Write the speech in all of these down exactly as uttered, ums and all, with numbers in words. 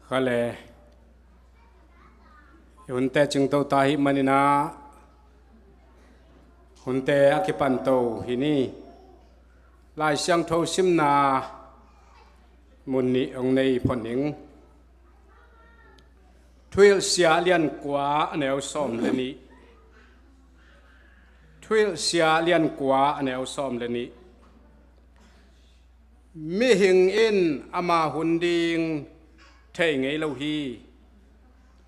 Ka le, hunte cingto ta hi maninah, hunte a kipanto hi ni. Lai Siangtho simna mun nih hong nei phot ning. Thuhilhsia a lian kua a neu sawm le nih. Thuhilhsia a lian kua a neu sawm le nih. Mihing in ama hun ding thei ngei lo hi.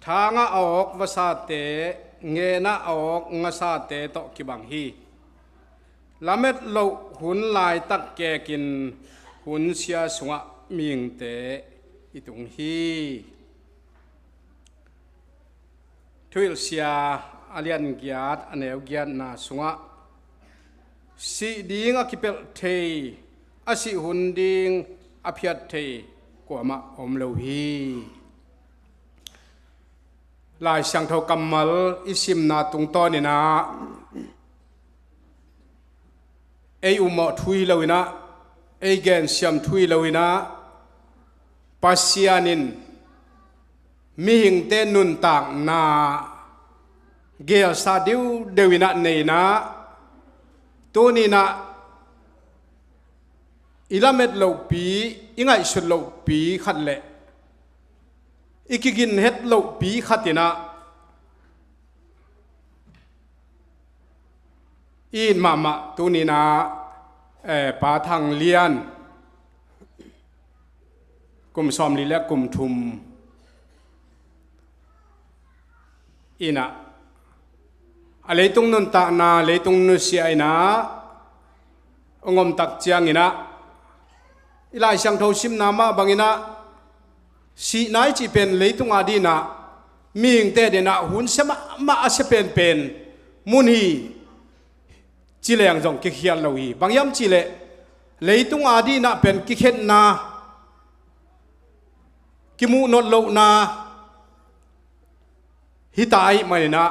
Thangah a awk vasate, ngenah a awk ngasate tawh kibang hi. Lamet loh hun laitak kekin hun sia sungah mihingte i tung hi. Thuhilhsia a lian giat a neu giatna sungah, sih ding a kipelh thei, a sih hun ding a phiat thei kuamah om lo hi. Lai Siangtho kammal i simna tungtawninah, ei ummawh thu hi loinah, ei gensiam thu hi loinah, Pasian in mihingte nuntakna gelsa deuhdeuh inah neinah, tuninah i lamet lohpi, i ngaihsut lohpi khat le i kiginhet lohpi khatinah, i it mahmah tuninah, eh, Pa Thang Lian, kum sawmli le kum thum inah, a leitung nuntakna, leitung nusia inah hong omtak cianginah, i Lai Siangtho simna mah banginah, sihna i cih pen leitung adinah mihingte dinah hun sia mahmah a sia penpen mun hi, ci leng zong kikhial lo hi. Bang hiam cihleh, leitung adinah pen kikhenna, kimuh notlohna hita ahih maninah,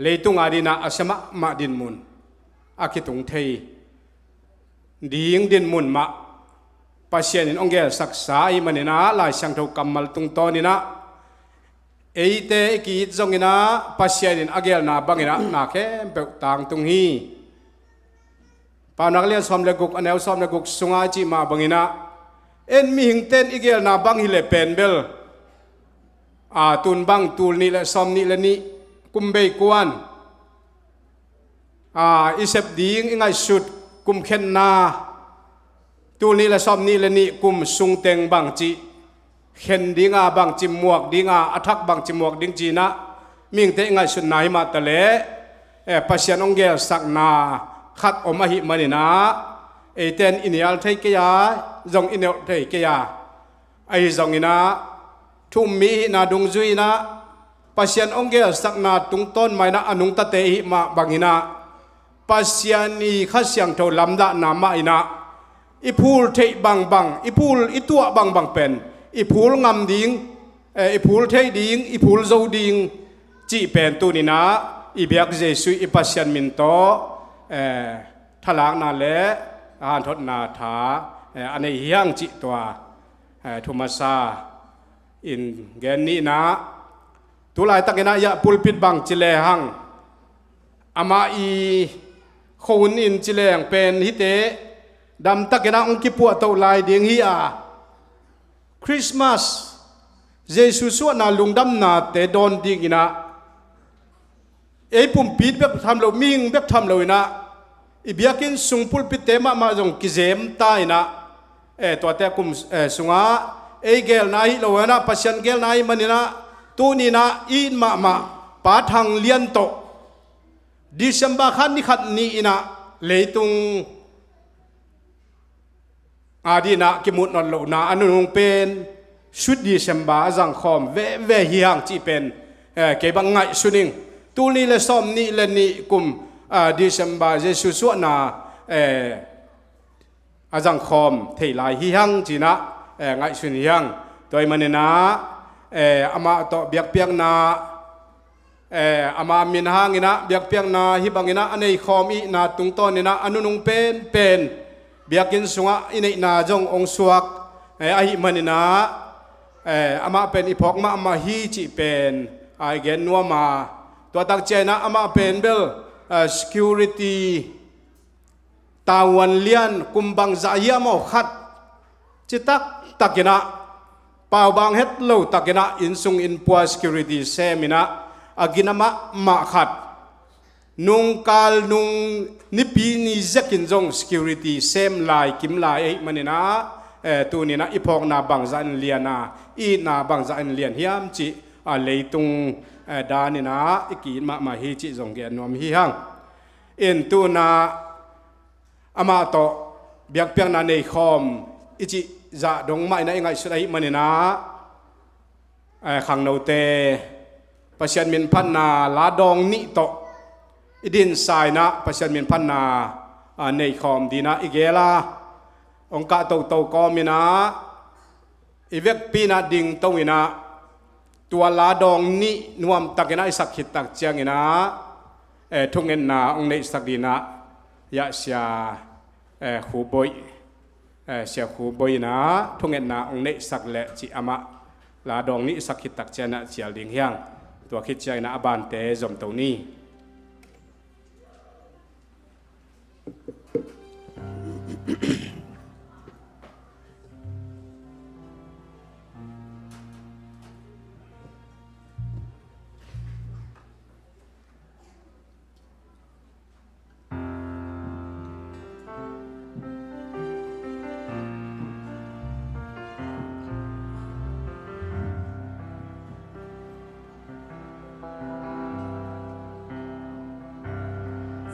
leitung adinah a sia mahmah dinmun, a kitung thei ding dinmun mah Pasian in hong gelsaksa ahih maninah, Lai Siangtho kammal tungtawninah, eite i ki-it zonginah Pasian in a gelna banginah na khempeuh tangtung hi. Paunak lian sawm le guk, a neu sawm le guk sungah i cih mah banginah, en mihingte in i gelna bang hileh pen bel, a, tun bang tul nih le sawm nih le nih, kum bei kuan, a, i sep ding i ngaihsut kum khenna, tul nih le sawm nih le nih kum sungteng bangci khen dinga, bangci muak dinga, a thak bangci muak ding cinah, mihingte i ngaihsutna hi mah taleh, eh, Pasian hong gelsakna khat om ahih maninah, eite in i nial thei kei a, zong i neulh thei kei a, ahi zonginah, thu-um mi i hihna dungzui inah, Pasian hong gelsakna tungtawn mah inah a nungtate i hih mah banginah, Pasian i Kha Siangtho lamdahna mah inah, i phul theih bangbang, i phul i tuah bangbang pen, i phul ngam ding, eh, i phul theih ding, i phul zo ding cih pen tuninah, i biak Jesuh i Pasian min tawh, eh, thalakna le hanthotna tha, eh, a nei hi hang cih tua, eh, thu masa in gen nihnah, tu laitakinah, ya, pulpit bangci lehang, amah i khuahun in ci leng pen hihte damtakinah hong kipuahtoh lai ding hi a, Christmas, Jesuh suahna lungdamnate dawn dinginah, ei pumpi bek tham lo, mihing bek tham loinah, i biakinn sung pulpitte mahmah zong kizem ta inah, eh, tuate kum, eh, sungah ei gelna ahi lo inah, Pasian gelna ahi maninah, tuninah i it mahmah Pa Thang Lian tawh December kha ni khat ni inah leitung adinah kimuh notlohna a nunung pen, Sweet December a zangkhawm veve hi hang cih pen, eh, kei bang ngaihsun ing. Tul nih le sawm nih le nih kum, ah, December Jesuh suahna, eh, a zangkhawm thei lai hi hang cinah, eh, ngaihsun hi hang. Tua ahih maninah, eh, amah tawh biakpiakna, eh, ama min hanginah biakpiakna hih banginah a neikhawm ihna tungtawninah a nunung penpen biakinn sungah i neihna zong hong suak, eh, ahih maninah, eh, amah pen i phawk mahmah hi cih pen, ah, i gen nuam a, tua tak ciangin ah amah pen bel, eh, security tavuan lian kum bangzah hiam aw khat, citak takin ah, paubang het lo takin ah, innsung innpua security sem in ah, a gina mahmah khat, nungkal nung nipi ni zekin zong security sem lai kim lai ahih manin ah, eh, tuni-in ah i phawkna bangzah in lian a, i itna bangzah in lian hiam cih, ah, leitung, eh, danin ah i ki-it mahmah hi cih zong gen nuam hi hang. In tu-in ah amah tawh biakpiakna nei khawm i cih zah dong mah in ah i ngaihsut ahih manin ah, eh, khangnote Pasian minphatna la dawng nih tawh i dinsa in ah Pasian minphatna, ah, nei khawm dingin ah i gel a, hong kah toto kawmin ah i vekpi-in ah dingto in ah, tua la dawng nih nuamtakin ah i sak khit tak ciangin ah, eh, thungetna hong neihsak dingin ah, Sia, eh, Khu Boih, eh, Sia Khu Boih in ah thungetna hong neihsak leh cih amah la dawng nih i sak khit tak ciangin ah cial ding hi hang. Tua khit ciangin ah a bante zomto ni.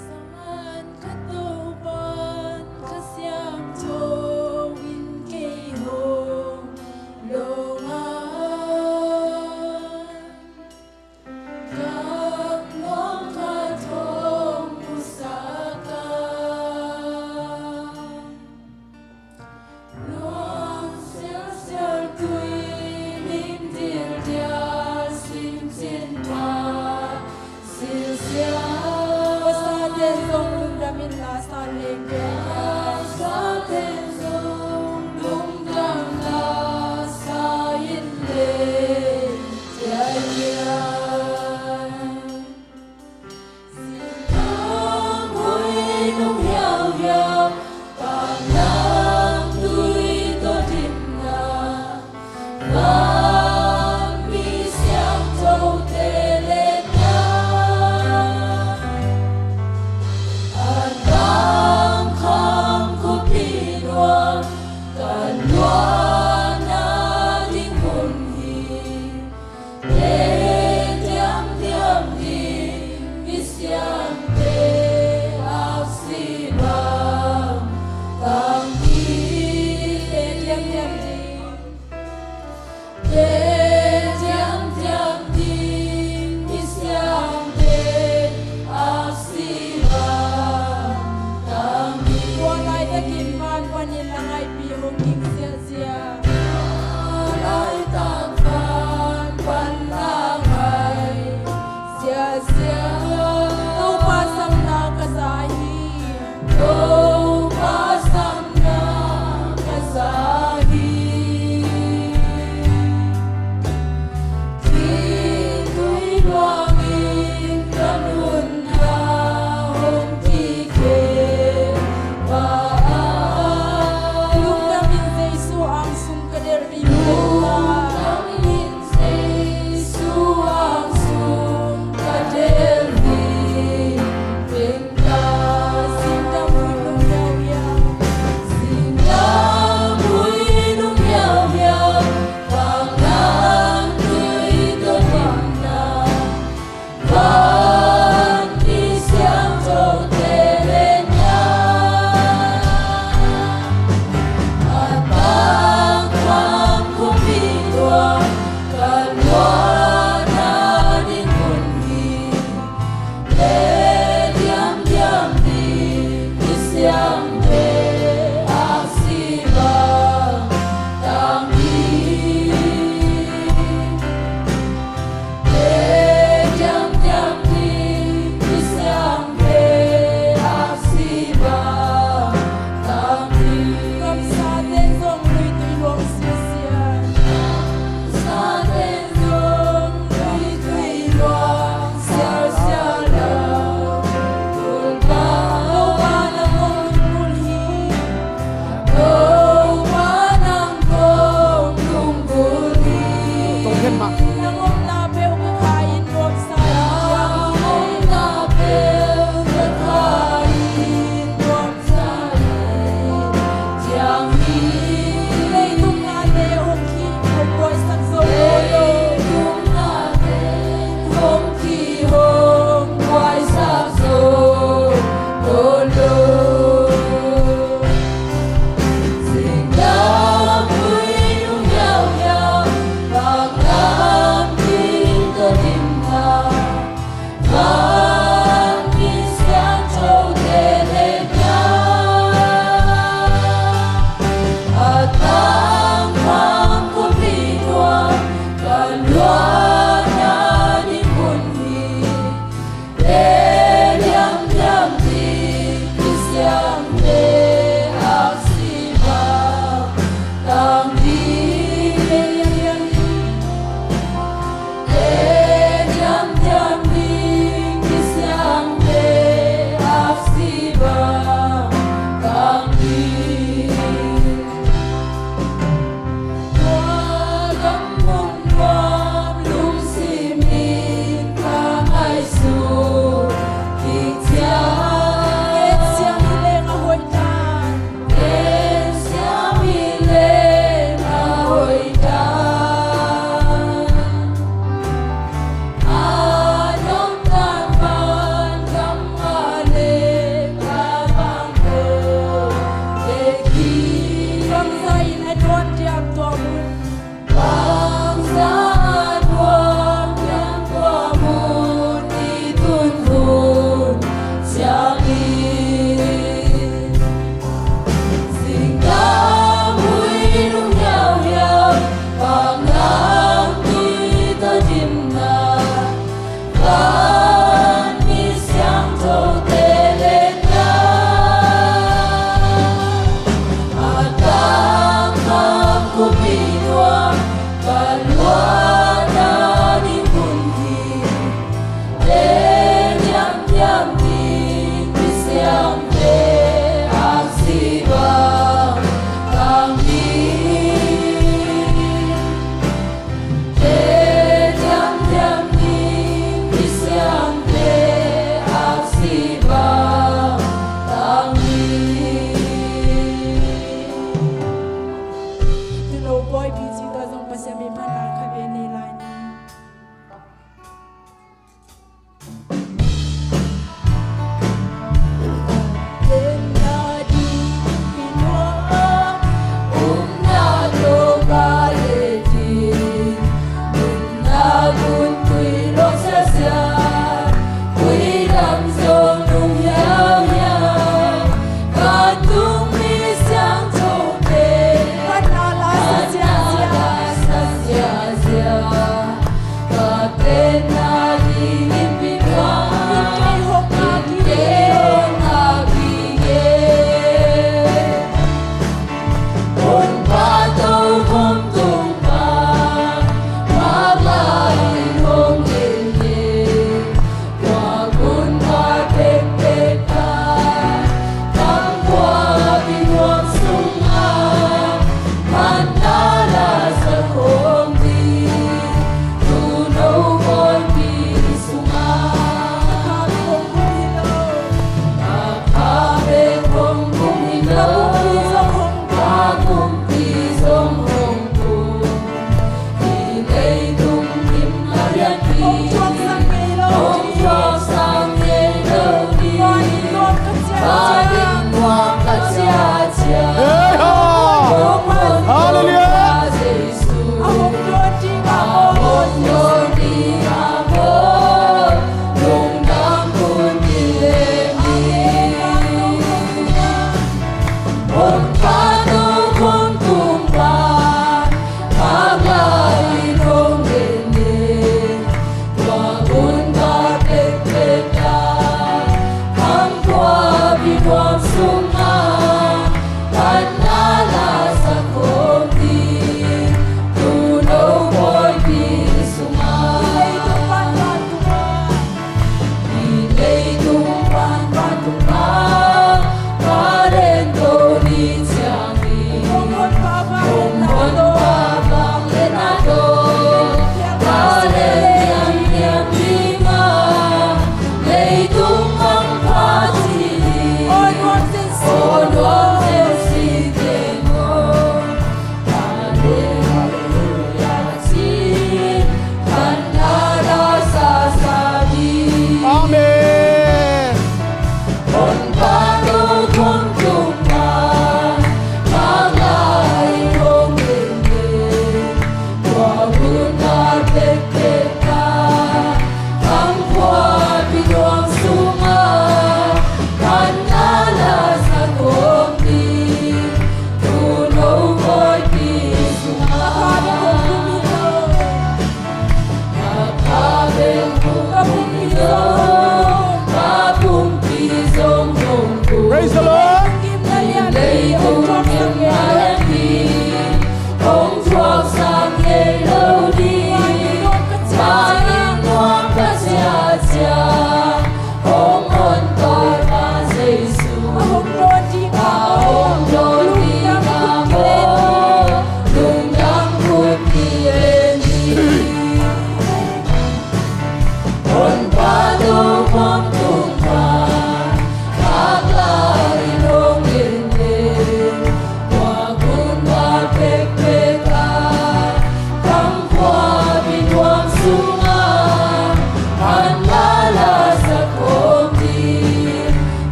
Saman khat Topa'n Kha Siangtho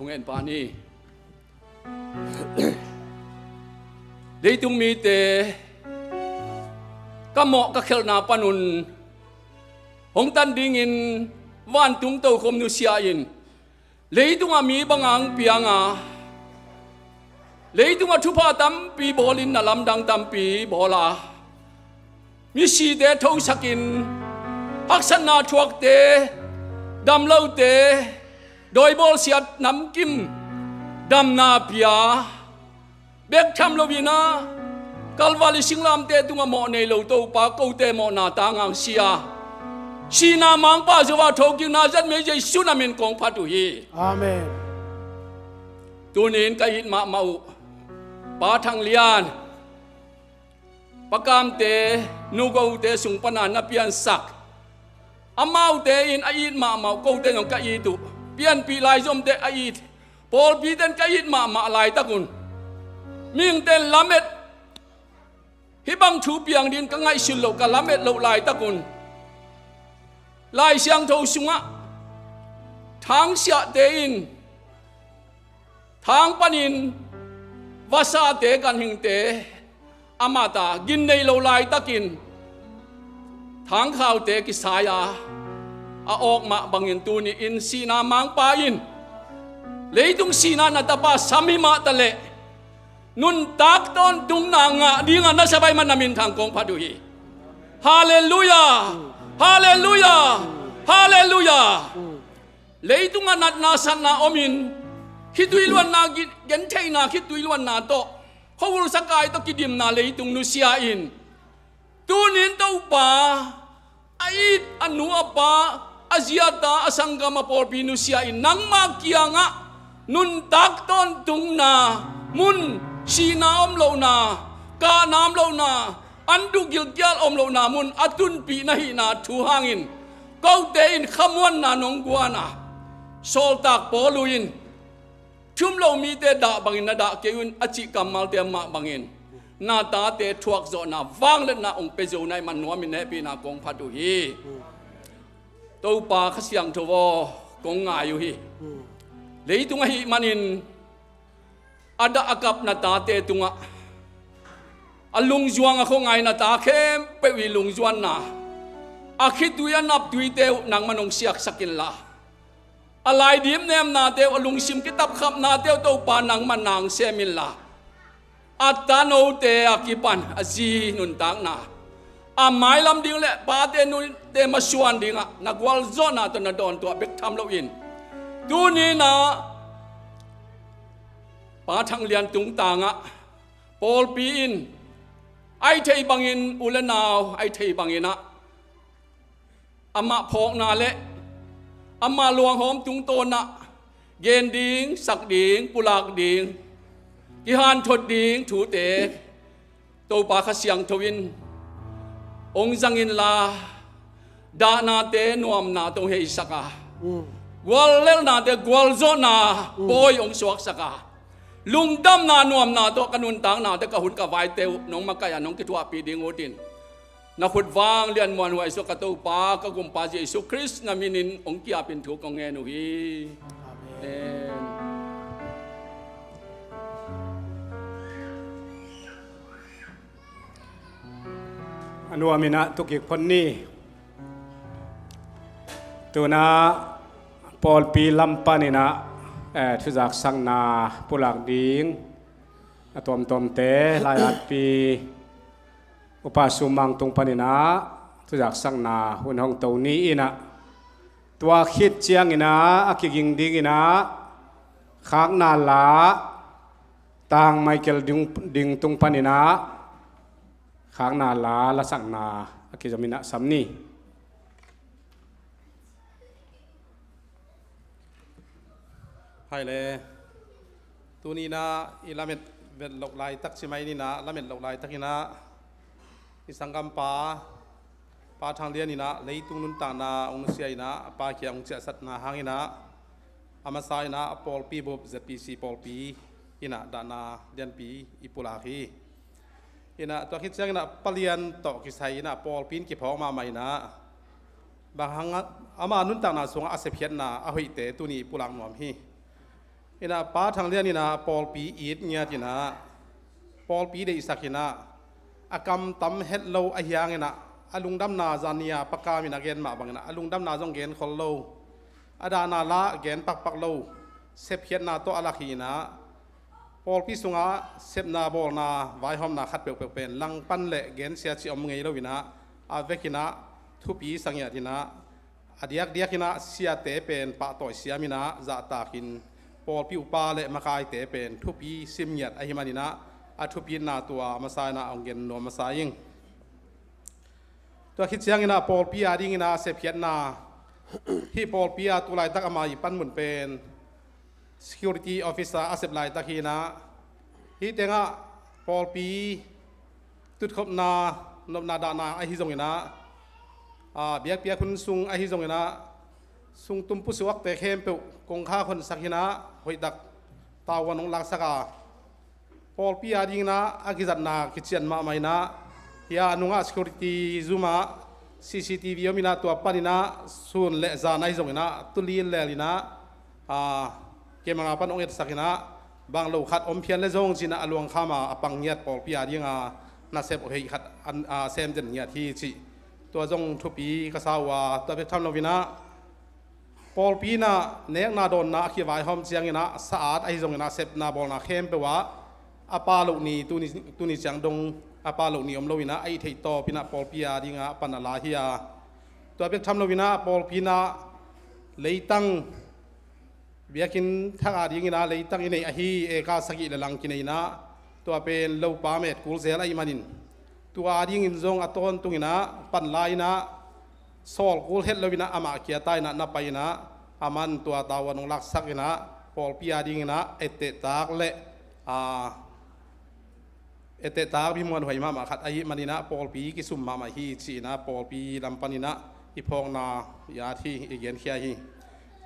Hong en pah ni. Leitung mite ka mawh ka khelhna panun hong tan dingin vantung tokhom nusia in, leitungah mi banga hong pianga, leitungah thupha tampi bawlin, na lamdang tampi bawla, misite thosakin, haksatna thuakte, damlote, dawibawlsiat namkim damna pia, bek tham loinah Kalvari singlamteh tungah mawh nei lo Topa, kote mawhna tang hong sia, sihna mangpa Jehovah thokikna zatmei Jesu na min kong phat uh hi. Amen. Tunin ka it mahmah uh Pa Thang Lian, Pa Kamte, Nu Go te sung pana na piansak, amaute in a it mahmah uh, kote zong ka it uh. Pianpih laizomte a it, pawlpite in ka it mahmah laitakun, mihingte in lamet, hih bang thu piang dingin ka ngaihsut loh, ka lamet loh laitakun, Lai Siangtho sungah thangsiahte in, thang panin vasate, ganhingte, amah ta gin nei lo laitakin thangkhaute kisai-a a awk mah bangin, tuni-in sihna mangpa in leitung sihna na tapa sam hi mah taleh nuntak tawntungna ngah dingah na sa pai man na minthang kong phat uh hi. Halleluiah! Halleluiah! Halleluiah! Leitungah natna satna omin, khitui luanna, gentheihna khitui luanna tawh, khuahul sakai tawh kidimna leitung nusia in, tunin Topa, a it, a nu a pa, a zi a ta, a sanggam, a pawlpi nusia in, nangma kiangah nuntak tawntungna mun, sihna om lohna, kahna om lohna, an duh gilkial om lohna mun a tunpih na hihna thu hangin, kote in khamuanna nong guana, sawltak Paul uh in, thum lo mite dah bangin na dah kei un a cih kammalte mah bangin, na tate thuakzawhna, vangliatna hong pia zo na hih man nuamin hehpihna kong phat uh hi. Topa Kha Siangtho aw, kong ngai uh hi. Leitung ahih manin a dah a kap na tate tungah, a lungzuang a khuangai na ta khempeuh i lungzuanna, a khitui a naptuite uh nangman hong siaksak inla, a laidim nemnate uh, a lungsim kitapkhapnate uh Topa nangman na hong sem inla, a tanote a kipan a zi nuntakna, a mailam ding le pate nute masuan dingah na gualzawhna tawh na dawntuah bek tham loin, tuni-in ah Pa Thang Lian tungtangah pawlpi in a i thei bangin, u le nau a i thei bangin ah, amah phawkna le amah luanghawm tungtawnah gen ding, sak ding, pulak ding, kihanthot ding thute Topa Kha Siangtho in hong zang inla, dahnate nuamna tawh hong heisak a, guallelhnate gualzawhna pawi hong suaksak a, lungdamna nuamna tawh ka nuntaknate, ka hun ka vaite uh nong makaih a nong kithuahpih ding utin, na khut vang lian muanhuai sua ka Topa, ka Gumpa Jesu Khrist na minin hong ki-apin thu kong ngen uh hi. Amen. A nuamin ah thukik phot ni. Tunah pawlpi lam panin ah, eh, thuzaksakna pulak ding a tuamtuamte, lai-atpi Upa Sum Mang tung panin ah thuzaksakna hun hong to ni in ah, tua khit ciangin ah a kiging dingin ah khakna la Tang Michael Ding, Ding tung panin ah khakna la lasakna a kizom in ah sam ni. Hai le, tuni in ah i lamet vet loh laitak ci mai ni in ah, lamet loh laitakin ah i sanggampa Pa Thang Lian in ah leitung nuntakna hong nusia in ah, a Pa kiang hong ciahsakna hangin ah, a masa in ah a pawlpi bup Z P C pawlpi in ah dahna lianpi i pulak hi. In ah tua khit ciangin ah Pa Lian tawh kisai in ah pawlpi in kiphawk mahmah in ah, bang hang ah ama nuntakna sungah a sepkhiatna a hoihte tuni i pulak nuam hi. Inah Pa Thang Lian inah pawlpi it ngiat inah pawlpi deihsak inah a kam tam het lo ahi hang inah a lungdamna zania Pa Kam in a gen mah bang inah a lungdamna zong gen khol lo, a dahna la gen pakpak lo, sepkhiatna tawh a lak hi inah pawlpi sungah sepna bawlna vaihawmna khat peuhpeuh pen langpan le gensia cih om ngei lo inah a vek inah thupi sa ngiat inah a diakdiak inah siate pen pahtawi siam inah zahtakin pawlpi upa le makaite pen thupi sim ngiat ahi man inah a thupitna tua masa inah hong gen nuam masa ing. Tua khit ciang inah pawlpi a ding inah sepkhiatna, hih pawlpi a tu laitak ama i panmun pen security officer a sep laitak hi inah, hih tengah pawlpi tutkhopna nopna dahna ahi zong inah, a, biakpiak hun sung ahi zong inah, sung tumpu suakte khempeuh kongkhak honsak hi inah hoihtak tavuan hong laksak a, pawlpi a ding inah a kizatna kician mahmah inah, hia a nungah security zum ah C C T V om inah tua pan inah sun le zan ahi zong inah tulin lel inah, a, kemanga pan hong etsak inah bang lo khat om phial le zong ci inah a luangkham a a pang ngiat pawlpi a ding a nasep hoih khat an, a, sem den ngiat hi cih tua zong thupi ka sa uh a, tua bek tham lo inah pawlpi inah nekna dawnna a kivaihawm ciang inah sa-at ahi zong inah sepna bawlna khempeuh ah a pa loh ni, tuni, tuni ciang dong a pa loh ni om lo inah a i theih tawp inah pawlpi a ding a pan a la hi a, tua bek tham lo inah pawlpi inah leitang biakinn thak a ding inah leitang i neih ahi, eka sagih le lang kinei inah tua pen lopa met kul zel ahi manin tua a dingin zong a tawntung inah pan la inah sawl kul het lo inah amah kia ta inah na pai inah a man tua tavuan hong laksak inah pawlpi a ding inah ettehtak le, a, ettehtak bimuanhuai mahmah khat ahi man inah pawlpi kisum mahmah hi ci inah pawlpi lam pan inah i phawkna i at hi, i genkhia hi.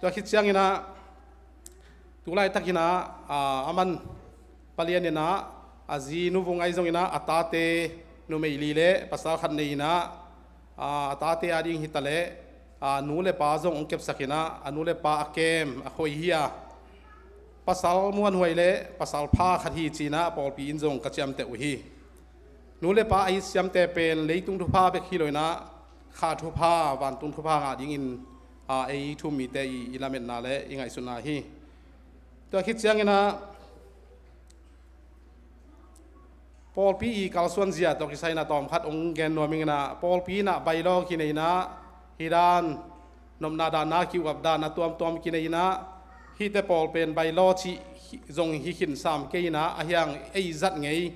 Tua khit ciang inah tu laitak inah, a, a man palian inah a zi Nu Vung ahi zong inah a tate numei li le pasal khat nei inah, a, a tate a ding hi ta leh, a, nu le pa zong hong kepsak inah a nu le pa a kem a khoi hi a, pasal muanhuai le pasal pha khat hi ci inah pawlpi in zong ka ciamteh uh hi. Nu le pa a it siamte pen leitung thupha bek hi lo inah kha thupha, vantung thupha ngah dingin, a, ei thu-um mite i, i lametna le i ngaihsutna hi. Tua khit ciang inah pawlpi i kalsuan zia tawh kisai inah tawm khat hong gen nuam ing inah pawlpi inah bylaw kinei inah hih dan nopna dahna kiuap dan a tuamtuam kinei inah hihte pawl pen bylaw cih zong hi khin sam kei inah ahi hang ei zat ngei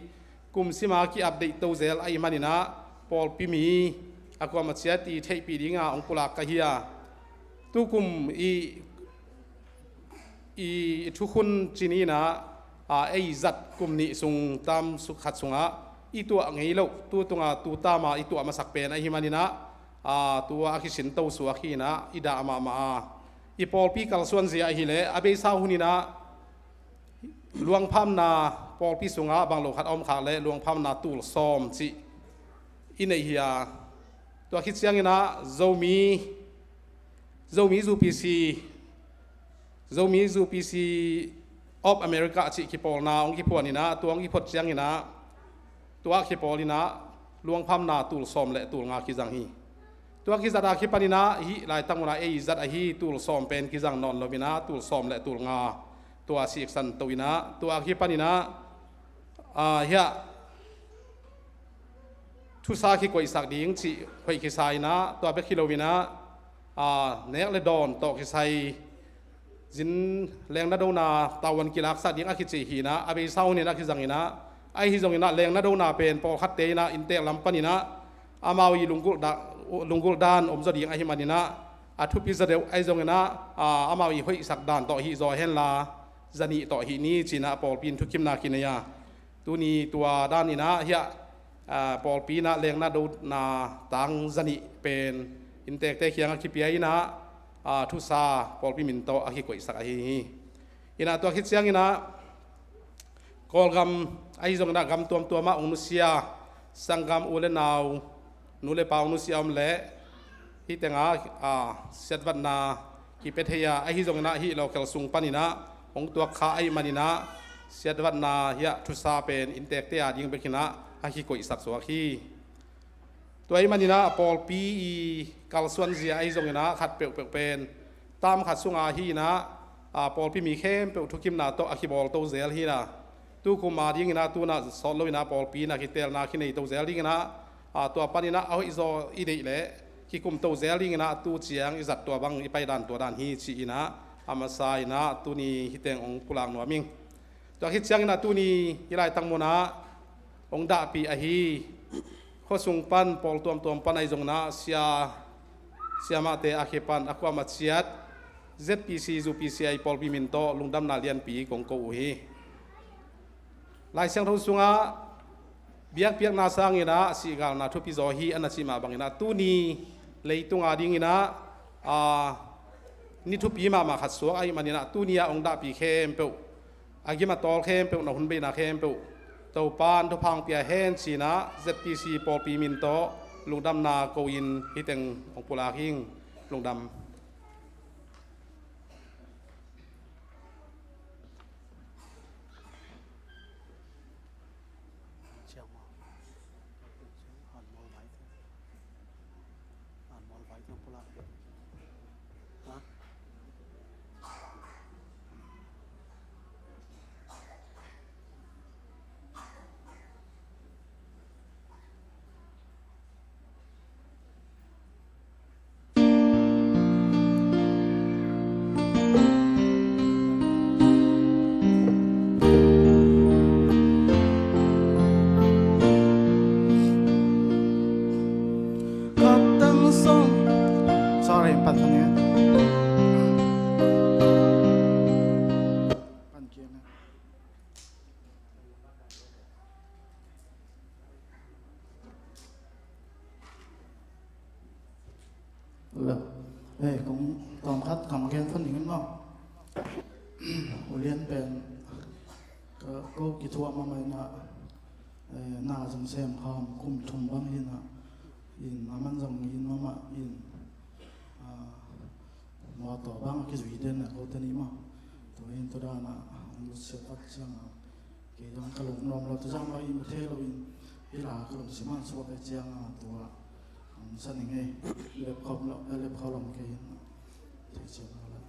kum sima ki-update to zel ahi man inah pawlpi mi a kuamah ciat i theihpih dinga hong pulak ka hi a, tukum i, i, i thukhun ci ni inah, a, ei zat kum nih sung tam suk khat sungah i tuah ngei loh, tu tunga tu tama i tuah masak pen ahi man inah, a, tua a kisin to suak hi inah i dah mahmah a, i pawlpi kalsuan zia ahi leh a beisa hun inah luangphamna pawlpi sungah bang lo khat a om khak leh luangphamna tul sawm cih i neih hi a, tua khit ciang inah Zomi, Zomi U P C, Zomi U P C of America cih kipawlna hong kiphuan inah tua hong kiphot ciang inah tua kipawl inah luangphamna tul sawm le tul nga kizang hi. Tua kizat a kipan inah hih laitak munah ei zat ahi tul sawm pen kizang nawn lo inah tul sawm le tul nga tua siksan to inah tua kipan inah, a, hiah thusa kikoihsak ding cih hoih kisa inah tua bek hi lo inah, a, nek le dawn tawh kisai zin lengna dona tavuan kilaksak ding a kici hi inah a beisa hun inah kizang inah, ahi zong inah lengna dona pen pawlkhatte inah inntek lam pan inah amau i lunggulh da-, lunggulh dan om zaw ding ahi man inah a thupi zaw deuh ahi zong inah, a, amau i hoihsak dan tawh hih zaw henla zanih tawh hih ni ci inah pawlpi in thukimna kinei a, tuni tua dan inah hiah, a, pawlpi inah lengna dona tang zanih pen inntekte kiangah kipia inah, a, thusa pawlpi min tawh a kikoihsak ahi hi. Inah tua khit ciang inah Kawlgam ahi zong inah gam tuamtuam ah hong nusia sanggam u le nau, nu le pa hong nusia om leh hih tengah, a, siatvatna kipia thei a, ahi zong inah hih local sung pan inah hong tuak kha ahih manin ah siatvatna hiah thusa pen inntekte a ding bekin ah a kikoihsak suak hi. Tua ahih manin ah pawlpi i kalsuanzia ahi zongin ah khat peuhpeuh pen tam khat sunga hi in ah, a, pawlpi mi khempeuh thukimna tawh a kibawlto zel hi in ah, tukum a dingin ah tu in ah sawt lo in ah pawlpi in ah kiteelna kineito zel dingin ah, a, tua panin ah a hoihzaw i deih leh kikumto zel dingin ah tu ciang i zat tua bang i paidan tua dan hi ci-in ah a masa in ah tuni hih teng hong pulak nuam ing. Tua khit ciangin ah tuni hih laitak munah hong dahpih ahi khuasung pan pawl tuamtuam pan ahi zongin ah sia, siamahte a kipan a kuamah ciat Z P C, U P C I pawlpi min tawh lungdamna lianpi kong ko uh hi. Lai Siangtho sungah biakpiakna sangin ah sihgalna thupi zaw hi a na cih mah bangin ah tuni leitung a dingin ah, a, ni thupi mahmah khat suak ahih manin ah tuni ah hong dahpih khempeuh, a gim a tawl khempeuh, na hun beina khempeuh Topa'n thupha hong pia hen ci-in ah Z P C pawlpi min tawh lungdamna ko-in hih teng hong pulak ing. Lungdam. Sorry, pan khat ni. Pan khat ni. Leh, eh, kong tawm khat kam gen thon ding maw. U Lian pen, ka, ko kithuah mahmah in ah, eh, na zong sem khawm kum thum bang hi in ah, in a man zong in mahmah in, ah, mawtaw bang a kizui den a ko te ni maw. Tua in tua dan a hong lut siat vat ciang a, kei zong ka lungnuam lo, tua zong lo in thei lo in, hih la ka lungsim hong suak ahih ciang a, tua hong sa ning ei, lep khawm lo, lep khawm lo kei in, thei ciang lo la.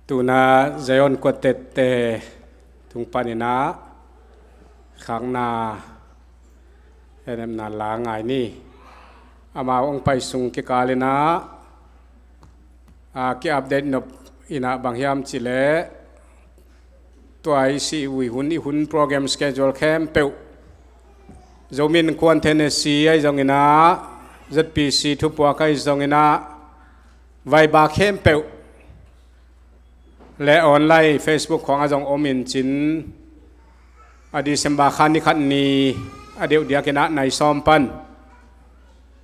Tuna Zion Quartet te tung panin ah khakna, hehnemna la ngai ni. Amau hong pai sung kikal in ah, a, ki-update nop in ah bang hiam cih leh, tua i sih uh i hun, i hun program schedule khempeuh, Zomi Innkuan Tennessee ahi zongin ah, Z P C thupuak ahi zongin ah, Viber khempeuh le online, Facebook khawng ah zong om in cin, a, December kha ni khat ni a deuh diakin ah nai sawm pan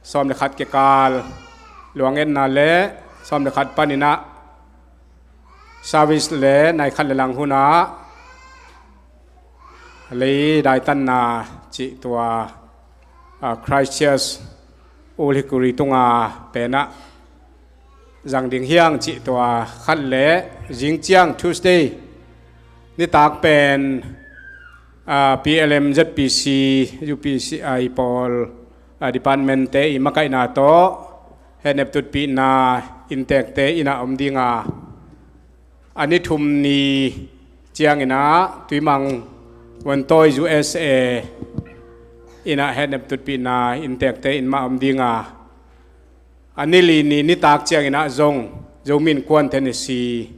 sawm le khat kikal luangetna le sawm le khat panin ah service le nai khat le lang hun ah lei daitanna cih tua, a, Christchurch Ul Hikuri tunga pen ah zang ding hi hang cih tua khat le, zing ciang Tuesday nitak pen, a, P L M, Z P C, U P C I pawl, a, department te i makaihna tawh hehnep tutpihna inntekte in ah om ding a, a ni thum ni ciangin ah Tuimang Wontawi U S A in ah hehnep tutpihna inntekte in mah om ding a, a ni li ni nitak ciangin ah zong Zomi Innkuan Tennessee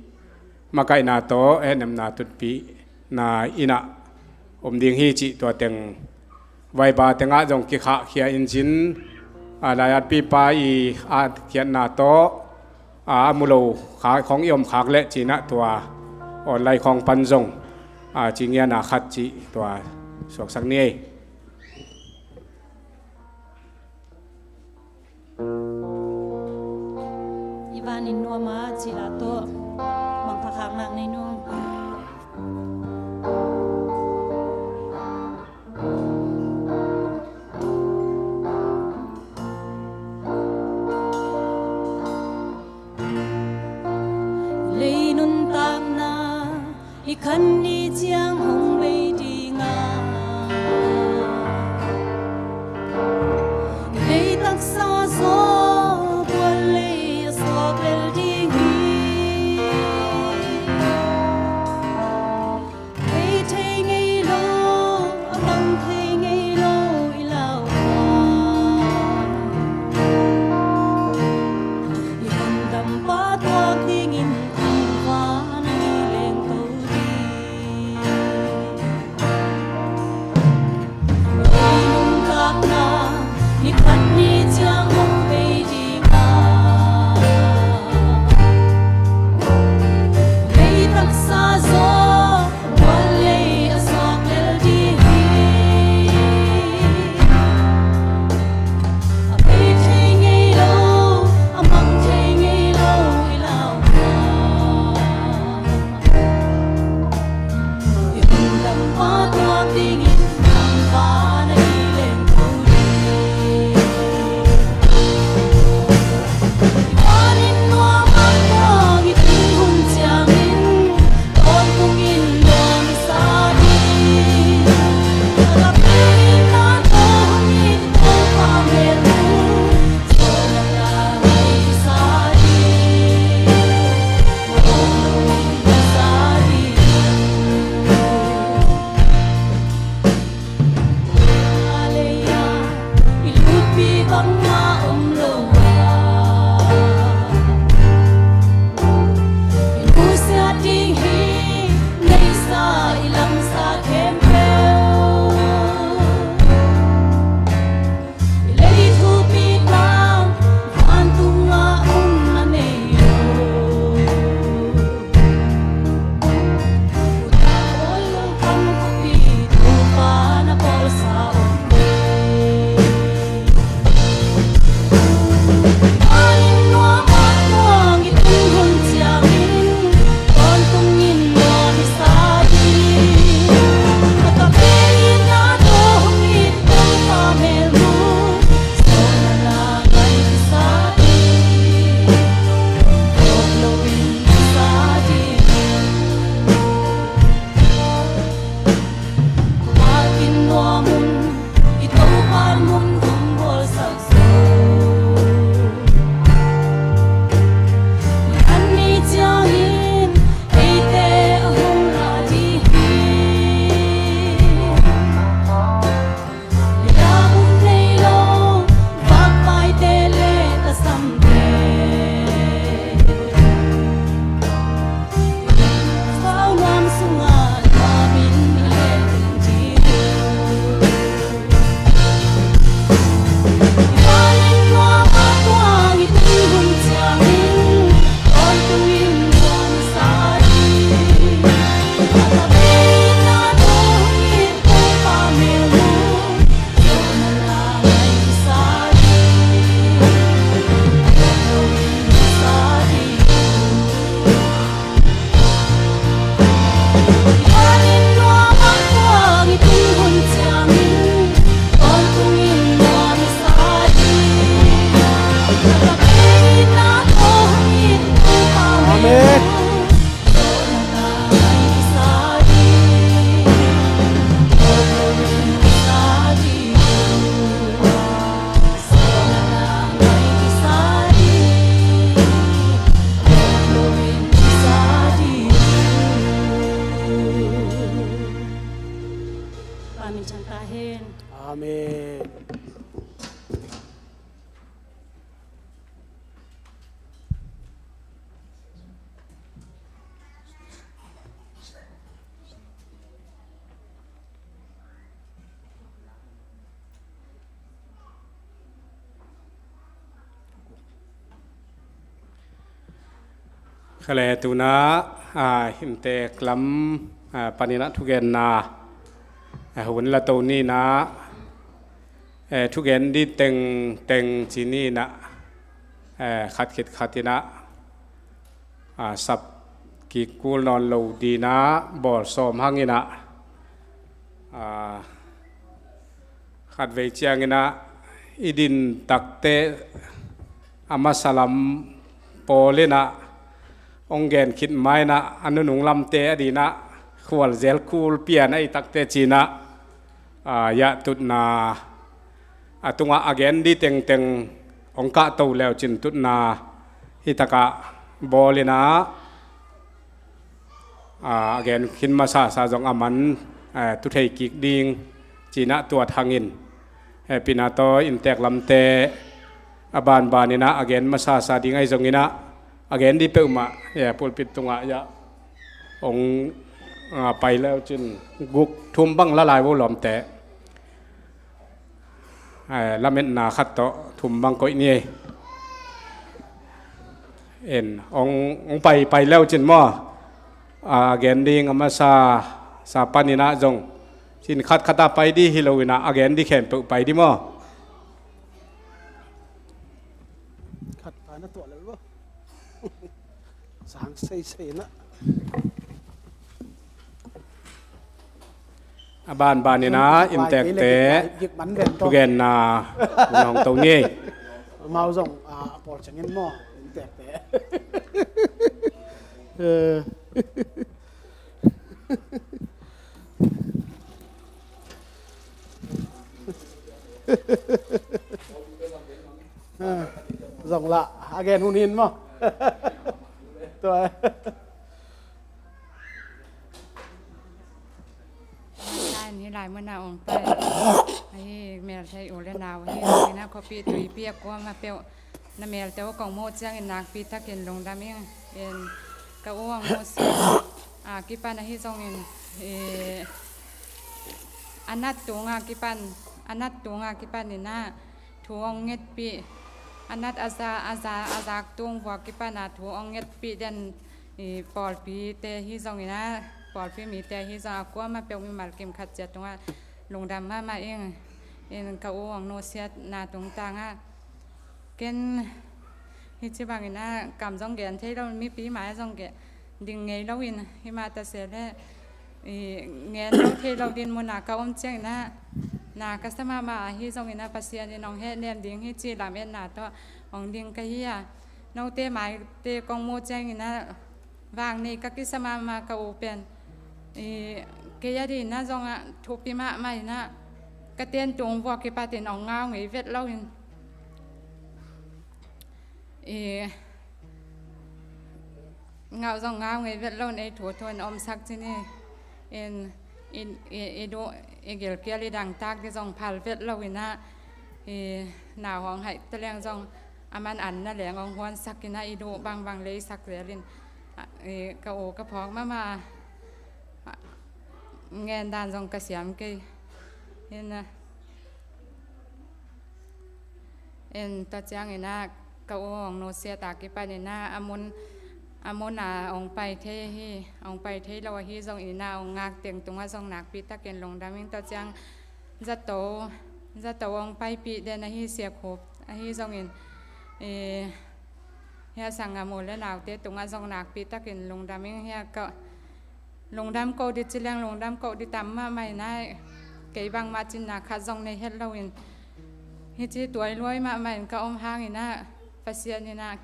makaihna tawh hehnepna tutpihna in ah om ding hi cih tua teng Viber tengah zong kikhahkhia in cin, a, lai-at pipa i atkhiatna tawh, a, a mu lo khak khawng i om khak leh ci-in ah tua online khawng pan zong, a, ci ngiana khat cih tua suaksak ni ei. I vanin nuam a cih la tawh mangpha khak nak nei nuam. Lei nuntakna i khan ni ciang hong bei ding a, lei taksa zaw bual lei a suak lel ding hi. Thei thei ngei lo, a mang thei ngei lo i lau a, i handampa tuak dingin tung van i leng to ding. Amen. Khale tuna, a, inntek lam, a, panin ah thugenna, a, hun la to ni in ah, e, thugen ding tengteng ci ni in ah, e, khat khit khat in ah, a, sap kik kul nawn lo ding in ah bawl sawm hang in ah, a, khatvei ciangin ah i din takte a masa lam pawl in ah hong gen khit ma in ah a nunung lamte a ding in ah khual zel kul pian a i takte ci in ah, a, yah tutna a tungah a gen ding tengteng hong kahto leu cin tutna hi takah bawl in ah, a, a gen khin masasa zong a man, a, tu thei kik ding ci in ah tuat hangin, e, pina tawi inntek lamte a banban in ah a gen masasa ding ahi zongin ah a gen ding peuhmah, e, pulpit tungah yah hong, a, pai leu cin guk thum bang la lai vo lawmte. Ai, lametna khat tawh thum bang koih ni. En, hong, hong pai, pai leu cin maw? A, gen ding a masa sa panin ah zong cin khat khat a pai ding hi lo in ah a gen ding khempeuh pai ding maw? Khat pai na tuah lel maw? Sang seisei na. A banban in ah inntekte thugenna hong to ni. Mau zong, a, pawl ciangin maw inntekte. Zong la a gen hun hin maw? Tua. Lai ni lai muna ong pai. Ahi mel thei u le nau hi na khopi tuipi a kuama peuh. Na melte uh kong muh ciangin nakpi takin lungdam ing. En ka u ang muh si a kipan ahi zongin, e, a nat tunga kipan, a nat tunga kipan in ah thu hong ngetpih, a nat a za, a za, a zak tung vua kipan a thu hong ngetpih den, i, pawlpite hi zongin ah, pawlpi mite hi zong a kuama peuh mimal kim khat ciat tungah lungdam mahmah ing. In ka u hong nusiatna tungtangah ken hi ci bangin ah kam zong gen thei lo, mipi mai zong gen ding ngei lo in, hi mah ta se le, i, ngen lo thei lo din muna ka om ciangin ah na ka sa mahmah ahi zongin ah Pasian in hong hehnem ding hi ci lametna tawh hong ding ka hi a. Note maite kong muh ciangin ah vang nei ka kisa mahmah ka u pen. I, kei a ding in ah zong ah thupi mahmah in ah ka ten tung vua kipat in hong ngau ngei vet lo in. I, ngau zong ngau ngei vet lo in ei thu thu in omsak ci ni. In, in, i, i duh, i gilkial i dangtak ding zong phal vet lo in ah, i, nau hong haih ta leng zong a man an na leng hong huansak in ah i duh bangbang leisak zel in, a, i, ka u ka phawk mahmah a, a, ngen dan zong ka siam kei. In, a, en, tua ciangin ah ka u hong nusiat a kipan in ah a mun, a mun a hong pai thei hi, hong pai thei lo ahi zongin ah hong ngak teng tungah zong nakpi takin lungdam ing. Tua ciang zato, zato hong paipih den ahi siakhup ahi zongin, e, hia sanggam u le naute tungah zong nakpi takin lungdam ing. Hia ka lungdam ko ding ci leng lungdam ko ding tam mahmah in ah, kei bangmah cinna khat zong nei het lo in, hi ci tuailuai mahmah in ka om hangin ah Pasian in ah,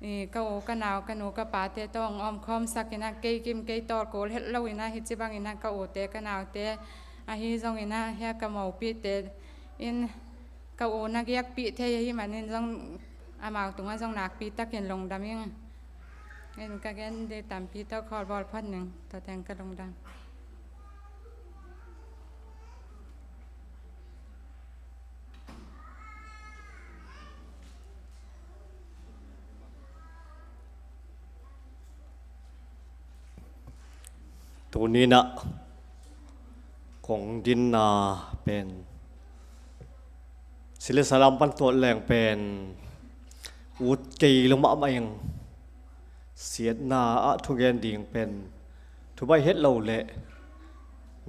i, ka u ka nau ka nu ka pate tawh hong omkhawmsak in ah kei kim kei tawl kul het lo in ah hi ci bangin ah ka ute ka naute ahi zongin ah hia ka mopihte in ka u na giakpih thei ahih manin zong amau tungah zong nakpi takin lungdam ing. In ka gen ding tampi tawh khawl bawl phot ning, tua teng ka lungdam. Tuni-in ah kong dinna pen, si le sa lam pan tuat leng pen ut kei lo mahmah ing. Siatna ah thugen ding pen thubaih het lo le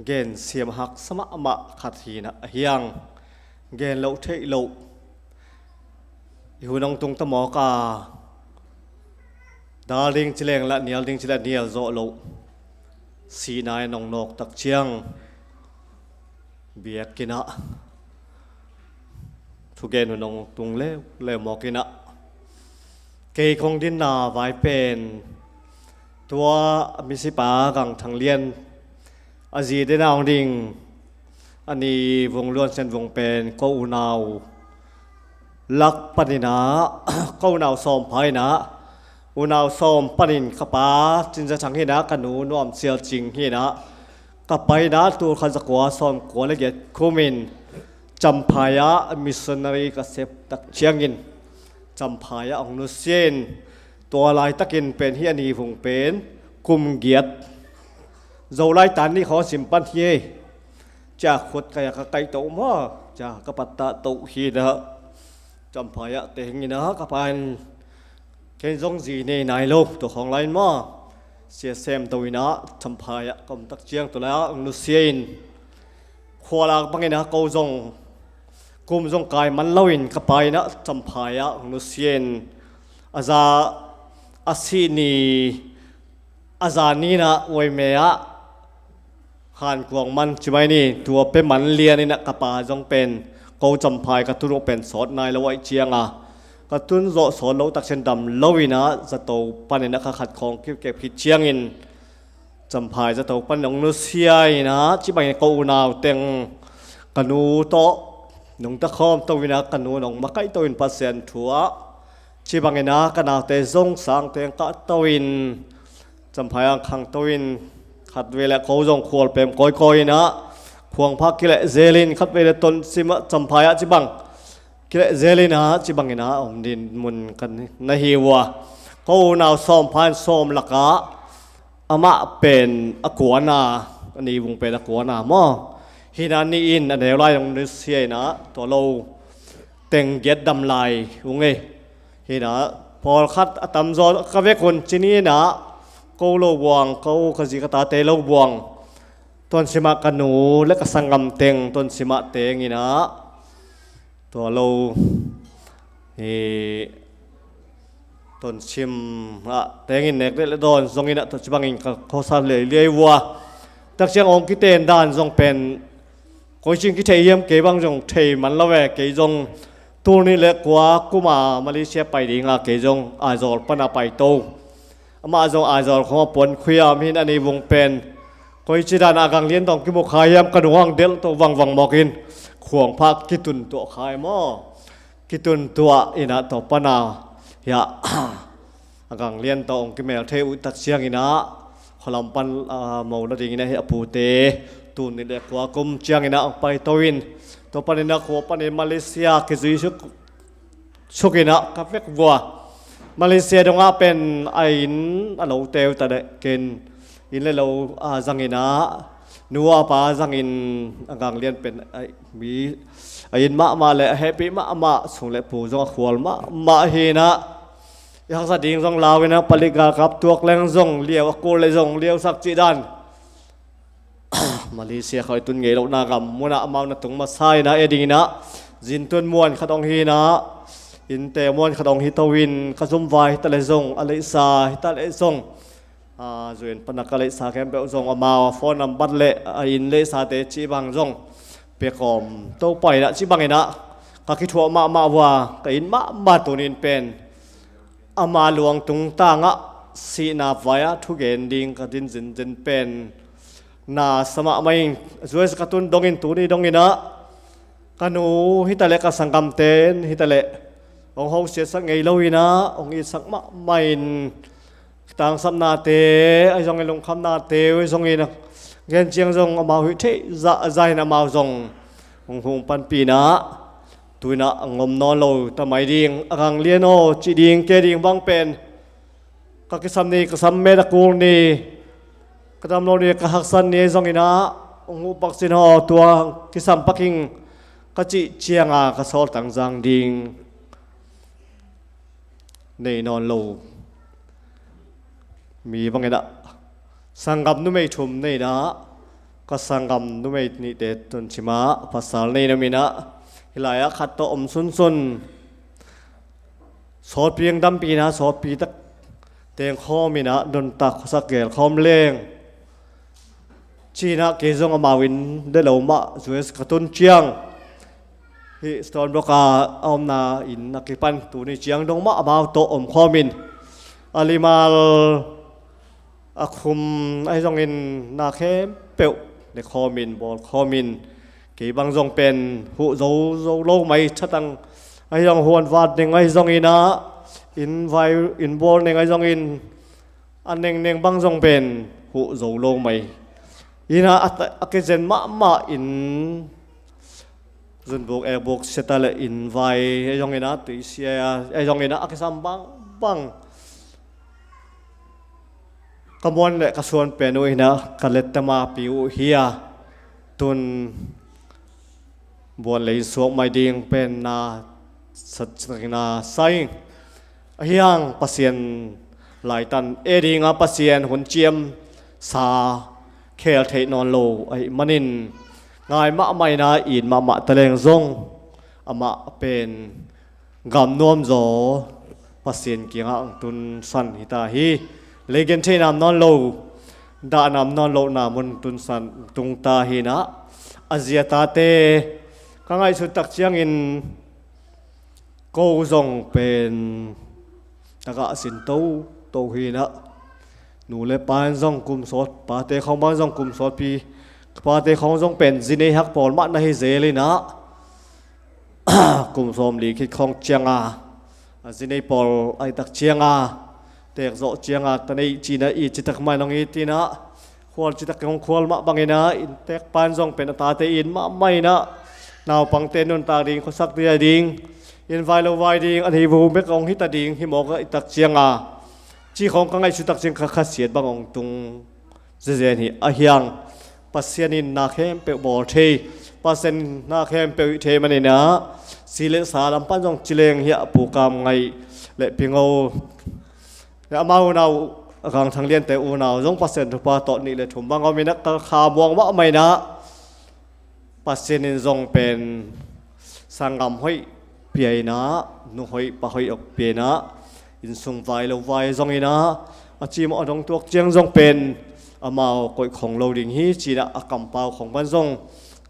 gensiam haksa mahmah khat hi-in ah, a hiang gen loh theih loh, i hun hong tung ta mawk a, dal ding ci leng lah, nial ding ci leh nial zawh loh, sihna in hong nawk tak ciang biakinn ah thugen hun hong tung leuleu mawk in ah, kei kong dinna vai pen tua misipa Gang Thang Lian, a zi dena hong ding, a ni Vung Luan Sian Vung pen ko unau lak panin ah, ko unau sawm pha in ah, unau sawm panin ka pa Cin Za Thang hi-in ah, ka nu Nuam Sial Cing hi-in ah, ka pa in ah tul khat za kua sawm kua le giat kumin Champhai ah missionary ka sep tak ciangin Champhai ah hong nusia in, tua laitakin pen hih a ni Vung pen kum giat, Zolai tan nih khawng sim pan hi ei. Cia khut kai a ka kaih toh maw, cia ka pattah toh hi-in ah, Champhai ah teng in ah, ka pa in ken zong zi nei nai lo, tua khawng lai-in maw, sia sem to in ah Champhai ah ka om tak ciang tua lai-ah hong nusia in, khua lak bangin ah ko zong kum zong kai man loin ka pa in ah Champhai ah hong nusia in, a za, a sih ni, a za ni-in ah Uaime ah hankuang man ci mai ni, tua pia man lian in ah ka pa zong pen ko Champhai ka tun uh pen sawt nai lo ahih ciang a, ka tun zawh sawt loh tak ciang dam lo in ah zato panin ah kha khat khawng kipkep khit ciangin Champhai zato panin hong nusia in ah, ci bangin ko unau teng ka nu tawh nungta khawm to in ah, ka nu nong makaih to in Pasian thu ah, ci bangin ah ka naute zong sang teng kah to in Champhai ah khang to in, khatvei le ko zong khualpem kawikawi in ah, Khuangphak kileh zel in, khatvei le Tonsim ah, Champhai ah ci bang kileh zel in ah, ci bangin ah om ding mun ka na hi uh a, ko unau sawm pha in sawm lakah amah pen a kuana, a ni Vung pen a kuana maw, hi-in ah ni in a neu lai hong nusia in ah, tua lo teng giat dam lai ung ei. Hi-in ah pawlkhat a tamzaw ka vek un ci ni in ah, ko lo buang, ko ka zi ka tate lo buang, Tonsim ah ka nu le ka sanggam teng Tonsim ah teng in ah, tua lo hi, Tonsim ah teng in nek le dawn zong in ah, tua ci bangin ka khawsa liailiai uh a, tak ciang hong kiten dan zong pen koi cin kithei hiam, kei bang zong thei man lo e. Kei zong tul nih le kua kum a Malaysia pai ding a, kei zong Aizawl pan a pai to. Amah zong Aizawl khawng a puan khuiam hi-in, a ni Vung pen koi ci dan a Gang Lian tawh hong kimu kha hiam, ka nu hong delh to vangvang mawk in, Khuangphak kitun tuah kha hi maw. Kitun tuah in ah, tua pan a hiah a Gang Lian tawh hong kimel thei uh tak ciangin ah, khualam pan, ah, mo la dingin ah hih a pute tul nih le kua kum ciangin ah hong pai to in, tua panin ah khua panin Malaysia kizui suk, suk in ah ka vek uh a. Malaysia dongah pen a inn a lote uh ta leh ken inn le lo a zangin ah, nu a pa zangin, a Gang Lian pen a, mi, a inn mahmah le a hehpih mahmah, sung le pu zong a khual mahmah hi-in ah, i haksa ding zong lau in ah, palik galkap tuak leng zong liau a kul le zong liausak cih dan. Malaysia khawng i tun ngei lohna gam munah amau na tung masa in ah, ei dingin ah zintun muan khat hong hi-in ah, innte muan khat hong hi to in, ka zumvai hi ta leh zong, a leisa hi ta leh zong, a, zu-in pan a ka leisa khempeuh zong amau a phone number le a inn leisate cih bang zong pia kawm to pah in ah, ci bangin ah ka kithuah mahmah uh a, ka it mahmah. Tuni-in pen ama luang tungtangah sihna vai-ah thugen ding ka din zinzin pen na sa mahmah ing. Zu-in ka tun dongin, tuni dongin ah ka nu hi ta leh, ka sanggamte hi ta leh, hong hosiatsak ngei lo in ah, hong itsak mahmah in, tangsapnate ahi zongin, lungkhamnate ahi zongin, gen ciang zong amau hih theih zahzah in amau zong hong hong panpih in ah, tu-in ah hong om nawn lo ta mai ding. A Gang Lian aw, cih ding, kei ding bang pen ka kisam ni, ka sam met a kul ni, Ka dam lo ni, ka haksat ni ahi zongin ah, hong huh pak sin haw, tua kisam pak ing ka cih cianga ka sawltak zang ding nei nawn lo. Mi bangin ah, sanggam numei thum nei in ah, ka sanggam numei nihte tun cimah pasal nei na min ah, hih lai-ah khat tawh om sunsun. Sawtpi ang dampina, sawtpi tak teng khawm in ah, nuntak khuasak gel khawm leng. Ci-in ah kei zong amau inn de lo mah, U S ka tun ciang, hih Stony Brook a a omna inn a kipan tuni ciang dong mah amau tawh om khawm in, a limal a khum ahi zongin, na khempeuh ne khawm in, bawl khawm in, kei bang zong pen huh zo zo lo mai, thatang ahi zong, huan vat neng ahi zongin ah, inn vai, inn bawl neng ahi zongin, a nengneng bang zong pen huh zo lo mai. Inn ah a ta-, a kizen mahmah in, zunbuk, ekbuk, siata le inn vai ahi zongin ah, tuisia ahi zongin ah, a kisam bangbang. Ka muan le ka suan pen uh in ah, ka letta mapi uh hi a, tun buan lei suak mai ding pen na sa, na sa ing. Ahi hang Pasian laitan e ding a, Pasian hun ciamsa khel theih nawn lo ahih manin, ngai mahmah in ah, it mahmah ta leng zong, amah pen gam nuam zaw Pasian kiangah ang tunsan hi ta hi. Lei gen theihna om nawn lo, dahna om nawn lohna mun tunsan tung ta hi in ah, a zia tate, ka ngaihsut tak ciangin, ko zong pen tagah sin toto hi in ah, nu le pa in zong kum sawt, pate khawng bang zong kum sawtpi, pate khawng zong pen zi nei hak pawl mah na hi zel in ah, kum sawmli khit khawng cianga, a zi nei pawl ahih tak cianga, teek zawh cianga, ta nei cihna, it citak mah in hong it in ah, khual citak hong khual mah bangin ah, inntek pa in zong pen a tate it mahmah in ah, naupangte nuntak ding, khuasak ding, inn vai lo vai ding, a hi vum bek hong hi ta ding hi mawk ahih tak cianga, ci khawng ka ngaihsut tak ciang, ka khasiat bang hong tung zezen hi. Ahi hang Pasian in na khempeuh bawl thei, Pasian in na khempeuh hih thei manin ah, si le sa lam pan zong ci leng, hiah Pu Kam Ngaih le Pi Ngo le amau unau, a Gang Thang Liante unau zong Pasian thupha tawh nih le thum bang om in ah, ka kha muang mahmah in ah, Pasian in zong pen sanggam hoih pia in ah, nu hoih pa hoih hong pia in ah, innsung vai lo vai zongin ah, a cimawh a dong tuak ciang zong pen amau koih khong lo ding hi, ci-in ah a kampau khong pan zong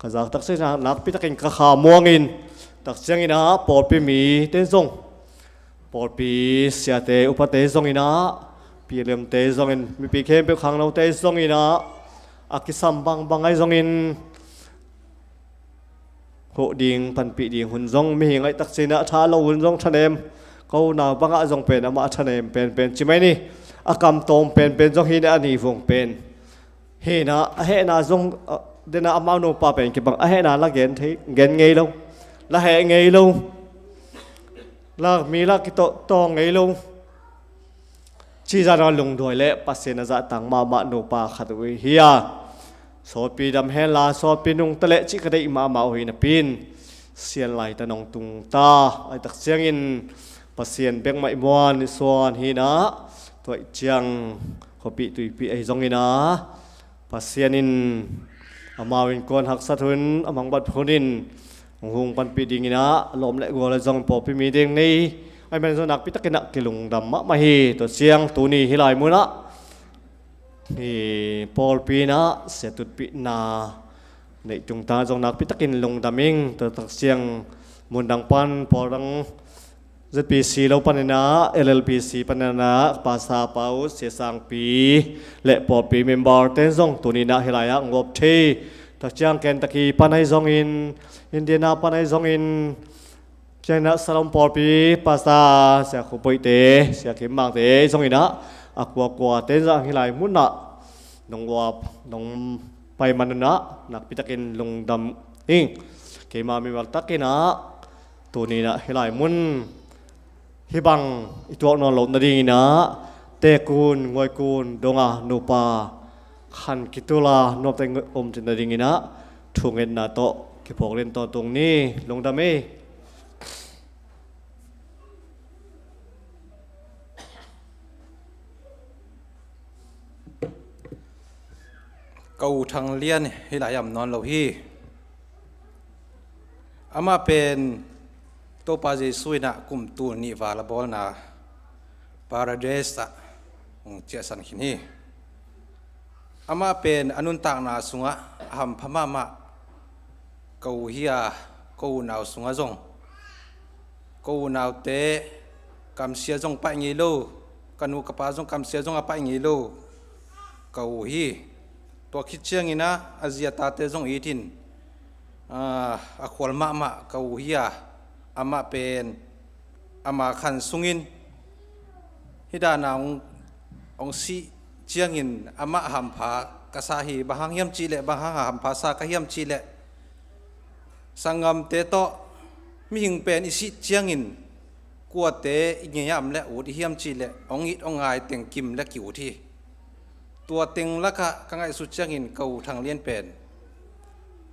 ka zak tak ciangin ah, nakpi takin ka kha muang in, tak ciangin ah pawlpi mite zong, pawlpi siate upate zongin ah, P L M te zongin, mipi khempeuh khangnote zongin ah, a kisam bangbang ahi zongin, huh ding, panpih ding hun zong, mihing ahih tak ciangin ah tha lo hun zong thanem, ko nau bangah zong pen amah thanem penpen ci mai ni. A kam tawm penpen zong hi in ah, a ni vung pen hi in ah, a hehna zong, a, den ah amau nupa pen kibang, a hehna la gen thei, gen ngei lo, la heh ngei lo, la mi la kitawhtawng ngei lo. Cih zah dong a lungduai le Pasian a zahtak mahmah nupa khat uh hi a, sawtpi dam hen la, sawtpi nungta leh cih ka deih mahmah uh hi napi-in, Sian laitan hong tung ta ahih tak ciangin, Pasian bek mah i muan i suan hi in ah, tua ahih ciang khuapih tuipih ahi zongin ah, Pasian in amau innkuan haksat hun, a mangbat hun in hong hung panpih dingin ah, lawm le gual ahi zongin pawlpi mi ding nei ahih manin zong nakpi takin ah kilungdam mahmah hi. Tua ciang tuni hih lai munah, hih pawlpi in ah siatutpihna neih tungtang zong nakpi takin lungdam ing. Tua tak ciang mundang pan, pawldang, Z P C lo panin ah, L L P C panin ah, Pastor pa uh, Sia Sangpi le pawlpi member ten zong tuni in ah hih lai-ah hong guap thei. Tak ciang Kentucky pan ahi zongin, Indiana pan ahi zongin, ciangin ah Salom pawlpi Pastor Sia Khup Hoih te, Sia Kim Mang te zongin ah, a kuakua ten zong hih lai munah nong guap, nong pai man un ah, nakpi takin lungdam ing. Keima mimal takin ah, tuni in ah hih lai mun hih bang i tuak nawn loh nadingin ah, Tekun, Nguaikun dong a nupa Khan kitul a nuamteh om theihna dingin ah thungetna tawh kiphawk lian tawntung ni. Lungdam ei. Ka u Thang Lian hih lai-ah om nawn lo hi. Amah pen Topa Jesu in ah kum tul nih val a bawlna Paradise ah hong ciahsan khin hi. Amah pen a nuntakna sungah a hampha mahmah ka u hi a, ka unau sungah zong, ka unaute kamsia zong paih ngei lo, ka nu ka pa zong kamsia zong a paih ngei lo ka u hi. Tua khit ciangin ah a zi a tate zong it in, ah, a khual mahmah ka u hi a, amah pen ama khan sungin hih dan a hong, hong sih ciangin amah hampha ka sa hi. Bang hang hiam cihleh, bang hang a hampha sa ka hiam cihleh, sanggamte tawh mihing pen i sih ciangin kuate i ngei a om le ut i hiam cihleh, hong it hong ngai teng kim le ki-ut hi. Tua teng lakah ka ngaihsut ciangin ka u Thang Lian pen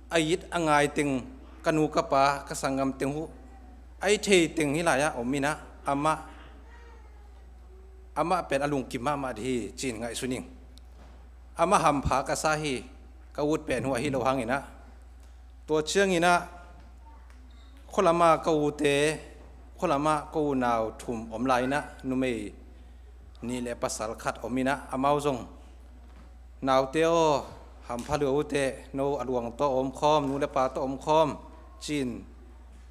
a it a ngai teng, ka nu ka pa, ka sanggam teng uh a i thei teng hih lai-ah om in ah, amah, amah pen a lungkim mahmah dih hi ci-in ngaihsun ing. Amah hampha ka sa hi, ka ut pen uh ahi lo hangin ah. Tua ciangin ah khualama ka ute, khualama ka unau thum om lai in ah, numei nih le pasal khat om in ah, amau zong, "Naute aw, hampha lua ute, no a luang tawh om khawm, nu le pa tawh om khawm," ci-in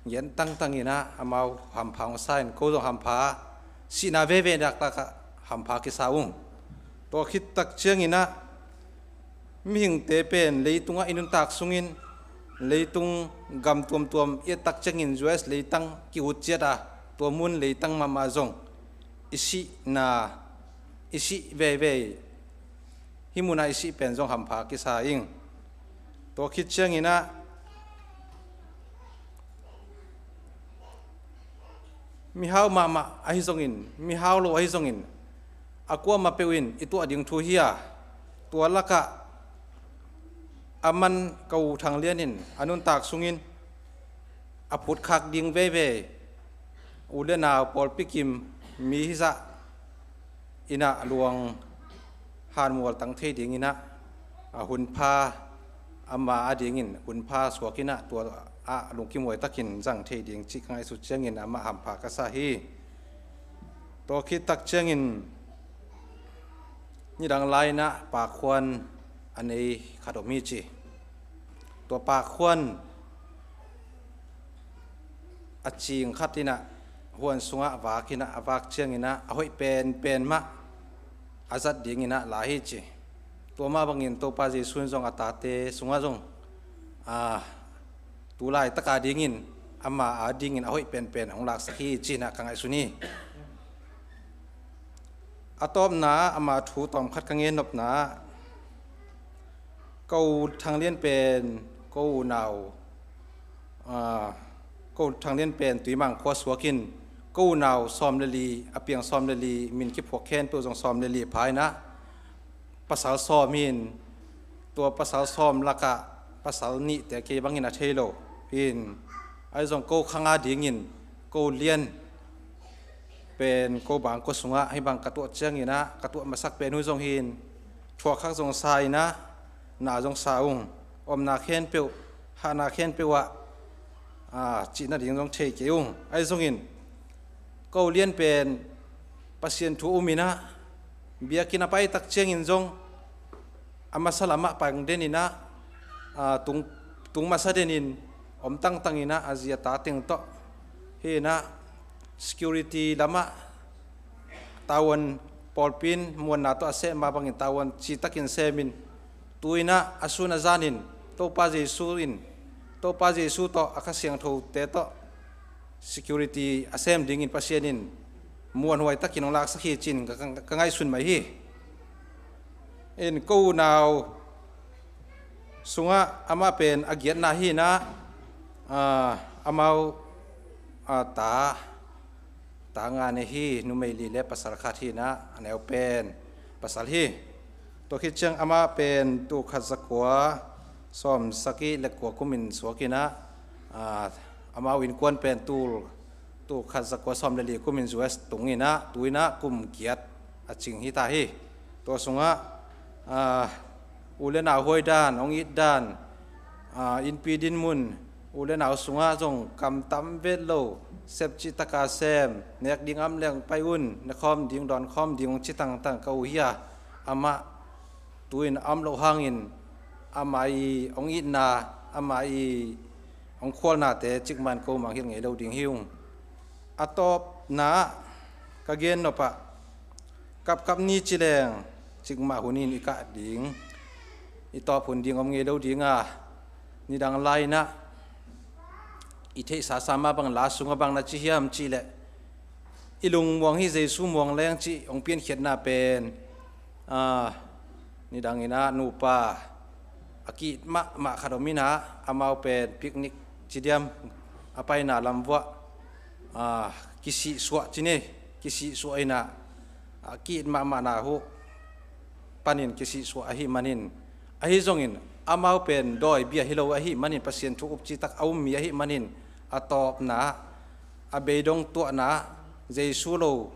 ngen tangtang in ah, amau hampha hong sa in, ko zong hampha, sihna veivei naktakah hampha kisa ung. Tua khit tak ciangin ah mihingte pen leitungah i nuntak sungin, leitung gam tuamtuam i et tak ciangin U S leitang ki-ut ciat a, tua mun leitang mahmah zong i sihna, i sih veivei, hih munah i sih pen zong hampha kisa ing. Tua khit ciangin ah mihau mahmah ahi zongin, mihau lo ahi zongin, a kuamah peuh in i tuah ding thu hi a, tua lakah a man ka u Thang Lian in a nuntak sungin a phutkhak ding veivei, u le nau, pawlpi kim, mi hizah in ah luang hanmual tang thei dingin ah, a hunpha, ama adingin hunpha suak in ah, tua ah lungkimhuai takin zang thei ding cih ka ngaihsut ciangin amah hampha ka sa hi. Tua khit tak ciangin nidang lai in ah pakhuan a nei khat om hi ci. Tua pakhuan a cing khat in ah huan sungah vak in ah, a vak ciangin ah a hoih penpen mah a zat dingin ah la hi ci. Tua mah bangin Topa Jesu in zong a tate sungah zong, a, tu laitaka dingin ama adingin a hoih penpen hong laksak hi ci-in ah ka ngaihsun hi. A tawpna, ama thu tawmkhat ka ngen nopna, ko Thang Lian pen, ko unau, aa, ko Thang Lian pen Tuimang khua suak in, ko unau sawm le li, a piang sawm le li, min kiphuak khempeuh zong sawm le li pha in ah, pasal sawm hi in, tua pasal sawm lakah pasal nihte kei bangin a thei lo hi in, ahi zong ko khang adingin, ko Lian pen ko bangkua sungah hih bang ka tuah ciangin ah, ka tuah masak pen uh zong hi in, thuakkhak zong sa in ah, na zong sa ung, omna khempeuh, hahna khempeuh ah, aa, cih nading zong thei kei ung. Ahi zongin ko Lian pen Pasian thu um in ah, biakinn a pai tak ciangin zong a masa lamah pang den in ah, aa, tung, tung masa den in, om tangtang in ah, a zi a ta teng tawh hi in ah, security lamah tavuan, pawlpi in muanna tawh a sem mah bangin tavuan citakin sem in, tu in ah a sun a zan in Topa Jesu in, Topa Jesu tawh, a Kha Siangthote tawh security a sem dingin Pasian in muanhuai takin hong laksak hi ci-in ka, ka, ka ngaihsun mai hi. In ko unau sungah amah pen a giatna hi in ah, aa, amau, aa, ta, ta nga nei hi, numei li le pasal khat hi in ah, a neu pen pasal hi. Tua khit ciang amah pen tul khat zakua sawm sagih le kua kumin suakin ah, aa, amau innkuan pen tul, tul khat zakua sawm le li kumin U S tungin ah, tu-in ah kum giat a cing hi ta hi. Tua sungah, aa, u le nau huai dan, hong it dan, aa, innpi dinmun, u le nau sungah zong kam tam vet lo, sep cih taka sem, nek ding om leng pai un, ne khawm ding, dawn khawm ding hong ci tangtang ka u hi a, amah tu-in a om loh hangin amah i hong itna, amah i hong khualnate cikmah in ko mangngilh ngei lo ding hi ung. A tawpna ah ka gen nop ah, kapkap ni ci leng cikmah hunin i kah ding, i tawp hun ding om ngei lo ding a, nidang lai-in ah i theihsa sa mah bang la sungah bang na ci hiam cih leh, i lungmuang hi Jesu muang leng cih hong piankhiatna pen, aa, nidangin ah nupa a ki-it mahmah khat om in ah, amau pen picnic ci diam, a paina lam vuah, aa, kisihsuah ci ni, kisihsuah in ah, a ki-it mahmahna uh panin kisihsuah ahih manin, ahi zongin amau pen dawi bia hi lo ahih manin, Pasian thu up cih tak a um mi ahih manin, a tawpna ah, a beidong tuahna ah, Jesu lo,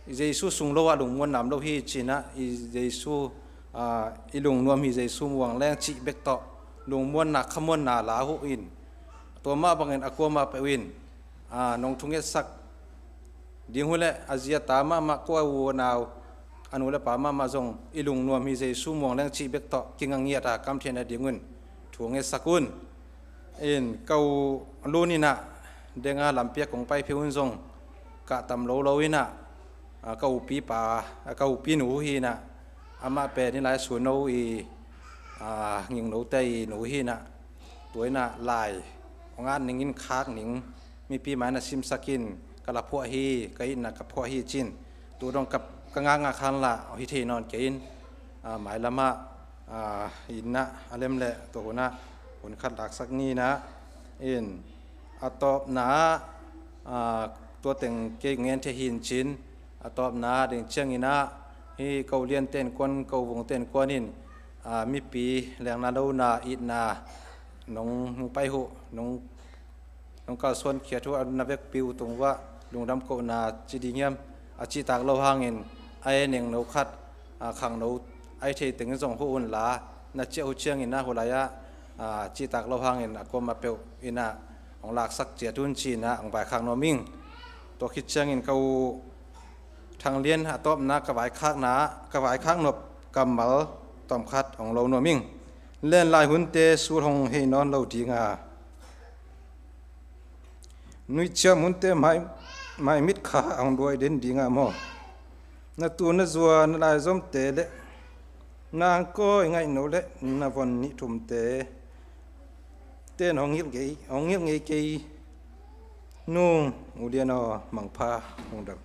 Jesu sung lo ah lungmuanna om lo hi ci-in ah, i Jesu, aa, i lungnuam hi Jesu muang leng cih bek tawh lungmuanna, khamuanna la uh in, tua mah bangin a kuamah peuh in, aa, nong thungetsak ding uh leh, a zi a ta mahmah, kua u nau, a nu le pa mahmah zong i lungnuam hi Jesu muang leng cih bek tawh kinga ngiat a, kam theihna ding un thungetsak un. In ka u Lun in ah, denga lampi ah kong pai phei un zong kah tam lo lo in ah, a, ka upipa, a, ka upinu uh hi in ah, amah pen hih lai Suno i, aa, Ngingnote i nu hi in ah, tua in ah lai hong at ning in khak ning, mipi mai-in ah simsak in, ka la phuah hi, ka itna ka phuah hi ci-in, tu dong ka, ka ngakngak hang lah hi thei nawn kei in, aa, mailam ah, aa, inn ah a lem leh tua hun ah hun khat laksak ni in ah, in a tawpna ah, aa, tua teng kei ngen thei hi in ci-in, a tawpna ding ciangin ah, hih ko Liante innkuan, ko Vungte innkuan in, aa, mipi lengna lona itna nong, nong pai uh, nong, nong kalsuan khiat uh, a na vekpi uh tung uah lungdam kohna ci ding hiam, a cihtak lo hangin a en eng no khat, aa, khangno a i thei teng zong huh un la, na ciah uh ciangin ah, hu lai ah, aa, cihtak lo hangin a kuamah peuh in ah hong laksak ciat un ci-in ah hong vaikhak nuam ing. Tua khit ciangin ka u Thang Lian a tawpna ka vaikhakna, ka vaikhak nop kammal tawmkhat hong lo nuam ing. Len lai hunte sul hong hei nawn lo ding a, nuihciam hunte mai, mai mit kha hong duai den ding a maw? Na tu na zua, na laizomte le na angkawi ngaihno le na von nih thumte ten hong ngilh ngei, hong ngilh ngei kei nung. U Lian aw, mangpha, lungdam.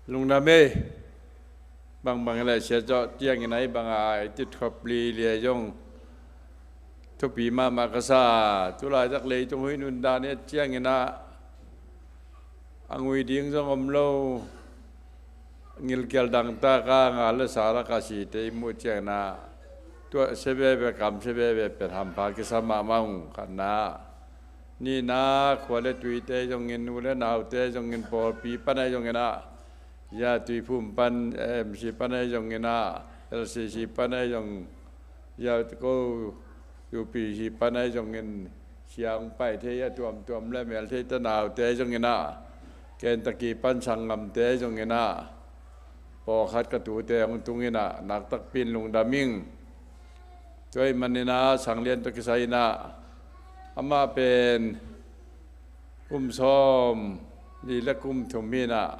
Lungdam ei. Bangbang le sia zawh ciangin a, hih bang a i titkhop lili a zong thupi mahmah ka sa. Tulaitak leitung hih nundan i et ciangin ah, a ngui ding zong om lo, ngilkial dangtak a ngal le sa lak a site i muh ciangin ah, tuahsia veve, kamsia veve pen hampha kisa mahmah ung. Khatna, nihna, khua le tuite zongin, nu le naute zongin, pawlpi pan ahi zongin ah, ya, Tuiphum pan, M C pan ahi zongin ah, L C C pan ahi zong, ya, ko U P C pan ahi zongin, sia hong pai thei a tuamtuam le melthei tanaute ahi zongin ah, Kentucky pan sanggamte ahi zongin ah, pawlkhat ka tute hong tungin ah, naktakpi in lungdam ing. Tua ahih manin ah, Sang Lian tawh kisai in ah, amah pen kum sawm li le kum thum hi in ah,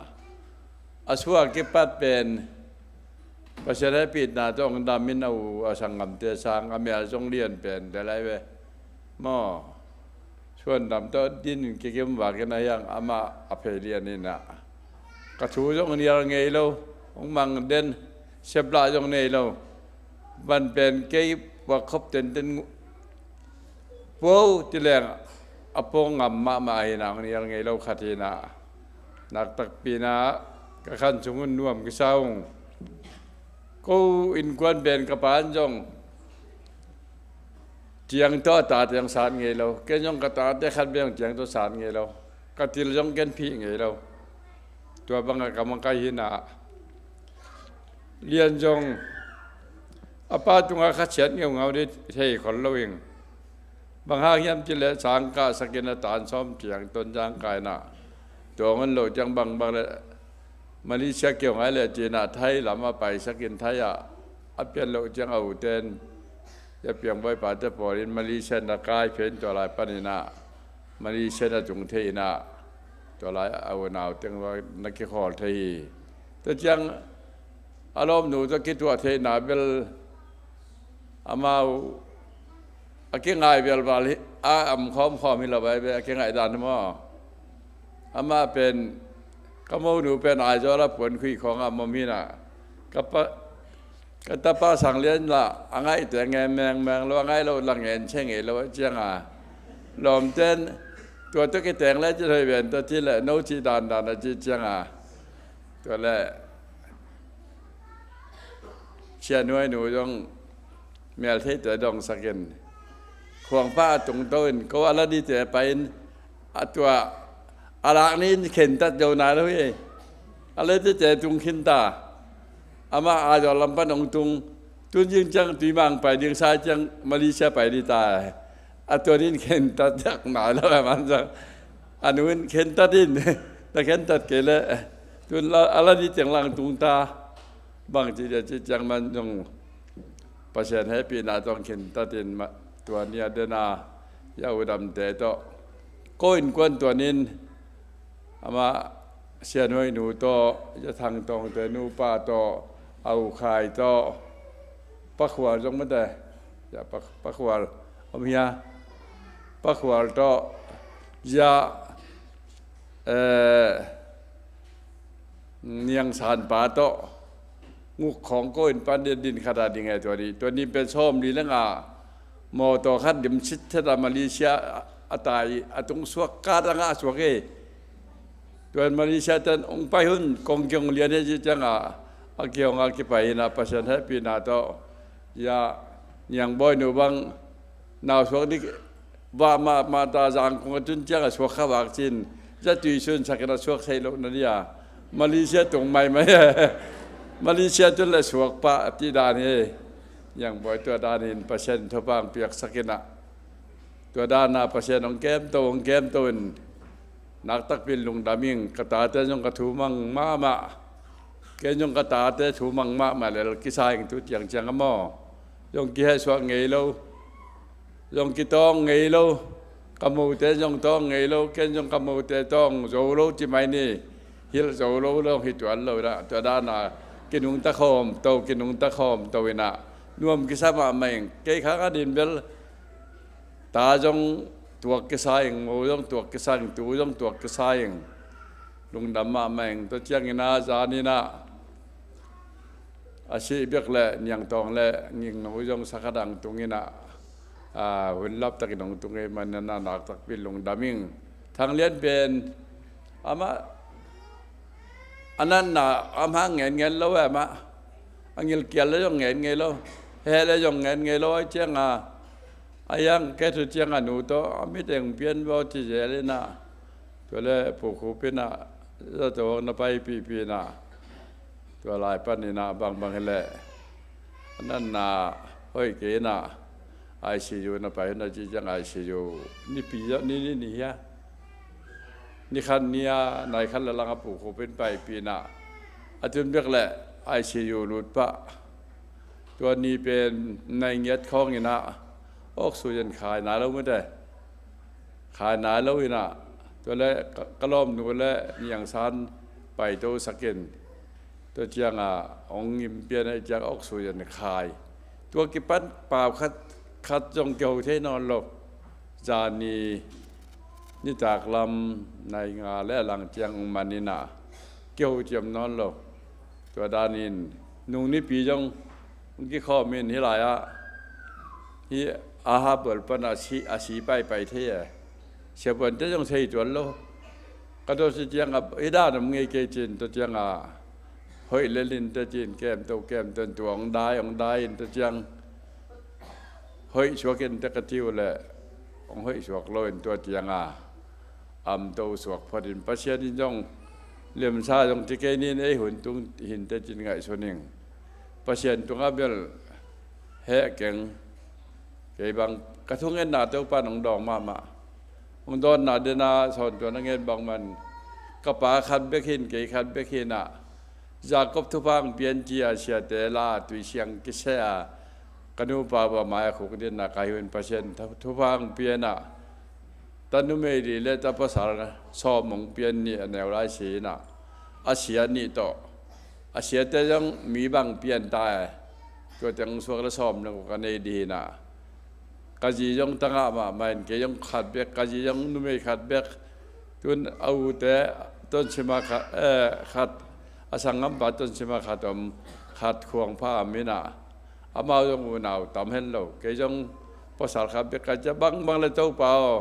a suak kipat pen Pasian hehpihna tawh hong dam in, a u a sanggamte sang a mel zong lian pen te lai ve maw. Suandam tawh din in kikim vakin a hiang amah a phei lian in ah, ka thu zong nial ngei lo, hong mang den, seplah zong nei lo. Van pen kei puak khop tenten puau ti leng, a pawng ngam mahmah hi-in ah, hong nial ngei lo khat hi-in ah, nak takpi-in ah ka khan sung un nuam kisa ung. Ko innkuan pen ka pa in zong ciang tawh a tate hong sat ngei lo. Ken zong ka tate khat bek hong ciang tawh sat ngei lo. Ka til zong ken phih ngei lo. Tua bangah ka makaih hi-in ah, Lian zong a pa tungah kha siat ngeungau ding thei khol lo ing. Bang hang hiam cih leh sang kahsak in a tan sawm ciang Tonzang kai-in ah, tua hong en loh ciang bangbang leh Malaysia keu ngai leh ci-in ah Thai lam ah paisak in, Thai ah a pian loh ciang a ute in, a piangbawi pate pawl in Malaysia na kai phei in, tua lai panin ah Malaysia na tung thei in ah, tua lai a unau teng va na kikhawl thei hi. Tua ciang a lawmnu tawh kituah theihna bel amau a kingai velval hi, a om khawmkhawm hi lo vai ve, a kingaih dan hi maw? Amah pen, ka monu pen Aizawl ah puan khuih khawng ah om hi-in ah, ka pa, ka tapa Sang Lian lah a ngaihte ngen mengmeng lo, a ngaih loh lah ngen cia ngei lo a ciang a, lawmte in tua tawh kiteng leh ci hoih ven tawh ci leh no cih dandan a ci ciang a, tua leh Sia Nuai nu zong meltheite dongsak in, khuangpa a tungto in, ko a la dite pai in, a tua a lak ni in khentat zo nai lo hi. A la dite tung khin ta. Amah Aizawl lam pan hong tung, tun zing ciang Tuimang pai ding, sa ciang Malaysia pai ding ta. A tua ni in khentat zak nai lo, a man zak. A nu in khentat in, na khentat kei leh, tun la, a la ni teng lang tung ta. Bang ci dia ci ciang man zong Pasian hehpihna tawh khentat in ma-, tua ni a den a, i a udamte tawh, ko innkuan tua ni in, amah Sia Nuai nu tawh, i a Thang Tawngte nupa tawh, a U Khai tawh, Pa Khual zong mate, i a Pa, Pa Khual om hia, Pa Khual tawh, i a, eh, Niang San pa tawh, nguk khawng ko in pan din, din khat a ding e tua ni. Tua ni pen sawm li leng a, mawtaw khat dim sit thet a Malaysia a tai, a tung suak, ka dang a suak e. Tua in Malaysia ten hong pai hun, kong kiang lian e ci ciang a, a kiang a kipai in a, Pasian hehpihna tawh, i a Niang Bawi nu bang, nau suak dik vak mahmah ta, zang kung a tun ciang a suak kha vak cin, za tui sun sak in a suak theih loh na dia, Malaysia tung maimai. Malaysia tun leh suak pah a ti dan hi. Niang Bawi tua dan in Pasian thupha hong piaksak in a, tua dan a Pasian hong kemto, hong kemto in, nak takpi in lungdam ing. Ka tate zong ka thu mang mahmah. Ken zong ka tate thu mang mahmah lel kisa ing tu ciang ciang a maw. Zong kihehsuak ngei lo. Zong kitawng ngei lo. Ka mote zong tawng ngei lo. Ken zong ka mote tawng zo lo ci mai ni. Hilh zo lo zong hi tuan lo dah. Tua dan a kinungta khawmto, kinungta khawmto in a, nuam kisa mahmah ing. Kei khang a din bel ta zong tuak kisa ing, mo zong tuak kisa ing, tu zong tuak kisa ing. Lungdam mahmah ing. Tua ciangin a, zan in a, a sih bek leh Niang Tawng leh Nging Nu zong sa khat a hong tung in a, a, hun lap takin hong tung ahih manin a, nak takpi in lungdam ing. Thang Lian pen amah a natna amah ngen ngen lo e, amah a ngilkial leh zong ngen ngei lo, heh leh zong ngen ngei lo, a ciang a, a yang kei thu ciang a nu tawh a mit eng pian baw ci zel in a, tua leh Pu Khup in a, zato na paipihpih in a, tua lai panin a bangbang hi leh a natna hoih kei in a, I C U na pai hun a ci ciang, I C U nipi zah ni, ni, ni hia, ni khat ni a, nai khat leh lang a Pu Khup in paipih in a, a tun bek leh I C U lut pah. Tua ni pen nai ngiat khawng in a, oxygen khai nai lo mate. Khai nai lo in a, tua leh ka, ka lawmnu leh Niang San paito sak in, tua ciang a hong ngim pian ahih ciang oxygen khai. Tua kipan pau khat, khat zong kiho thei nawn lo. Zan ni, nitak lam nai nga leh a lang ciang hong man in a, kiho ciam nawn lo. Tua dan in nung nipi zong hong kikhawm in, hih lai ah, hih a ha bual pan a si, a si paipai thei e. Siapuan te zong thei tuan lo. Ka dawt si ciang a i dan om ngei kei cin tua ciang a hoih lel in te cin kem to kem ten tua ong dai ong dai in tua ciang hoih suak in te ka tiu le ong hoih suak lo in tua ciang a am to suak phot in Pasian in zong lemsa zong ti kei nin ei hun tung hin te cin ngaihsun ing. Pasian tungah bel heh keng. Kei bang ka thungetna Topa nong dawng mahmah. Hong dawnna dena sawn tua na ngen bang man ka pa khat bek hin kei khat bek hinah Jacob thupha hong pian cia siate la tui siang kisea ka nupa bua mai a khuk dinna kai hun Pasian thupha hong pianah ta numei li le ta pasal sawm hong pian nih a neu lai si inah a sia nih tawh a siate zong mi bang pian ta e. Tua teng suak le sawm le ka nei dih inah ka zi zong tangah mahmah in kei zong khat bek ka zi zong numei khat bek tun a ute tonsima khat, eh, khat a sanggampa tonsima khat om khat khuangpha a minah amau zong unau tam hen lo kei zong pasal khat bek ka cia bangbang le Topa aw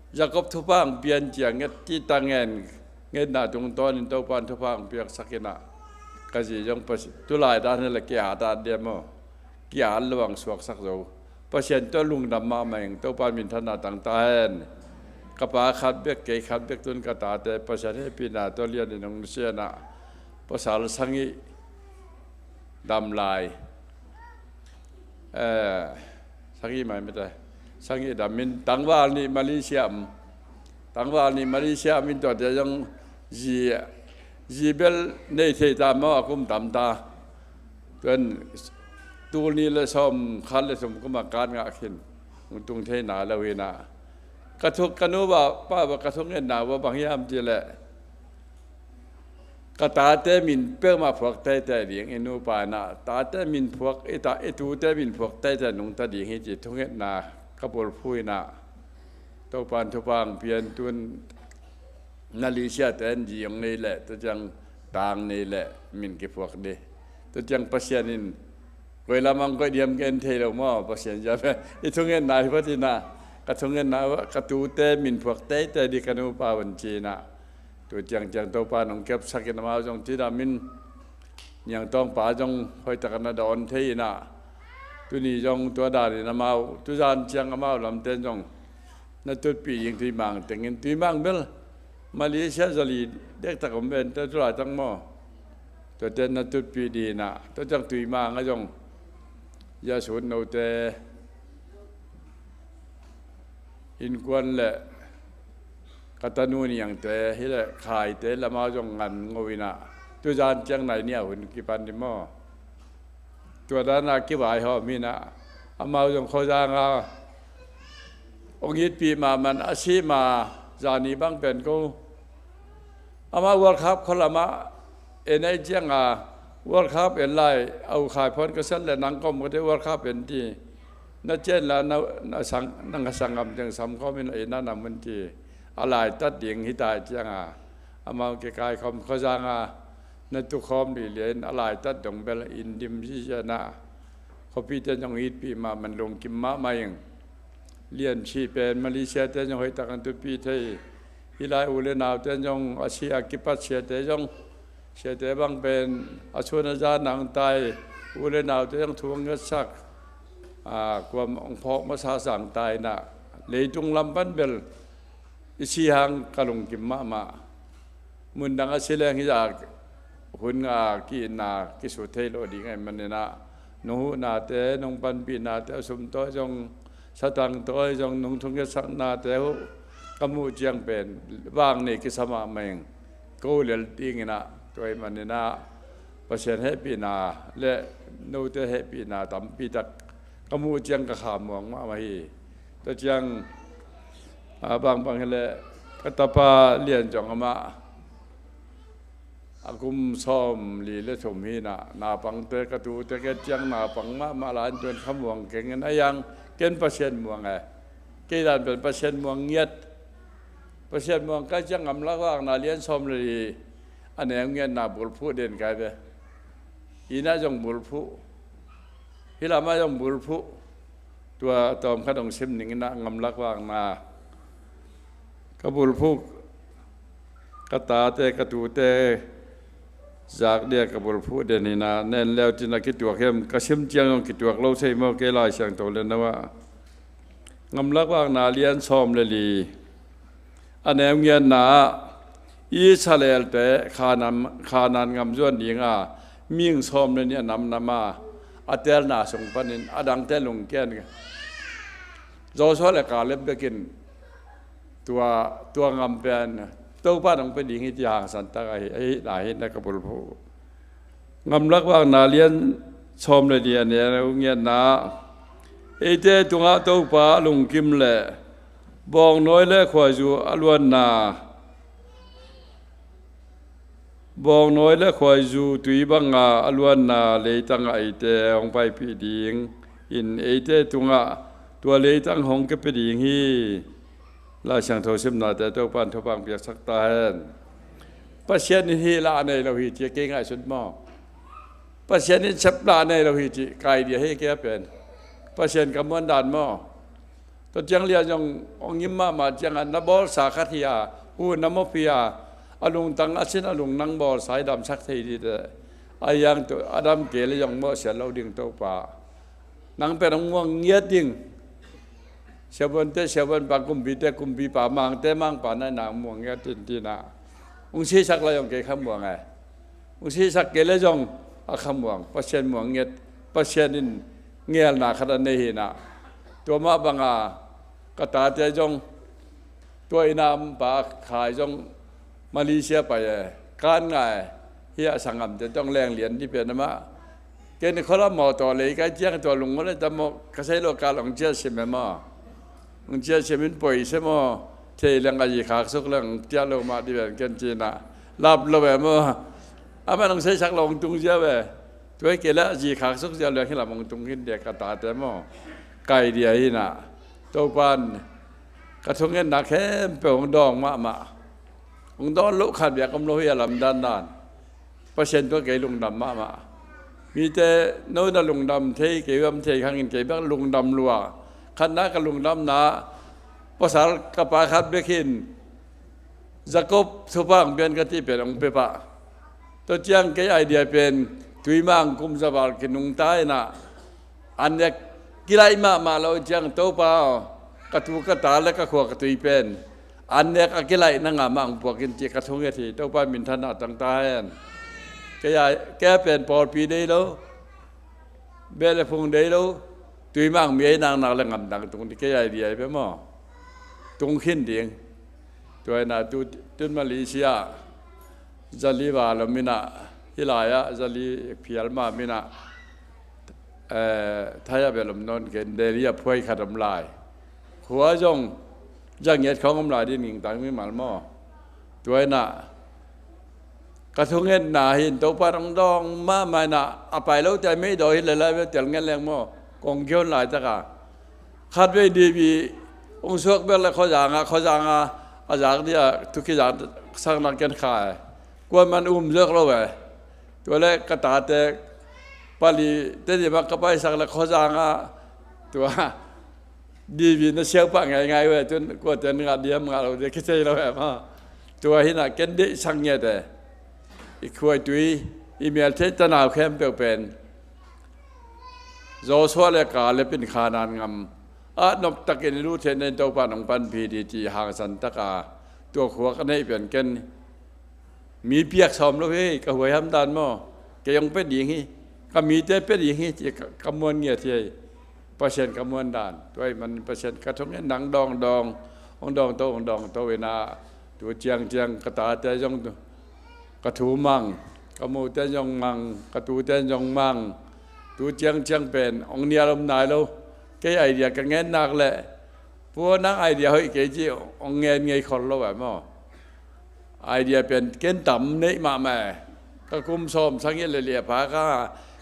Jacob thupha ang pian cia nget ti ta ngen ngetna tungtawnin Topa in thupha ang piaksak inah ka zi zong tulai dan hen la kia ta diam aw kia an lo ang suaksak zo. Pasian tua lungdam mahmah ing Topa minthanna tangta hen. Ka pa khat bek kei khat bek tun ka tate Pasian hehpihna tua lianin hong nusianah pasal sangih dam lai. Eh, sangih mai mete sangih dam in tangval nih Malaysia am tangval nih Malaysia am in tuate zong zi zi bel nei thei ta maw a kum tam ta. Tuan tul ni le sawm khat le sawm kum a kan ngah khin hong tung thei na lo hinah ka thuk ka nu ba pa ba ka thuk ngetna ba bang hiam ti le ka tate min peuhmah phuak teitei ding i nupa inah tate min phuak i ta i tute min phuak teitei nungta ding hi ci thungetna ka bulphu inah Topan thupha ang pian tun na lisiate in zi hong nei leh tua ciang tang nei leh min kiphuak dih. Tua ciang Pasian in koi lamang koi diam gen thei lo maw Pasian zia pe i thungetna hi phatinah ka thungetna ka tute min phuak teitei dih ka nupa un cinah tua ciang ciang Topa nong kepsak in amau zong tidam in niangtawngpa zong hoihtak na dawn thei inah tuni zong tua danin amau tuzan ciang amau lamten zong na tutpih ding tuimang tengin tuimang bel Malaysia zali dektak om ven te tulai tak maw tuate na tutpih dinah tua ciang tuimang a zong yasun note innkuan le ka tanu niangte hi le khaite lama zong ngan ngo inah tuzan ciang nai nia hun kipan di maw tua dana kivai hawm hinah amau zong khozanga ong itpih mahman a sih ma zani bang pen ko ama World Cup kholama en ai cianga World Cup en lai a ukhai phon ka sat le nang kom ka te World Cup en ti na cen la na sang na nga sangam teng sam kom in a ina na mun ti a lai tat ding hi tai cianga amau ke kai khom khozanga na tu khom li len a lai tat dong bel in dim si na khopi te jong itpi ma man lung kim ma ma ing lian si pen Malaysia te jong hoi tak an tu pi thei hi lai u le nau te jong a si a kipat sia te jong siate bang pen a suan a za nang tai u le naute ang thu ang ngat sak a kuam ang phawk masa sang tai na leitung lam pan bel i si hang ka lungkim mahmah. Mundang a si leng hi a hun a ki-itna kisu thei lo ding ai manina nong huhnate nong panpihnate a sum tawi zong satang tawi zong nong thunget saknate uh ka muh ciang pen vang nei kisa mahmah ing. Ko lel dingin ah tua ahih manin ah Pasian hehpihna le note hehpihna tampi tak ka muh ciang ka kha muang mahmah hi. Tua ciang a bangbang hileh ka tapa Lian Cong amah a kum sawm li le thum hi nah naupangte ka tute ka ciang naupang mahmah la an tuan kha muang keng in a yang ken Pasian muang e. Kei dan pen Pasian muang ngiat. Pasian muang kai ciang ngamlak vakna lian sawm le li a neu ngiatna bulphuh den kai ve. Ina zong bulphuh hi lamah zong bulphuh. Tua tawm khat hong sim ning ina ngamlak vakna Ka bulphuh, ka tate, ka tute zak dia ka bulphuh den hi na, nen leu cin a kituak hiam, ka sim ciang zong kituak lo thei maw, kei Lai Siangtho le no ah. Ngamlak Vakna lian sawm le li, a neu ngiatna ah Israel-te Khanaan, Khanaan gam zuan ding a, mihing sawm le nih a namnam a, a telna sung panin a dangte lungkian, Joshua le Kaleb bekin tua, tua ngam pen Topa in hong pia ding hi, ci hangsan tak ahi, ahi na, hi na ka bulphuh. Ngamlak Vakna lian sawm le li, a neu ngiatna, eite tungah Topa a lungkim le bawngnawi le khuaizu a luanna, bawngnawi le khuaizu tui banga a luanna leitang ah eite hong paipih ding in, eite tungah tua leitang hong kipia ding hi. Lai Siangtho simnate Topa in thupha piaksak ta hen. Pasian in hih lah a nei lo hi, ci kei ngaihsut maw? Pasian in sep lah a nei lo hi, ci ka idea hi kei a pen. Pasian ka muan dan maw? Tua ciang lian zong hong ngim mahmah ciangah na bawlsa khat hi a, hu na mawp hi a, a lungtang a sin a lungdam bawlsa i damsak thei dih teh. A hiang tu a dam kei le zong mawhsiat lo ding Topa. Nang pen hong muang ngiat ding. Siavuante siavuanpa, kumpite kumpipa, mangte mangpa na, nang muang ngiat ding, ci na. Hong sisak lai zong kei kha muang e. Hong sisak kei le zong a kha muang. Pasian muang ngiat, Pasian in ngelna khat a nei hi na. Tua mah banga ka tate zong, tua inn a ampa Khai zong Malaysia pai e, kan ngai. Hih a sanggamte tawh leng lian dih pen amah. Ken khuala mawtaw lei kai ciang tua lungmuang le tam maw, ka sei lo, ka long ciat sim e maw? Hong ciat sim in poi se maw? Thei leng a zi khak suk leng ciah lo mah dih pen ken, ci na. Lap lo e maw? Amah hong seisak lo hong tung ziau e. Tua hi kei le a zi khak suk ziau leng hih lam hong tung khin dek ka tate maw? Ka idea hi na. Topa in ka thungetna khempeuh hong dawng mahmah. Hong dawn loh khat bek om lo hi a, lamdandan. Pasian tua kei lungdam mahmah. Mite no na lungdam thei, kei bang thei khangin kei bek lungdam lua. Khatna ka lungdamna, pasal ka pa khat bek hin Jacob thupha hong pia in ka cih pen hong pia pah. Tua ciang kei idea pen tuimang kum za val kinungta in ah, an nek kilaih mahmah lo ciang, Topa aw, ka tu ka ta le ka khua ka tui pen an nek a kilaih nang a mah hong puak in, ci ka thunget hi. Topa minthanna tang ta hen. Kei a, kei a pen pawlpi dei lo, beh le phung dei lo, tuimang mi ei naknak le ngamdang tung ding kei idea hi pia maw? Tung khin ding. Tua hi na tu, tun Malaysia, zali va lo mi na, hih lai ah zali phial ma mi na, eh, thai a beh lom nawn ken, Delhi a phuai khat om lai. Khua zong za ngiat khawng om lai ding, ningtang mimal maw? Tua hi na ka thungetna hin Topa hong dawng mahmah in ah, a pai lote a mei daw hi le lai ve, tel ngen leng maw? Kong kion laitak a khatvei dih bih hong suak bek le khuazang ah, khuazang ah a zak dih a, thu kizak sakna ken kha e. Kuaman um zuak lo e. Tua le ka tate pali te dih mah ka paisak le khuazang ah, tua dih bih na siau pah ngaingai ve, tun kuate ngah diam ngah lo dih kithei lo e maw? Tua hi na ken deihsak ngiat e. I khua i tui, i mel theih tanau khempeuh pen Joshua le Kaleb in Khanaan ngam ah noptakin i lut theihna in Topa in hong panpih ding, ci hangsan tak a tua khua ka neih pen ken mi piak sawm lo hi, ka huai hamdan maw? Kei hong pia ding hi, ka mite pia ding hi, ci ka, ka muan ngiat hi. Pasian ka muan dan. Tua ahih manin Pasian ka thungetna hong dawngdawng, hong dawngto, hong dawngto in ah, tu ciangciang ka tate zong tu, ka thu mang, ka mute zong mang, ka tute zong mang. Tu ciangciang pen hong nial om nai lo. Kei idea ka ngen nak leh, pua nang idea hoih kei ci hong ngen ngei khol lo e maw? Idea pen ken tam neih mahmah e. Ka kum sawm sagih le li a pha ka,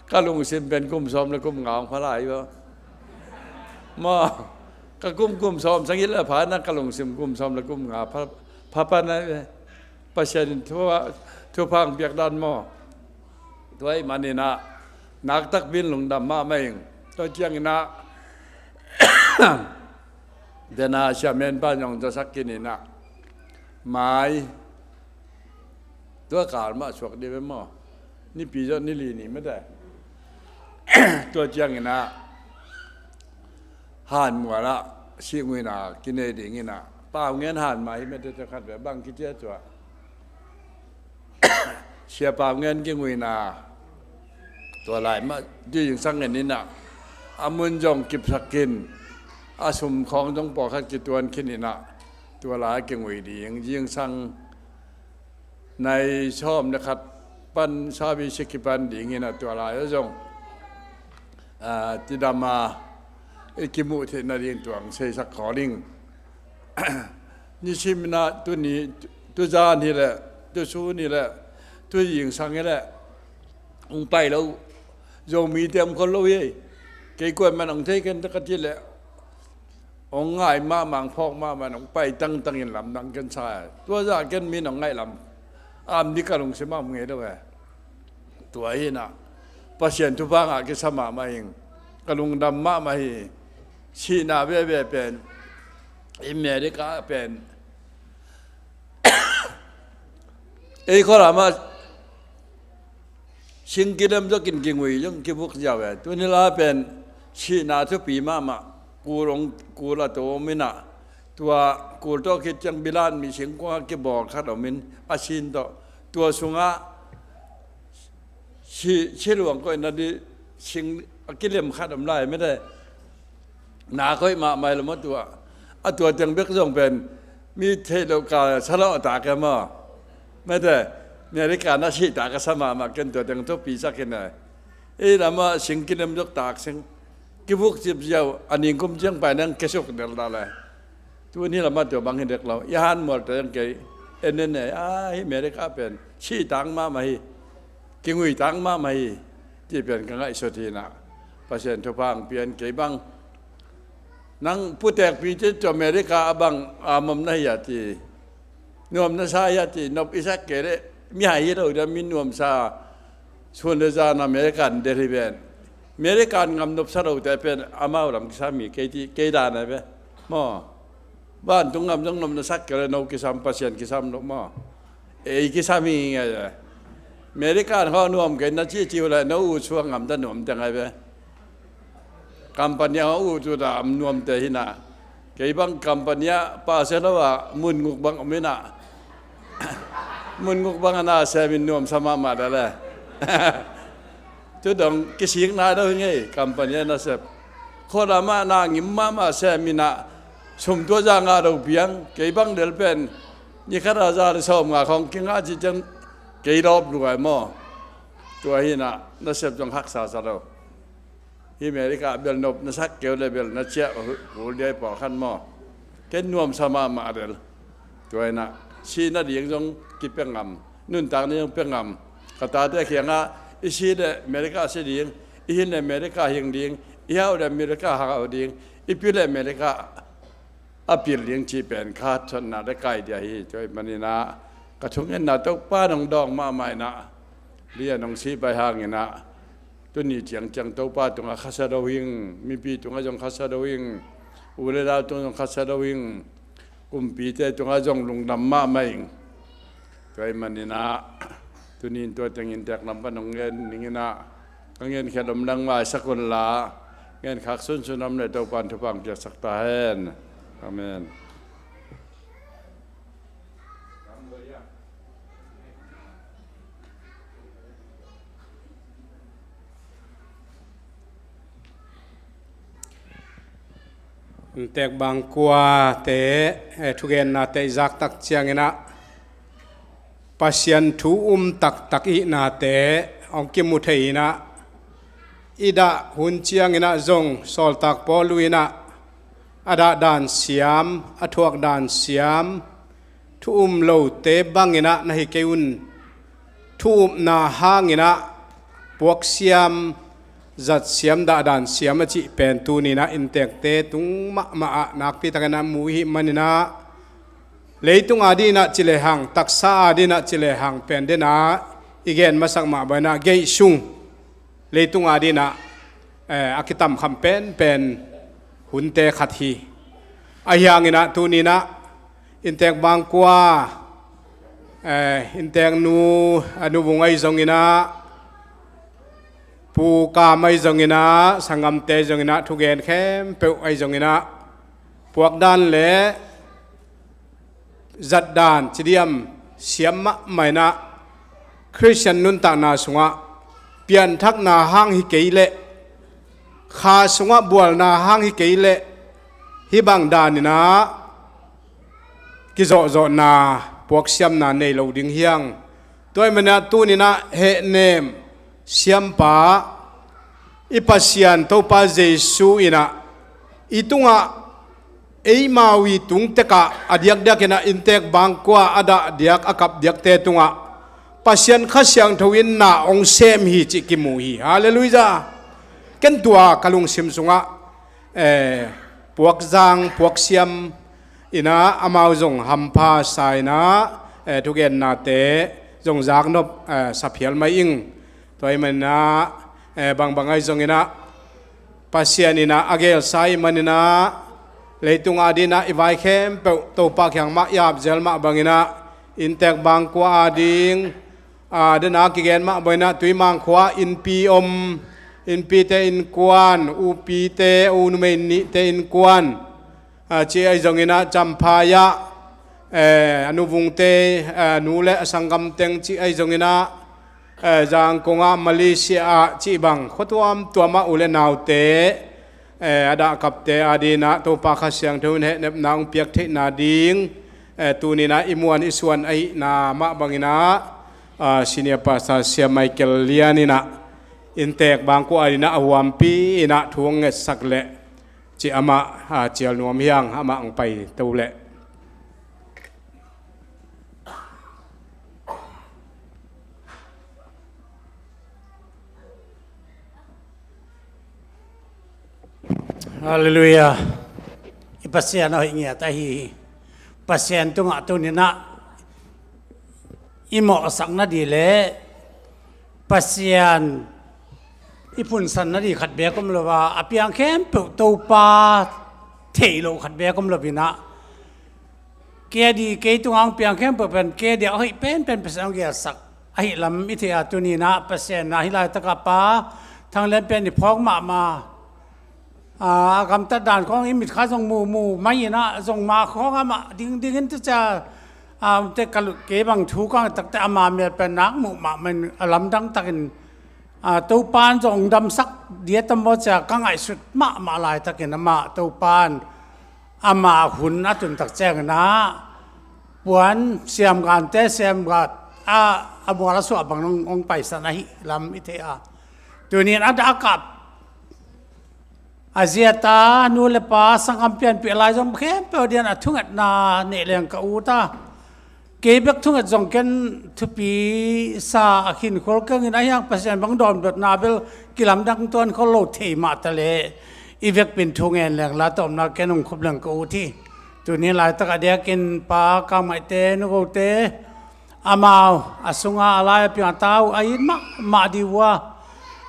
ka lungsim pen kum sawm le kum nga hong pha lai hi maw? Maw, ka kum, kum sawm sagih le a pha na, ka lungsim kum sawm le kum nga pha, pha pan a, Pasian in thu, thupha hong piak dan maw? Tua ahih manin ah, naktak pi-in lungdam mahmah ing. Tua ciangin ah, den a siamen pa in hong zasak khin in ah, Mai, tua kal mah suak dih ve maw? Nipi zawh ni li ni mate. Tua ciangin ah han mual ah sihngui na kinei dingin ah pau ngen han mah hi mate, tua khat ve bang kicia tua. Sia pau ngen kingui na, tua lai mah dih zingsang ngen in ah, a mun zong kipsak khin, a sum khawng zong pawlkhat kituan khin in ah, tua lai a kingui ding zingsang nai sawm le khat pan sabi si kipan dingin ah, tua lai a zong, ah, tidam a i kimuh theih nading tuang seisak khawl ing. Nisim in ah tuni, tuzan hi leh, tusun hi leh, tu zingsang hi leh, hong pai lo Zomite om khol lo hi. Kei kuaman hong thei ken ka cih leh, hong ngai mahmah, hong phawk mahmah, hong pai tangtangin lamdang ken sa. Tua zah ken min hong ngaih lam a om ding ka lungsim ah om ngei lo e. Tua hi in ah Pasian thupha ngah kisa mahmah ing. Ka lungdam mahmah hi. Sihna veve pen, i America pen, ei khualam ah sing kilem zaw kin kingui zong kivuk ziau e. Tuni lai pen sihna thupi mahmah. Kul hong, kul a to om in ah, tua kul tawh khit ciang bilan mi singkuang a kibawl khat om in, a sin tawh, tua sungah si, si luang koih nading sing a kilem khat om lai mate. Na koih mahmah lo maw tua. A tua teng bek zong pen mi theih loh ka sa lo a tak e maw? Mate, America na sih tak a sa mahmah ken, tua teng thupi sa khin e. Ei lam ah sing kilem zok tak sing, kivuk zipziau, a ningkum ciang pai nang kisuk del ta le. Tuni lam ah tua bang hi dek lo. I han mual ta zong kei en en e, a hi America pen sih tak mahmah hi, kingui tak mahmah hi, cih pen ka ngaihsut hi in ah, Pasian thupha hong pia in. Kei bang nang putekpite tua America a bang a om na hi a ci, nuam na sa hi a ci, nop i sak kei leh, mihai hi lo dia, mi nuamsa, sun le zan American del hi ven. American ngam nopsa lote pen amau lam kisam hi, kei ti, kei dan a ve maw? Vantung ngam zong nop na sak kei leh, no kisam, Pasian kisam lo maw? Ei kisam hi ngai e. American khawng nuam kei na cihcih uh leh, no ut suak ngam ta nuam teng ai ve. Company a ut uh ta om nuamte hi in ah. Kei bang company ah pa sia lo a, mun nguk bang om in ah, mun nguk bang a na sem in nuamsa mahmah ta le. Tu dong kisik nai lo hi ngei, company a nasep. Khualam ah na ngim mahmah sem in ah, sum tua za ngah lo piang, kei bang del pen ni khat a za le sawm nga khawng kingah cih ciang kei lawp lua e maw? Tua hi in ah nasep zong haksa sa lo. Hi America bel nop na sak kei uh leh bel na ciah kul dia i pawlkhat maw? Ken nuamsa mahmah del. Tua hi in ah sih nading zong kipia ngam, nuntak nading zong pia ngam. Ka tate kiangah i si leh America si ding, i hin leh America hing ding, i hau leh America hau ding, i pil leh America a pil ding cih pen ka hanthawnna le ka idea hi. Tua ahih manin ah ka thungetna Topa in hong dawng mahmah in ah, Lian hong si pai hangin ah, tuni ciangciang Topa tungah khasiat lo hing, mipi tungah zong khasiat lo hing, u le nau tungah zong khasiat lo hing, kumpite tungah zong lungdam mahmah ing. Tua ahih manin ah, tuni in tua teng inntek lam pan hong ngen ning in ah, ka ngenkhiat om dang maisak un la, ngenkhak sunsun om leh Topa in thupha hong piaksak ta hen. Amen. Inntek bang kuate, eh, thugennate i zak tak ciangin ah, Pasian thu um taktak i hihnate hong kimu thei in ah, i dah hun ciangin ah zong Sawltak Paul in ah, a dah dan siam, a thuak dan siam, thu um lote bangin ah na hi kei un. Thu upna hangin ah puak siam, zat siam, dah dan siam a cih pen tuni in ah inntekte tung mahmah ah nakpi takin ah mu i hih manin ah, leitung adingin ah ci lehang, taksa adingin ah ci lehang pen den ah i gen masak mah bangin ah geih sung, leitung adingin ah, eh, a kitamkham penpen hunte khat hi. Ahi hangin ah tuni in ah Inntek bangkua, eh, inntek nu, a nu vung ahi zongin ah, pu kam ahi zongin ah, sanggamte zongin ah, thugen khempeuh ahi zongin ah, puakdan le zatdan, cidiam siam mahmah in ah, Khristian nuntakna sungah pianthakna hang hi kei leh, kha sungah bualna hang hi kei leh, hih bang dan in ah kizawhzawhna, puaksiamna nei lo ding hi hang. Tua ahih manin ah tuni-in ah hehnem siampa, i Pasian Topa Jesu in ah i tungah, eimau i tung tekah a diakdiak in ah inntek bangkua a dah diak, a kap diakte tungah Pasian Kha Siangtho in na hong sem hi cih kimu hi. Halleluiah. Ken tua ka lungsim sungah, eh, puakzang, puaksiam in ah amau zong hampha sa in ah, eh, thugennate zong zaknop, eh, sa phial mai ing. Tua ahih manin ah, eh, bangbang ahi zongin ah, Pasian in ah a gelsa ahih manin ah, leitung adingin ah i vai khempeuh Topa kiang mah i ap zel mah bangin ah, inntek bangkua ading, a, dena kigen mah bangin ah, Tuimang khua innpi om, innpite innkuan, upite, u numei nihte innkuan, a, cih ahi zongin ah, Champhai ah, eh, a nu vungte, eh, nu le a sanggam teng cih ahi zongin ah, eh, Zangkong ah, Malaysia ah cih bang, khua tuamtuam ah u le naute, eh, a dahkapte adingin ah Topa Kha Siangtho in hehnepna hong piak theihna ding, eh, tuni-in ah i muan i suan ahihna mah bangin ah, ah, Senior Pastor Sia Michael Lian in ah, inntek bangkua adingin ah a huampi in ah thu hong ngetsak leh, ci amah, ah, cial nuam hi hang, amah hong paito leh. Halleluiah. I Pasian a hoih ngiat ahi hi. Pasian tungah tuni-in ah i mawhsak nading le Pasian i phunsan nading khat beek om lo a, a piang khempeuh Topa thei lo khat beek om lo in ah, kei ading, kei tungah hong piang khempeuh pen kei ading a hoih penpen Pasian hong gelsak ahih lam i thei a, tuni-in ah Pasian in ah hih laitakah Pa Thang Lian pen i phawk mahmah a, a gamtat dan khawng i mitkha zong mumu mai in ah, zong ma khawng amah dingding in tu cia, a, te ka lut kei bang thu ka ngah takteh ama mel pen nak muh mahmah in a lamdang takin, a, Topa in zong damsak ding a tam maw cia ka ngaihsut mahmah laitakin amah Topa in ama hun a tun tak ciangin ah puan siamgante siamgat a, a mual a suah bang hong, hong paisan ahih lam i thei a, tuni-in a dah a kap a ziat a, nu le pa sanggam pianpih a lai zong khempeuh adingin a thungetna nei leng ka ut a, kei bek thunget zong ken thupi sa a khin khol keng in, ahi hang Pasian bang dawnbetna bel kilamdang tuan khol lo thei mah ta leh, i vekpi in thu ngen leng la, tawpna ken hong khup leng ka ut hi. Tuni laitak a diakin Pa Kang Maite, Nu Gote, amau a sunga a lai a piang a ta uh a it mahmah ding uh a,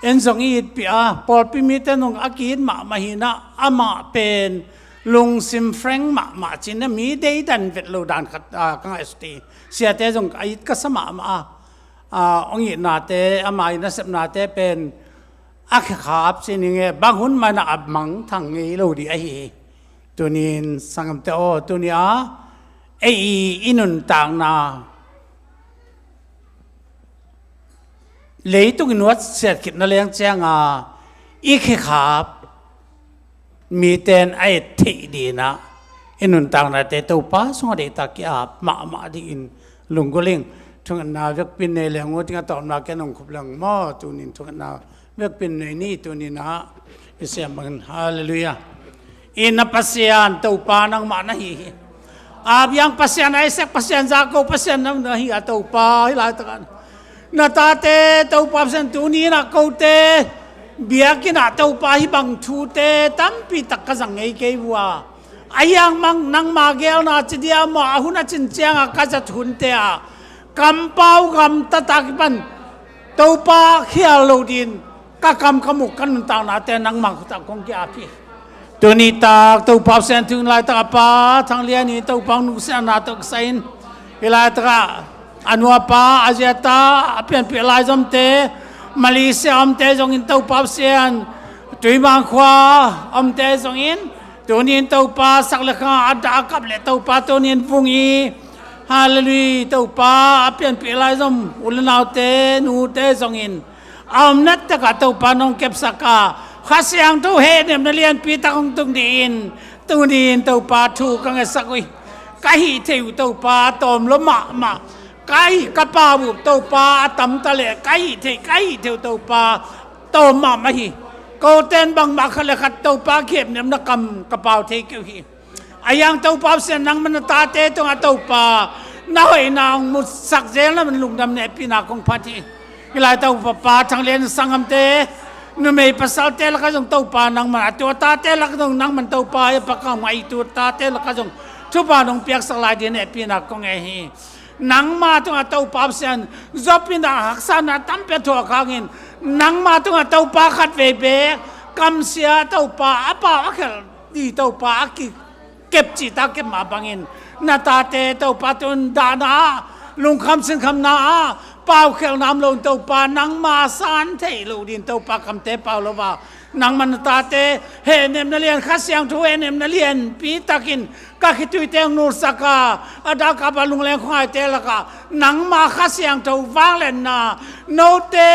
en zong i itpih a, pawlpi mite nung a ki-it mahmah hi in ah, amah pen lungsim frank mahmah ci-in ah, mi deidan vet lo dan khat, a, ka ngaihsut hi. Siate zong a it ka sa mahmah a, a, hong itnate, ama i nasepnate pen a khekhap ci-in hi nge, bang hun mah in ah a mangthang ngei lo ding ahi hi. Tuni-in sanggamte aw, tuni-a ei i, i nuntakna leitung i nuatsiat khit na leng cianga i khekhap mite in a et theih dingin ah i nuntaknate Topa sungah deihtak ki-ap mahmah dingin lunggulh ing. Thungetna vekpi in nei leng uh, tingah tawpna ken hong khup leng maw, tuni-in thungetna vekpi in nei ni, tuni-in ah i siam bangin. Halleluiah. I na Pasian Topa nangmah na hi hi. Abraham Pasian, Isaac Pasian, Jacob Pasian na, na hi a Topa, hih laitakah na tate Topa Pasian, tuni-in ah kote biakinn ah Topa hih bang thute tampi tak ka zang ngei kei uh a, ahi hang bang nangma geelna ci diam maw, a hun a cin ciangah ka zat hunte ah kampau gamtat a kipan Topa khial lo dingin ka kam ka muk ka nuntaknate nangma khut ah kong ki-ap hi. Tuni tak Topa Pasian thu laitak a Pa Thang Lian in Topa hong nungsiatna tawh kisai in, hih laitak ah a nuapa, a ziata, a pianpih laizomte, Malaysia omte zongin Topa Pasian, Tuimang khua omte zongin, tuni in Topa sak le khang a dah a kap le Topa tuni in vung hi. Halleluiah. Topa a pianpih laizom u le naute, nute zongin a omna takah Topa nong kepsak a, Kha Siangtho hehnepna lianpi tak hong tung dingin tuni in Topa thu ka ngetsak uh hi. Ka hih theih uh Topa a tawm lua mahmah, ka hih ka pau uh Topa a tam ta leh ka hih theih, ka hih theih uh Topa tawm mahmah hi. Kote in bangmah khat le khat Topa kihepnepna kam ka pau thei kei uh hi. A hiang Topa Pasian, nangmah na tate tungah Topa na hoihna hong musak zel na man lungdam nehpihna kong phat hi. Hih lai Topa Pa Thang Lian sanggamte, numei pasalte lakah zong Topa nangmah, a tua tate lakah zong nangmah Topa hih pakam a i tua tate lakah zong thupha nong piaksak lai ding nehpihna kong ngen hi. Nangmah tungah Topa Pasian, Job in a haksatna tampi a thuak hangin, nangmah tungah Topa khatvei beek kamsia Topa a pau a khelh ding Topa a kikep cihtak kep mah bangin, na tate Topa tun dahna ah, lungkham sinkhamna ah, paukhelhna om loin Topa nangmah san theih loh dingin Topa kamte pau lo a, nangmah na tate hehnepna lian, Kha Siangtho hehnepna lianpi takin ka khituite hong nulsak a, a dah a kap a lungleng khuangaite lakah nangmah Kha Siangtho vangliatna, note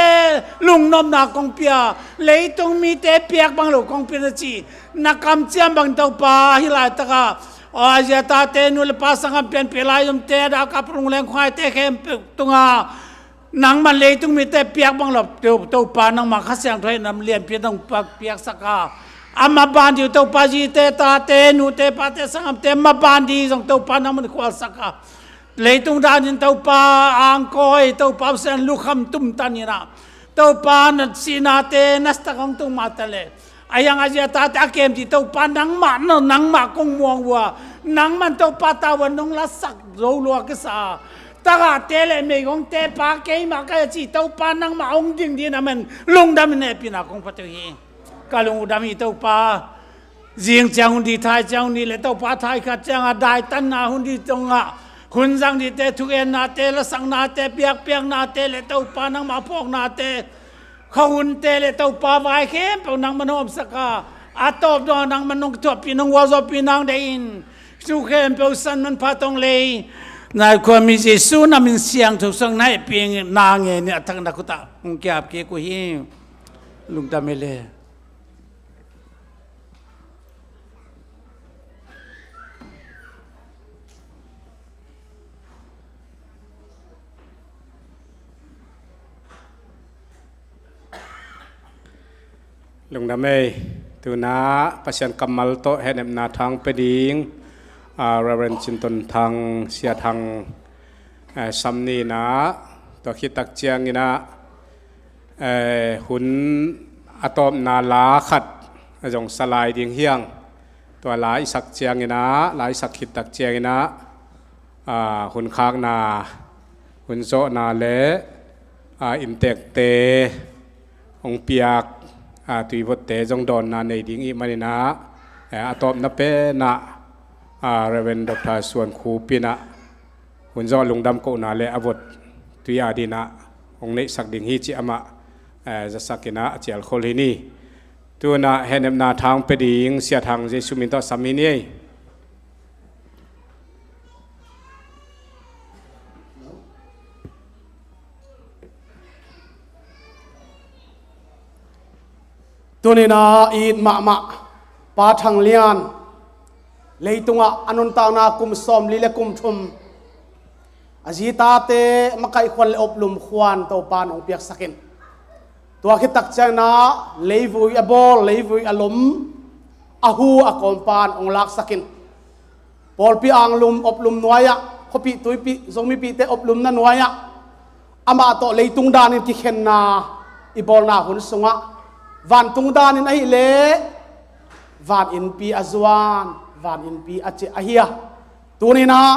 lungnopna kong pia, leitung mite piak bang lo kong pia na ci, na kamciam bang Topa hih laitakah, aw, a ziatate, nu le pa, sanggam, pianpih laizomte, a dah a kap a lungleng khuangaite khempeuh tungah nangmah leitung mite piak bang lo, To-, Topa nangmah Kha Siangtho hehnepna lianpi nong piak, piaksak a, a maban ding uh Topa zite, tate, nute, pate, sanggamte maban ding zong Topa nangmah na khualsak a, leitung danin Topa angkawi, Topa Pasian lukham tumtan in ah, Topa na sihnate na sitak hong tung mah ta leh, a hiang a ziatate a kem ding Topa nangmah, nangmah kong muang uh a, nangmah Topa tavuan nong lasak zo lua kisa a, tagahte le meigongte pa keimah ka hi a ci Topa nangmah hong ding dingin a man lungdam in hehpihna kong pia uh hi. Ka lungdam hi Topa. Zing ciang hun ding, thai ciang hun ding le Topa, thai khat ciang a daitanna hun ding tungah hun zang dingte, thugennate, lasaknate, biakpiaknate le Topa nangmah phawknate, khuahunte le Topa vai khempeuh nangmah nong omsak a, a tawp dong nangmah nong kithuahpih, nong gualzawhpih nang deih in, thu khempeuh san manpha tawh hong lei na khuami Jesu na min siangtho sung na hehpihna ngen in a thak na khut ah hong kiap kik uh hi. Lungdam hi le. Lungdam ei. Tunah Pasian kammal tawh hehnepna thang pia ding, ah, Reverend Cin Ton Thang, Sia Thang, eh, sam ni in ah, tua khit tak ciangin ah, eh, hun a tawpna la khat zong sa lai ding hi hang. Tua la i sak ciangin ah, la i sak khit tak ciangin ah, ah, hun khakna, hun zawhna le, ah, inntekte hong piak, ah, tuivotte zong dawnna nei ding i hih manin ah, eh, a tawpna pen ah, ah, Reverend Doctor Suan Khup in ah hun zawh lungdam kohna le a vot tui a dingin ah hong neihsak ding hi cih amah, eh, zasak in ah a cial khol hi ni. Tunah hehnepna thang pia ding Sia Thang Jesu min tawh sam hi ni ei. Tuni in ah it mahmah Pa Thang Lian, leitungah a nuntakna kum sawmli le kum thum, a zi tate makaih khuan le oplum khuan Topa in hong piaksak in, tua khit tak ciangin ah leivui a bawl, leivui a lom, a hu a kawmpa in hong laksak in, pawlpi anglum oplum nuai-ah, khuapih tuipih Zomipihte oplumna nuai-ah, amah tawh leitung danin kikhenna i bawlna hun sungah, vantung danin ahih leh van innpi a zuan, van innpi a ciah ahi a, tuni in ah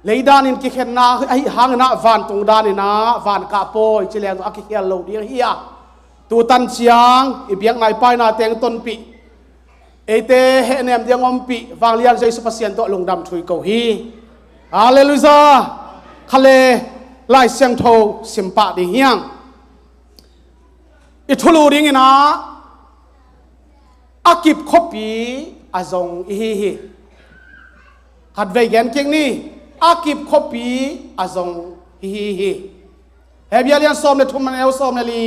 lei danin kikhenna ahih hangin ah vantung danin ah van kahpawi ci leng zong a kikhial lo ding ahi a, tu tan ciang i biakna i paina teng tonpih Eite hehnem ding ompih vanglian Jesu Pasian tawh lungdam thu i ko hi. Halleluiah. Kha le Lai Siangtho simpah ding hiang. I thulu dingin ah, a kip khuapi a zong i hi hi. Khatvei gen kik ni. A kip khuapi a zong i hi hi. Hebru lian sawm le thum, a neu sawm le li.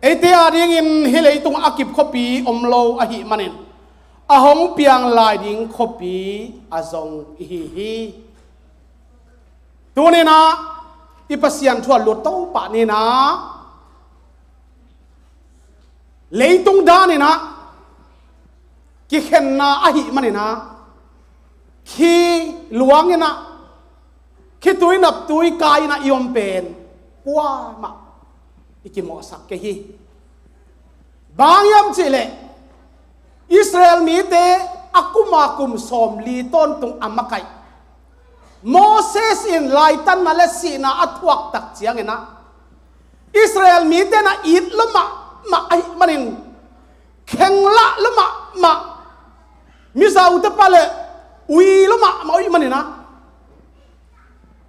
Eite adingin hih leitung a kip khuapi om lo ahih manin, a hong piang lai ding khuapi a zong i hi hi. Tuni-in ah i Pasian thu a lut to pah ni-in ah, leitung dan-in ah kikhenna ahih manin ah, khi luang-in ah, khitui naptui kai-in ah i om pen kuamah i kimawhsak kei hi. Bang hiam cih leh, Israel mite a kum a kum sawmli tawntung a makaih Moses in laitanna le sihna a thuak tak ciangin ah, Israel mite in ah it lua mahmah ahih manin, kheng lah lua mahmah, mizaute pa le ui lua mahmah ahih manin ah,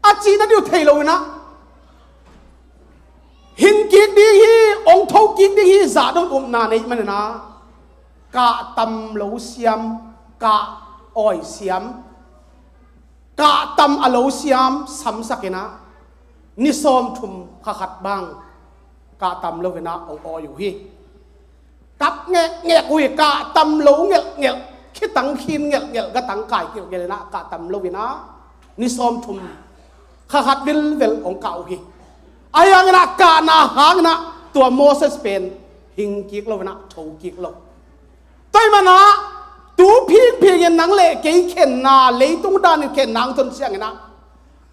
a cihna ding uh thei lo-in ah, hing kik ding hi, ong tho kik ding hi, zah dong upna nei manin ah, kah tam lo siam, kah awi siam, kah tam a lo siam samsak-in ah, ni sawmthum kha khat bang kah tam lo-in ah ong awi uh hi. Kap ngekngek uh hi, kah tam lo ngelhngelh, khitang khin ngelhngelh, gatang kai ngelhngelh-in ah, kah tam lo-in ah, ni sawmthum kha khat vilvel ong kah uh hi. Ahi hangin ah, kahna hangin ah tua Moses pen hing kik lo-in ah, tho kik lo. Tua ahih manin ah, tu phingphingin nang le kei khenna, leitung danin khenna hong tun ciangin ah,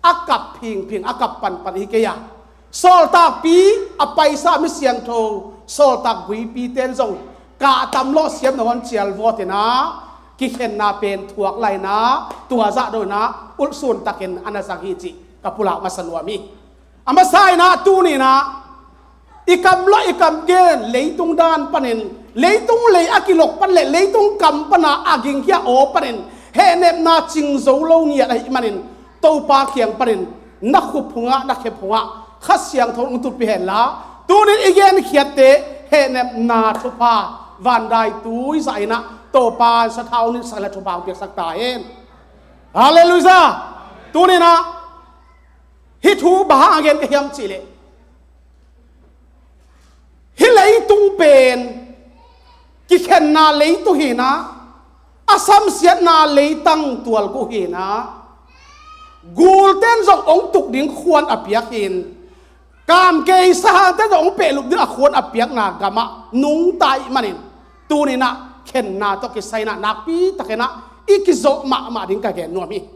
a kap phingphing, a kap panpan hi kei a, sawltakpi a paisa mi siangtho, sawltak guipite in zong kah tam lo siam nangawn cialvawt-in ah, kikhenna pen thuak lai-in ah, tua zah dong-in ah, ulhsun takin a na zang hi cih ka pulak masa nuam hi. A masa-in ah, tuni-in ah, i kam lo, i kam gen, leitung dan panin, leitung lei a kilok pan le leitung kam pan a a gingkhia aw panin hehnepna cing zo lo ngiat ahih manin, Topa kiang panin na khup phungah, na khe phungah Kha Siangtho hong tutpih hen la, tuni-in i genkhiatte hehnepna thupha, vandaitui zah-in ah, Topa in sathau nitsak le thupha hong piaksak ta hen. Halleluiah. Tuni-in ah, hih thu bang hang a gen ka hiam cih leh, hih leitung pen kikhenna leitung hi-in ah, a samsiatna leitang tualguk hi-in ah, gulte in zong ong tuk ding khuan a piak hi-in, kamkei sahangte in zong ong pehlup ding a khuan a piakna gamah nungta ahih manin, tuni-in ah khenna tawh kisai-in ah nakpi takin ah i kizawh mahmah ding ka gen nuam hi.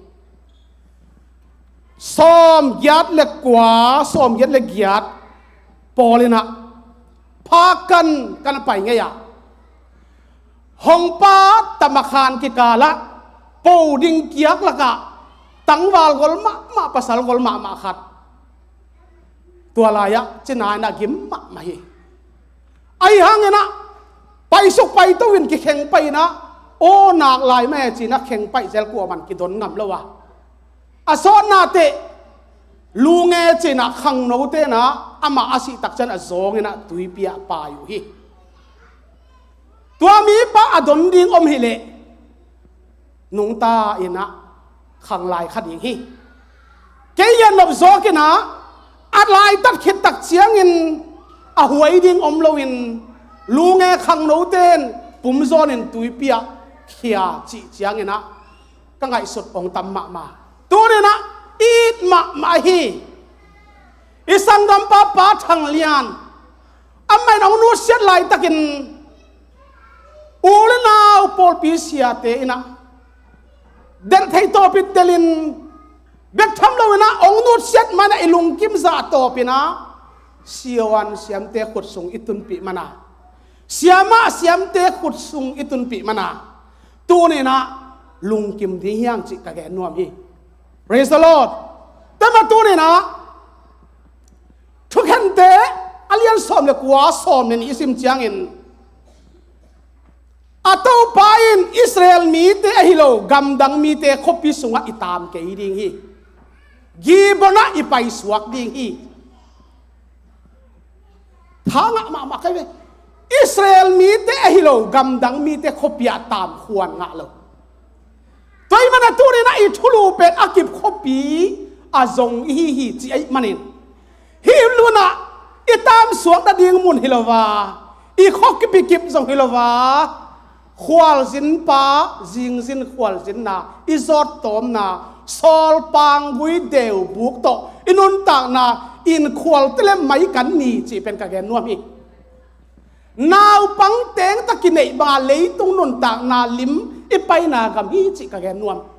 Sawmgiat le kua, sawmgiat le giat pawl-in ah, pha kan, kan a pai ngei a, hong pa tamakhan kikal ah, po ding kiak lakah tangval gol mahmah, pasal gol mahmah khat, tua lai-ah cina-in ah gim mahmah hi. Ahi hangin ah, paisuk paito-in kikheng pai-in ah, aw nak lai mah e ci-in ah kheng paih zel, kuamah in kidon ngam lo a, a sawtna teh, lu nge ci-in ah khangnote in ah amah a sih tak ciang a zawng-in ah tuipi ah pai uh hi. Tua mipa a don ding om hi leh, nungta-in ah khanglai kha ding hi. Kei gen nop zawk-in ah, a laitat khit tak ciangin a huai ding om lo-in, lu nge khangnote in pumzawn-in tuipi ah khia cih ciangin ah, ka ngaihsut ong tam mahmah. Tuni-in ah it mahmah hi. I sanggampa Pa Thang Lian, amah in ong nutsiat laitakin, u le nau pawlpi siate in ah, delh thei tawpin delhin, bek tham lo-in ah ong nutsiat man ah i lungkim zah tawpin ah, siavuan siamte khut sung i tunpih man a, siamah siamte khut sung i tunpih man a, tuni-in ah lungkim ding hi hang cih ka gen nuam hi. Praise the Lord. Tua mah tuni-in ah, Thukhente a lian sawm le kua, sawm le nih i sim ciangin, A Topa in Israel mite ahi lo gamdang mite khuapi sungah i taam kei ding hi. Gibeon ah i paisuak ding hi. Tha ngah mahmah kai ve. Israel mite ahi lo gamdang mite khuapi ah taam khuan ngah lo. Tua ahih manin a tuni-in ah i thulu pen a kip khuapi a zong i hi hi ci ahih manin, hih munah i taamsuak nading mun hi lo a, i khua kip i kip zong hi lo a, khualzinpa, zingzin khualzinna, i zawttawmna, sawlpang gui deubuk tawh i nuntakna, in khualte le mai kan ni cih pen ka gen nuam hi. Naupang teng tak i neih banga leitung nuntakna lim i paina gam hi cih ka gen nuam.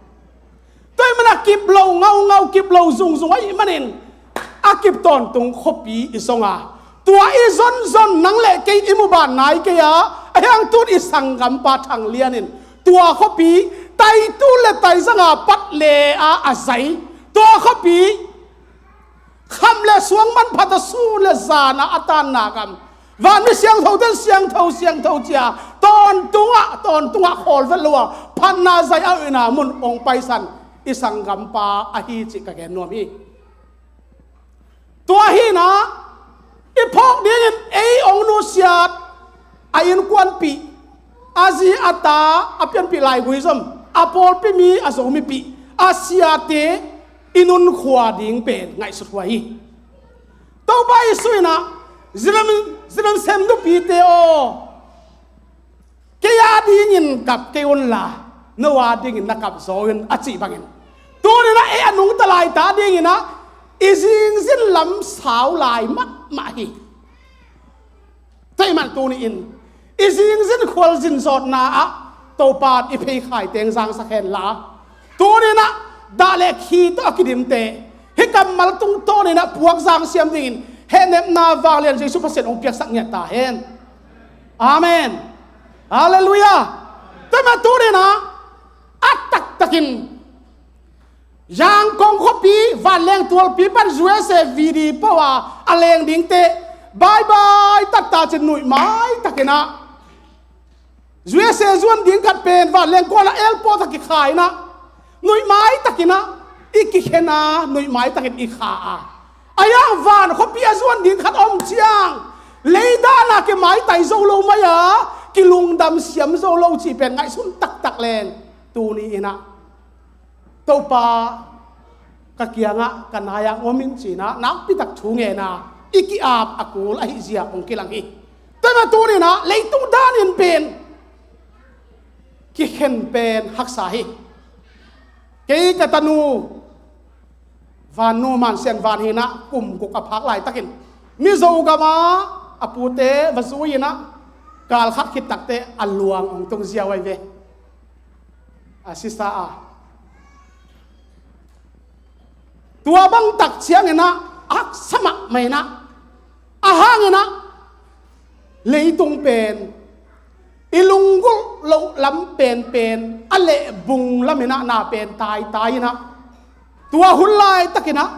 Tua ahih manin a kip lo ngaungau, kip lo zungzung ahih manin a kip tawntung khuapi i zong a, tua i zonzon nang le kei i muban nai kei a, a hiangtun i sanggampa Thang Lian in tua khuapi taitu le taizanga pat le a a zai, tua khuapi kham le suang manpha tawh sun le zan a a taanna gam, vanmi siangthote in siangtho siangtho ci a, tawntungah tawntungah khawlvet lo a phatna zai a, a hoihna mun hong paisan i sanggampa ahi cih ka gen nuam hi. Tua hi-in ah i phawk dingin ei hong nusiat, a innkuanpih, a zi a ta, a pianpih laigui zom, a pawlpi mi, a Zomipih, a siate i nunkhua ding pen ngaihsut huai hi. Topa Jesuh in ah, Jerusalem, Jerusalem nupite aw, kei a dingin kap kei unla, no a dingin na kap zaw un, a cih bangin, tuni-in ah ei a nungta laita dingin ah i zingzin lam sau lai mahmah hi. Tua ahih manin tuni-in i zingzin khualzin zawtna ah Topa in i pheikhaite hong zangsak hen la, tuni-in ah dah le khi tawh a kidimte hih kammal tungtawnin ah puak zang siam dingin hehnepna vanglian Jesuh Pasian hong piaksak ngiat ta hen. Amen. Halleluiah. Tua ahih manin tuni-in ah a taktakin Yangon khuapi vanleng tualpi pan U S A V D pawl a a leng dingte bye bye taktak cin nuih maitakin ah, U S A zuan ding khat pen vanleng kual a airport ah kikha in ah, nuih maitakin ah i kikhen a, nuih maitakin i kha a, a hiang van khuapi a zuan ding khat a om ciang, lei dan a kimaitai zo lo mai a, kilungdam siam zo lo cih pen ngaihsun taktak leng, tuni-in ah Topa, ka kiangah ka nai-ah hong om in ci-in ah nakpitak thu ngen a, i ki-ap a kul ahih zia hong kilang hi. Tua ahih manin tuni-in ah leitung danin pen kikhen pen haksa hi. Kei ka tanu Vannu Mansian Van hi-in ah kum guk a phak laitakin Mizo gam ah a pute va zui-in ah kal khat khit takteh a luang hong tung ziau ahi ve. A sisa a, tua bang tak ciangin ah haksa mahmah in ah, a hangin ah leitung pen i lunggulh loh lam penpen a lehbung lamin ah na pen taitai in ah, tua hun laitakin ah,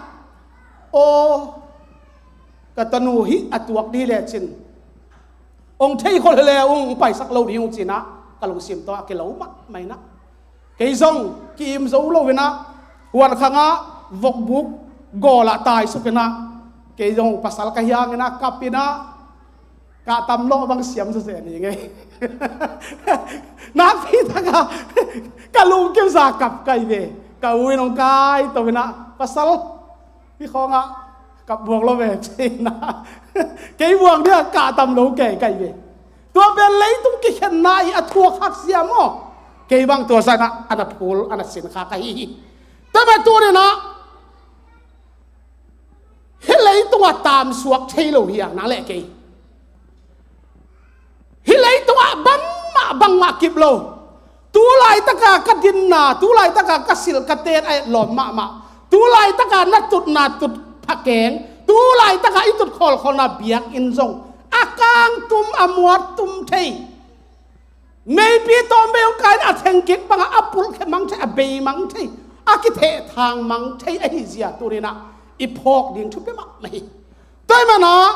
aw, ka tanu hih a tuak ding lecin hong thei khol hi le ung, hong paisak lo ding ung ci-in ah ka lungsim tawh a kilo mahmah in ah, kei zong ki-im zo lo-in ah huankhang ah vokbuk gawl ah taisuk in ah, kei zong pasal ka hi hangin ah kap in ah, kah tam lawh bang siam sese ni ngei. Nakpi tak a ka lungkimsa kap kai ve. Ka u in hong kaito in ah, pasal, hih khawng ah kap buak lo ve, ci-in ah, kei buang ding a kah tam lo kei kai ve. Tua pen leitung kikhenna hi a, thuak haksa maw. Kei bang tua zan ah a na phul, a na sin kha ka hi hi. Tua ahih manin tuni-in ah hih leitungah taamsuak thei lo hi a, nang le kei. Hih leitungah bangmah bangmah kip lo. Tu laitaka ka dinna, tu laitaka ka silh ka ten a etlawm mahmah, tu laitaka na tutna tut phakeng, tu laitaka i tut khawlkhawlna biakinn zong a kangtum, a muattum thei. Meipi tawm bei hong kai in a thengkik bangah a pulhkhe mang thei, a bei mang thei, a kithehthang mang thei ahi zia tuni-in ah i phawk ding thupi mahmah hi. Tua ahih manin ah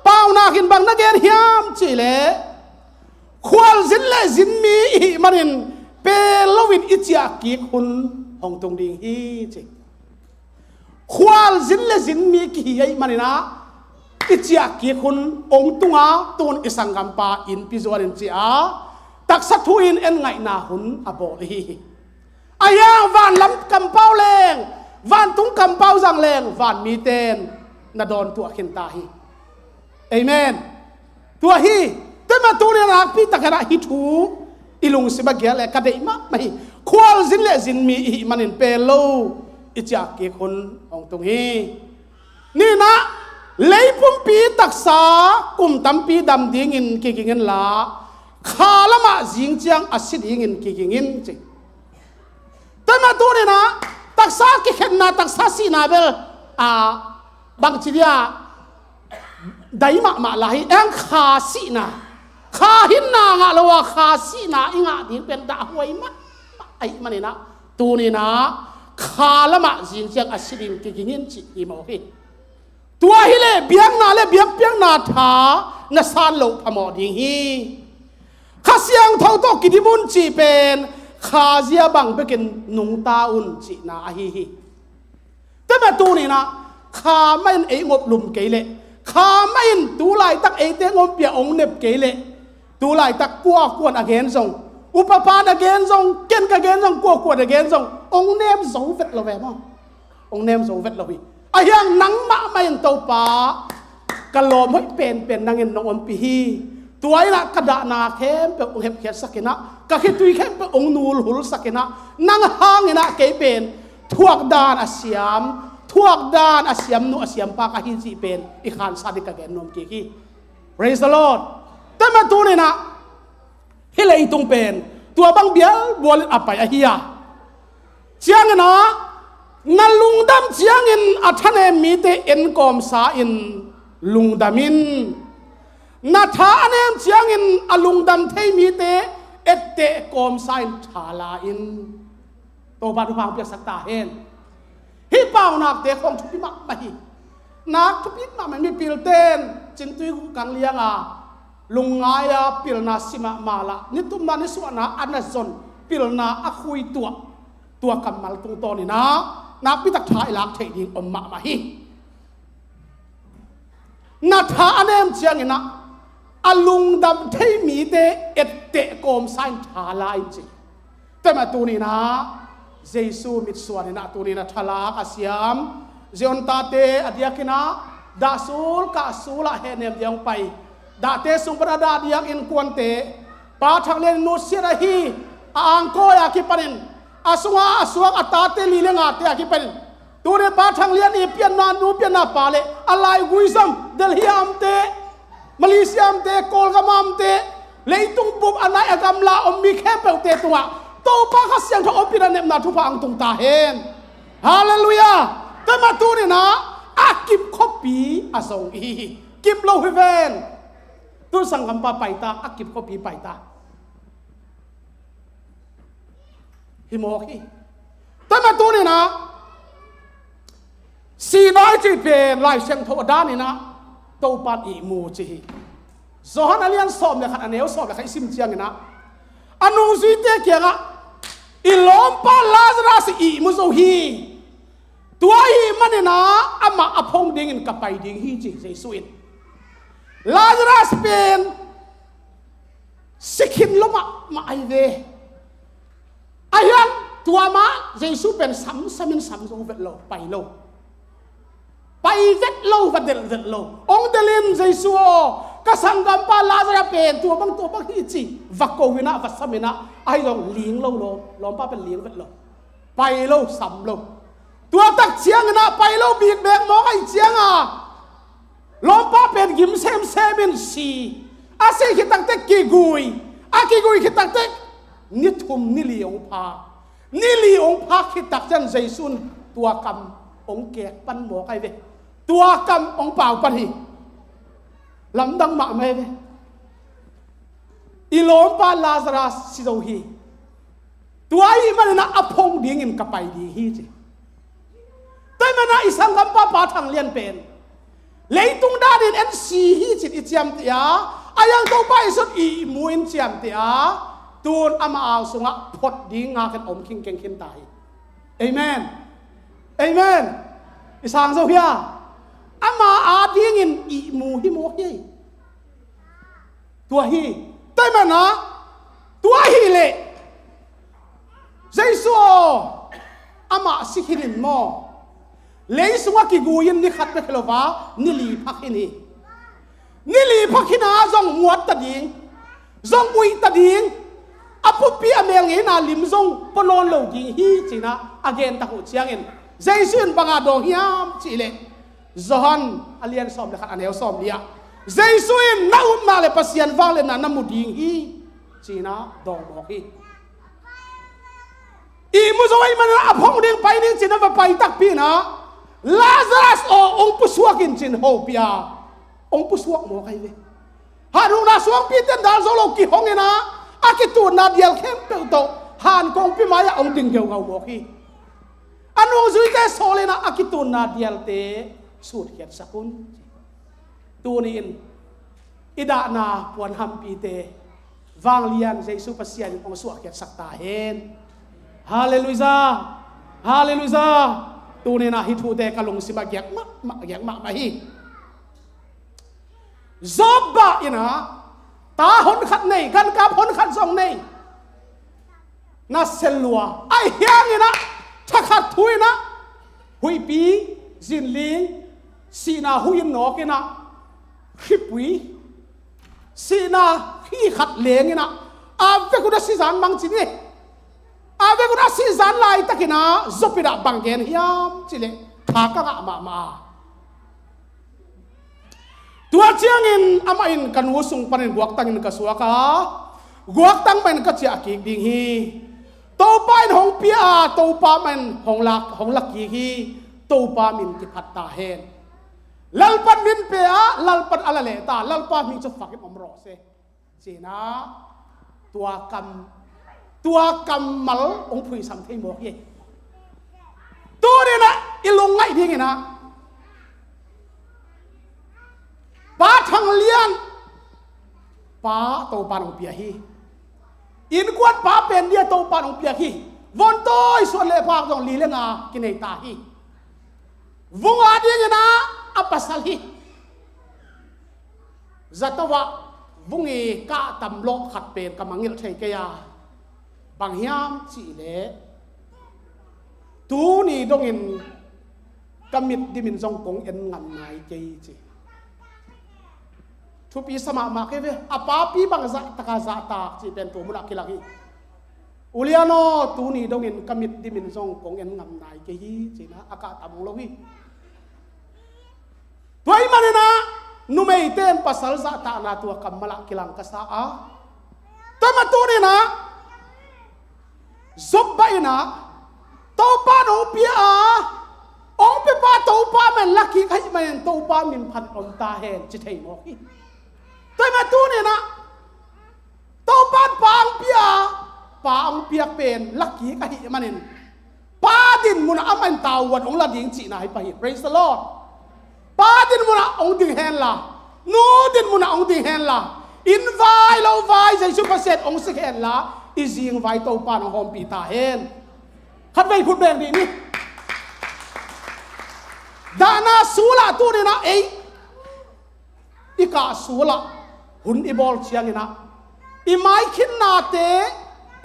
Paunak in bang na gen hiam cih leh, Khualzin le zinmi i hih manin pel loin i ciah kik hun hong tung ding hi ci. Khualzin le zinmi kihi ahih manin ah i ciah kik hun hong tung a, tun i sanggampa innpi zuan in ci a, taksa thu in en ngaihna hun a bawl i hi hi. Ahi hang vanlam kampau leng, vantung kampau zang leng, vanmite in na dawn tuah khin ta hi. Amen. Tua hi. Tua mah tuni nakpi takin ah hih thu i lungsim a gial le ka deih mahmah hi. Khualzin le zinmi i hih manin pel lo i ciah kik hun hong tung hi. Nihna, lei pumpi taksa kum tampi dam dingin kiging inla, kha lamah zing ciang a si dingin kiging in ci. Tua mah tuni-in ah taksa kikhenna, taksa sihna bel, a, bangci dia dai mahmah lai hi. Eng kha sihna, kha hinna ngah lo a kha sihna i ngah ding pen dahhuai mahmah ahih manin ah tuni-in ah kha lamah zing ciang a si ding kiging in cih hi mawk hi. Tua hileh biakna le biakpiakna tha na san loh phamawh ding hi. Kha Siangtho tawh kidim un cih pen khazia bang bekin nungta un cihna ahi hi. Tua mah tuni-in ah kha mah in ei ngop lum kei leh, kha mah in tu laitak eite ngoppi-a hong nep kei leh, tu laitak kuakuan a gen zong, upapan a gen zong, ken ka gen zong, kuakuan a gen zong hong nem zo vet lo ve maw? Hong nem zo vet lo hi. Ahi hang nang mahmah in Topa, ka lawm hoih penpen nangin nong ompih hi. Tua in ah ka dahna khempeuh hong hepkhiatsak in ah, ka khitui khempeuh hong nulhulsak in ah, nang hangin ah kei pen thuak dan a siam, thuak dan a siamnu a siampa ka hi cih pen i khansa ding ka gen nuam kik hi. Praise the Lord. Tua mah tuni-in ah hih leitung pen tua bang bialbual in a pai ahi a, ciangin ah na lungdam ciangin a thanem mite en kawmsa in lungdam in, na tha a nem ciangin a lungdam thei mite etteh kawmsa in tha la in. Topa thupha hong piaksak ta hen. Hih paunakte khawng thupi mahmah hi. Nak thupi mahmah, mipilten cintui kang lianga lungngai-a pilna si mahmah lah, nitumna nisuahna a na zon, pilna a khuituah, tua kammal tungtawnin ah nakpitak tha i lak theih ding om mahmah hi. Na tha a nem ciangin ah a lungdam thei mite etteh kawmsa in tha la in ci. Tua mah tuni-in ah Jesu mitsuan in ah tuni-in ah thalak a siam Zion tate a diakin ah dahsul kahsul ah hehnem dia hong pai. Dahte sung pan a dah diak innkuante, Pa Thang Lian in nusiat ahi a angkawi a kipanin, a sunga a suak a tate li le ngate a kipanin, tuni Pa Thang Lian i pianna nu, pianna pa le a laigui zong Delhi a omte, Malaysia a omte, Kawlgam a omte, leitung bup a nai a gamla om mi khempeuhte tungah Topa Kha Siangtho ompihna, nepna thupha hong tung ta hen. Halleluiah. Tua mah tuni-in ah a kip khuapi a zong i hi hi. Kip lo hi ven. Tun sanggampa pai ta, a kip khuapi pai ta. Hi mawk hi. Tua mah tuni-in ah sihna i cih pen Lai Siangtho a danin ah Topa in ihmu ci hi. Johan a lian sawm le khat, a neu sawm le khat i sim ciangin ah a nungzuite kiangah, i lawmpa Lazarus ihmu zo hi. Tua ahih manin ah amah a phong dingin ka pai ding hi ci Jesu in. Lazarus pen si khin lo mahmah ahi ve. Ahi hang tua mah Jesu pen samsam in sam zo vet lo, pai lo. Pai vet lo, va delh vet lo. Hong delh in, Jesu aw, ka sanggampa Lazarus pen tua bang tua bang hi ci, va ko in ah, va sam in ah, ahi zong ling lo lo, lawmpa pen ling vet lo. Pai lo, sam lo. Tua tak ciangin ah pai lo bik bek mawk ahih ciangin ah lawmpa pen gim semsem in si. A si khit takteh kigui. A kigui khit takteh ni thum ni li hong pha. Ni li hong phak khit tak ciang Jesu in tua kam hong kek pan mawk ahi ve. Tua kam hong pau pan hi. Lamdang mahmah ahi ve. I lawmpa Lazarus si zo hi. Tua ahih manin ah a phong dingin ka pai ding hi ci. Tua ahih manin ah i sanggampa Pa Thang Lian pen leitung danin en si hi cin i ciamteh a, A yang Topa Jesuh ihmu in ciamteh a, tun ama au sungah phot ding ngak in om khingkeng khin ta hi. Amen. Amen. I sang zo hia? Ama adingin ihmu hi mawk hi. Tua hi. Tua hi manah, tua hi leh Jesuh aw, amah si khin in maw? Lei sungah kigui in ni khat bek hi lo a, ni li phak khin hi. Ni li phak khin a zong muat ta ding, zong uih ta ding, a pumpi a mel ngeina lim zong pua nawn lo ding hi, ci-in ah a gen tak uh ciangin Jesuh in bang a dawng hiam cih leh, Johan a lian sawm le khat, a neu sawm li ah, Jesuh in na upna le Pasian vangliatna na mu ding hi, ci-in ah dawng mawk hi. Ihmu zo ahih manin a phong ding pai ni ci-in a va pai takpi in ah, Lazarus aw, hong pusuak in, ci-in hopih a, hong pusuak mawk ahi ve. Hanhukna suangpi ten dal zo lo kihong in ah, a kitunna dial khempeuh tawh han kongpi mai-ah hong ding geugau mawk hi. A nungzuite sawl in ah a kitunna dialte sutkhiatsak un. Tuni-in i dahna puanhampite vanglian Jesuh Pasian in hong suahkhiatsak ta hen. Halleluiah. Halleluiah. Tuni-in ah hih thute ka lungsim ah giak mahmah, giak mahmah hi. Job bah in ah ta honkhat nei, gankap honkhat zong nei, nasem lua, ahi hangin ah thakhat thu in ah huihpi zinling, sihna huih in nawk in ah, khipui, sihna hi khat leng in ah, a vek un a sizan bang ci ni. A vek un a sizan laitak in ah Job in ah bang gen hiam cih leh, tha ka ngah mahmah a. Tua ciangin amah in, ka nu sung panin guaktangin ka suak a, guaktang mah in ka ciah kik ding hi. Topa in hong pia a, Topa mah in hong lak, hong lak kik hi. Topa min kiphat ta hen. Lalpan min pe a, Lalpan a la leh ta, Lalpa min cu fakin om rawh se, ci-in ah tua kam, tua kammal hong phuisam thei mawk hi. Tuni-in ah i lungngaih dingin ah, Pa Thang Lian, pa Topa in hong piak hi. Innkuan pa pen dia Topa in hong piak hi. Vun tawi suan le phak zong li le nga kinei ta hi. Vung a dingin ah a pasal hi. Zato ah vung i kah tam lawh khat pen ka mangngilh thei kei a, bang hiam cih leh, tuni dongin ka mit dimin zong kong en ngam nai kei, ci. Thupi sa mahmah kei ve. A papi bang zahtak a zahtak cih pen tua munah kilang hi. U Lian aw, tuni dongin ka mit dimin zong kong en ngam nai kei hi, ci-in ah a kah tam lo hi. Tua ahih manin ah numeite in pasal zahtakna tua kammal ah kilang ka sa a, tua mah tuni-in ah Job bah in ah, Topa in hong pia a, hong piapa Topa mah in lak kik ahih manin Topa min phat om ta hen, ci thei mawk hi. Tua mah tuni-in ah Topa in pa hong pia a, pa hong piak pen lak kik ahih manin, pa din munah amah in tavuan hong la ding cihna hi pah hi. Praise the Lord. Pa din munah hong ding henla, nu din munah hong ding henla, inn vai lo vai Jesuh Pasian hong sik henla, i zing vai Topa in hong hawmpih ta hen. Khatvei khut beng dih ni. Dahna sulah tuni-in ah ei i kah sulah hun i bawl ciangin ah, i maikhinnate,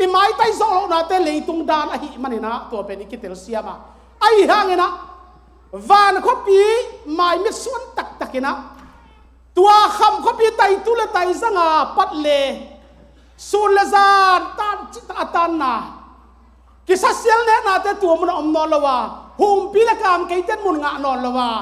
i maitai zawh lohnate leitung dan ahih manin ah tua pen i kitelsiam a, ahi hangin ah van khuapi maimit suan taktakin ah, tua kham khuapi taitu le taizang a pat le sun le zan tan cih a tanna, kisasial nehnate tua munah om nawn lo a, humpi le kamkeite in mun ngah nawn lo a,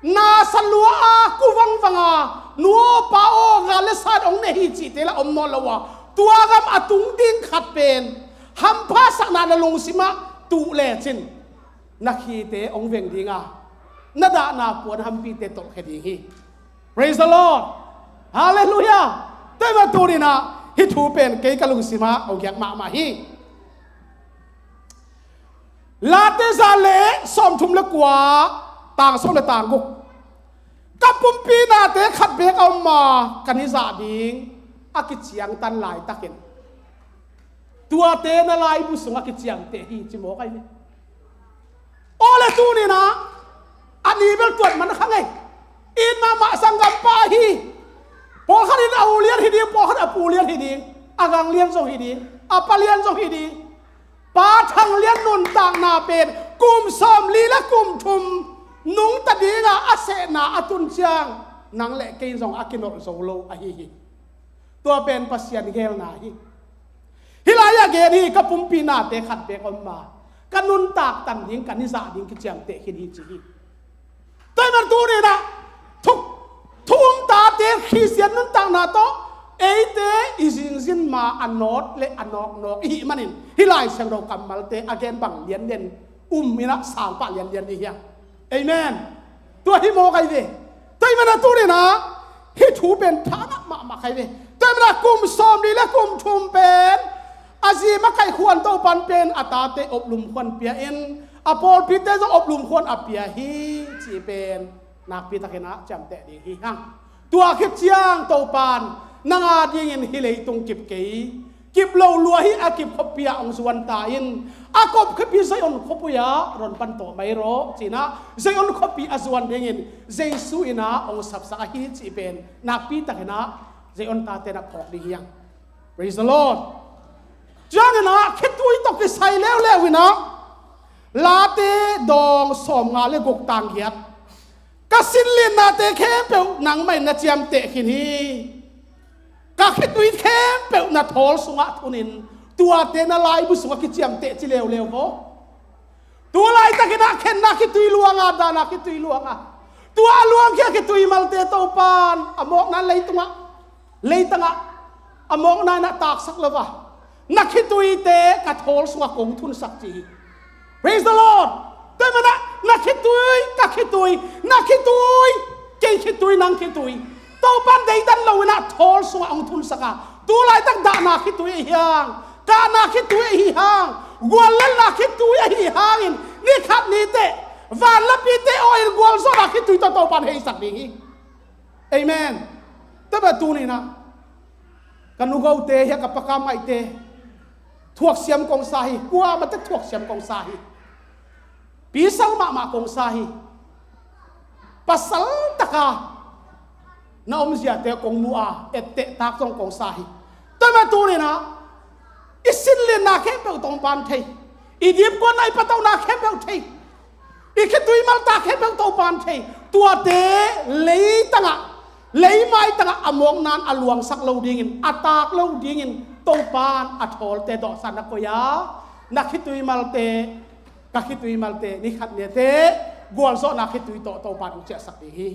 na sa lua a, ku vangvang a, nu aw pa aw, gal le sa in hong ne hi cihte lah om nawn lo a, tua gam a tung ding khat pen hampha sakna na lungsimah tuh lecin na khite hong veng ding a, na dahna puanhampite tolhkhia ding hi. Praise the Lord. Halleluiah. Tua mah tuni-in ah hih thu pen kei ka lungsimah hong giak mahmah hi. Late za le sawmthum le kua, tang sawm le tang guk. Ka pumpi nate khat beek a om ma, ka ni zah ding a kiciangtan laitakin, tuate na laibu sungah kiciamteh hi, ci mawk ai ve. Aw le, tuni-in ah a ni bel tuat man kha ngei. It mahmah sanggampa hi. Pawlkhat in a u lian hi ding, pawlkhat a pu lian hi ding, a gang lian zong hi ding, a pa lian zong hi ding. Pa Thang Lian nuntakna pen kum sawmli le kum thum nungta dingah a sehna a tun ciang nang le kei zong a kinolh zo lo ahi hi. Tua pen Pasian geelna hi. Hih lai-ah gen hi, ka pumpi nate khat beek om ma, ka nuntak tan ding, ka ni zah ding kiciamteh khin hi, ci hi. Tua ahih man tuni-in ah thu, thu um tate Khristian nuntakna tawh eite i zingzin ma a nawt le a nawknawk i hih manin hih Lai Siangtho kammalte a gen bang lianlian um in ah sangpah lianlian i hi a. Amen. Tua hi mawk ai ve. Tua ahih man a tuni-in ah hih thu pen tha ngah mahmah kha ai ve. Tua ahih man a kum sawmli le kum thum pen a zi makaih khuan Topan pen a tate oplum khuan pia in, a pawlpite zong oplum khuan a pia hi, cih pen nakpi takin ah ciamteh ding hi hang. Tua khit ciang Topan nang a dingin hih leitung kip kei, kip lo lua hi, a kip khuapi ah hong zuan ta in, a kip khuapi Zion khuapui ah ron pan tawh mai rawh, ci-in ah Zion khuapi a zuan dingin Jesu in ah hong sapsak ahi, cih pen nakpi takin ah Zion tate na phawk ding hi hang. Praise the Lord. Ciangin ah khitui tawh kisai leuleu in ah Late dawng sawmnga le guk tang giat. Ka sinlinnate khempeuh nangmah in na ciamteh khin hi. Ka khitui khempeuh na thawl sungah thunin tuate na laibu sungah kiciamteh ci leuleu vaw. Tu laitakin ah khenna khitui luang a, dahna khitui luang a, tua a luangkhia khitui malte Topan a mawkna in leitungah, leitangah a mawkna in ah taksak lo a, na khituite ka thawl sungah kong thunsak ci hi. Praise the Lord. Tua ahih man ah na khitui, ka khitui, na khitui, kei khitui, nang khitui, Topan deidan lo in ah thawl sungah hong thunsak a, tu laitak dahna khitui ahi hang, kahna khitui ahi hang, guallelhna khitui ahi hangin ni khat ni teh vanlapite aw in gualzawhna khitui tawh Topan heisak ding hi. Amen. Tua bek tuni-in ah ka nugote hi a, ka pakam ngaihte thuaksiam kong sa hi, kuamah tek thuaksiam kong sa hi. Pisal mahmah kong sa hi. Pasal taka na omziate kong mu a, etteh tak zong kong sa hi. Tua ahih man tuni-in ah i sinlinna khempeuh Topan thei, i dipkuatna, i patauhna khempeuh thei, i khitui malta khempeuh Topan thei. Tuate leitangah, leimaitangah a mawkna in a luangsak lo dingin, a tak lo dingin Topan a thawlte dawhsa na koih a, na khitui malte, ka khitui malte, ni khat ni teh gualzawhna khitui tawh Topan hong ciahsak ding hi.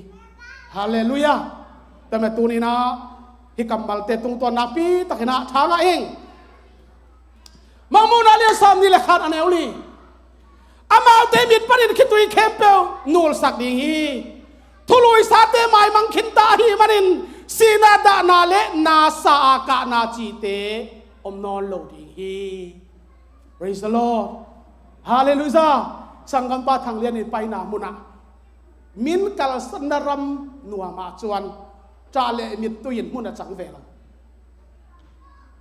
Halleluiah. Tua ahih man tuni-in ah hih kammalte tungtawn nakpi takin ah tha ngah ing. Mangmuhna lian sawmnih le khat, a neu li. Amaute mit panin khitui khempeuh nulsak ding hi. Thuluisate maimang khinta ahih manin sihna, dahna le nasa a kahna cihte om nawn lo ding hi. Praise the Lord. Halleluiah. Sanggampa Thang Lian in paina munah min kalsanna ram nuamah chuan ṭah leh mittui in hmun a chang ve lo.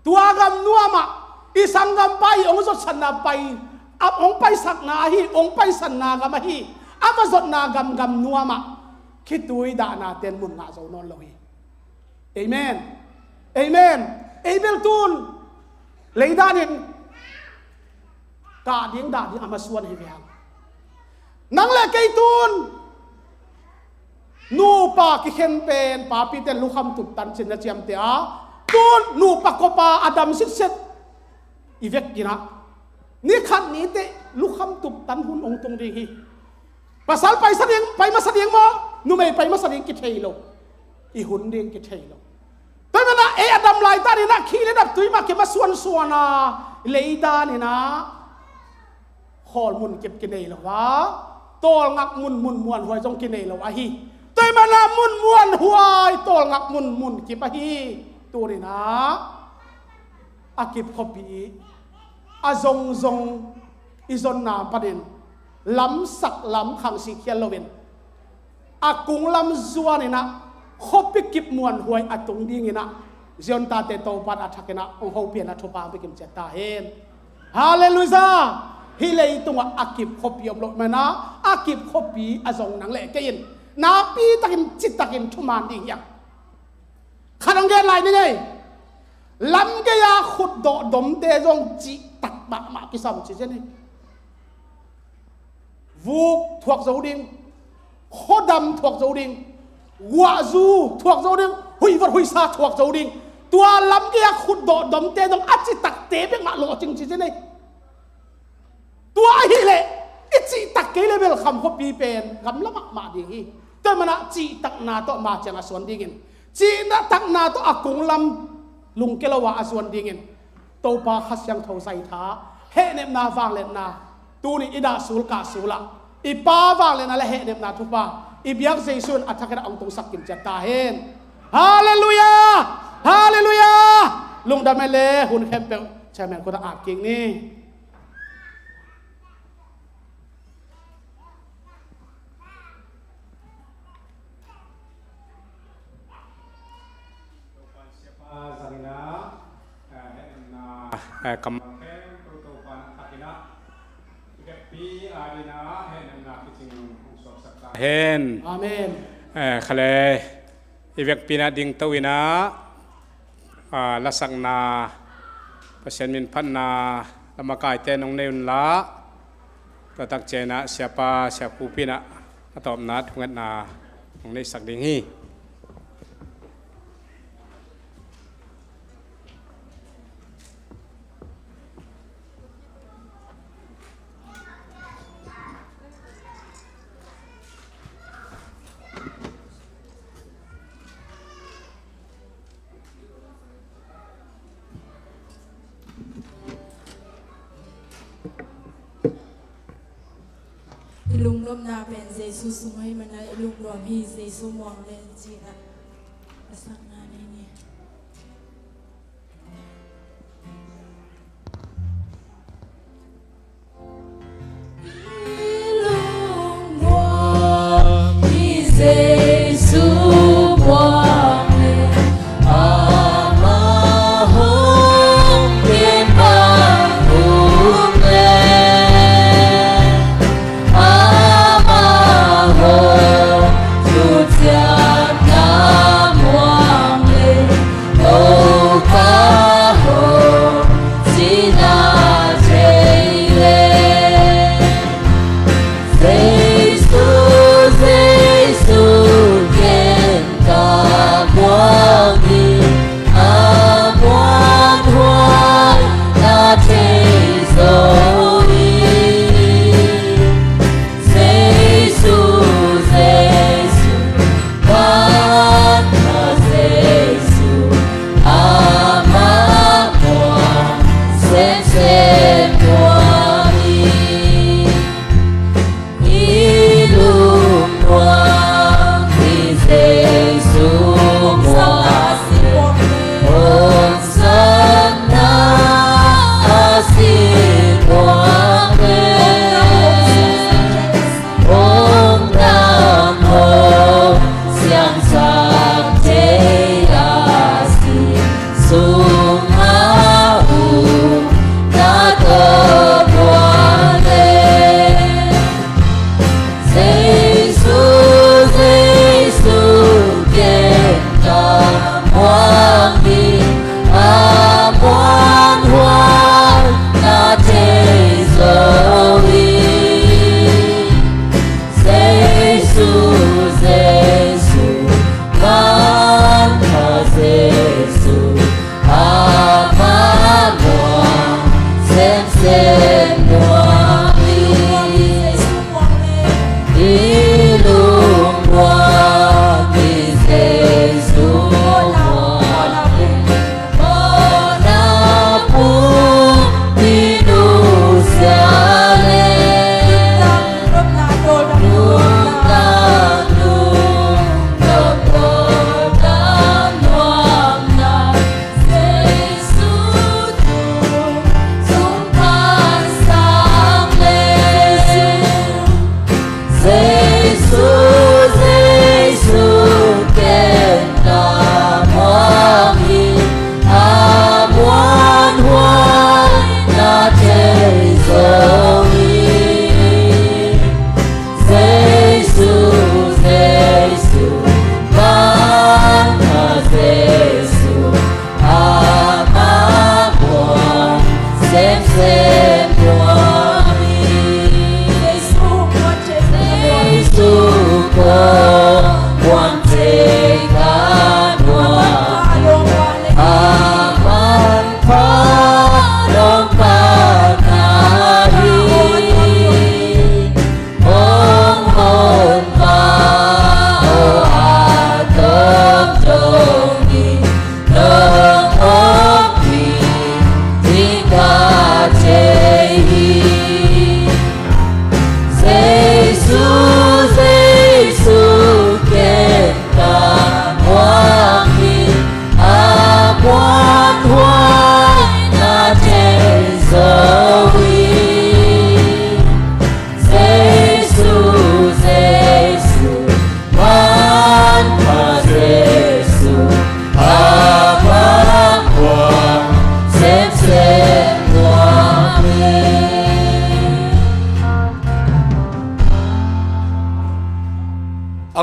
Tua gam nuamah i sanggampa i hong zotsakna pai, a hong paisakna ahi, hong paisanna gam ahi, a va zotna gam, gam nuamah khitui dahna ten mun ngah zo nawn lo hi. Amen. Amen. Ei bel tun lei danin kah ding, dah ding a masuan hi ve hang. Nang le kei tun nupa kikhen pen papite lukham tup tan cin na ciamteh a, tun nupa kopa a dam sitset i vek kinah ni khat ni teh lukham tup tan hun hong tung ding hi. Pasal paisa ding, pai masa ding maw, numei pai masa ding kithei lo, i hun ding kithei lo. Tua ahih manin ah ei a dam lai danin ah khih le dap tui mah kimasuansuan a, lei danin ah khawl mun kip kinei lo a, tawlngak mun, mun muanhuai zong kinei lo ahi. Tua ahih manin ah mun muanhuai, tawlngak mun, mun kip ahi. Tunin ah a kip khuapi a zongzong i zonna panin lamsak lam khang sik khial loin A kunglam zuan in ah khuapi kip muanhuai a tung ding in ah Zion tate Topa in a thak in ah hong hopih in ah thupha hong pia kim ciat ta hen. Halleluiah. Hih leitungah a kip khuapi om lo ahih manin ah a kip khuapi a zong nang le kei in nakpi takin citakin thuman ding hi hang. Khat hong gen lai ning ei. Lamgei-a khutdawh domte zong cihtak mahmah kisam ci zen hi. Vuk thuak zo ding, khuadam thuak zo ding, guahzu thuak zo ding, huihvat huihsa thuak zo ding. Tua lamgei-a khutdawh domte zong a cihtakte bek mah lawhcing ci zen hi. Tua ahih leh i cihtak kei le bel kham khuapi pen gamla mahmah ding hi. Tua ahih manin ah cihtakna tawh ma ciang a suan dingin, cihtakna tawh a kunglam lungkia lo-a a zuan dingin Topa Kha Siangtho zaitha, hehnepna vangliatna, tuni i dah sul kah sul ah i Pa vangliatna le hehnepna thupha i biak Jesu in a thak in ah hong tungsak kim ciat ta hen. Halleluiah. Halleluiah. Lungdam hen le, hun khempeuh chairman khut ah at kik ni. Zangina, eh, hehnepna, eh, kam, Topa in a thak in ah i vekpi adingin ah hehnepna kicing hong suaksak ta hen. Amen. Eh, kha le, i vekpi in ah dingto in ah, ah, lasakna, Pasian min phatna, la makaite nong nei un la, tua tak ciangin ah Siapa, Sia Khup in ah a tawpna thungetna nong neihsak ding hi. I lungnopna pen Jesu sung ahih manin ah i lungnuam hi. Jesu muang len ci-in ah a sakna nei ni.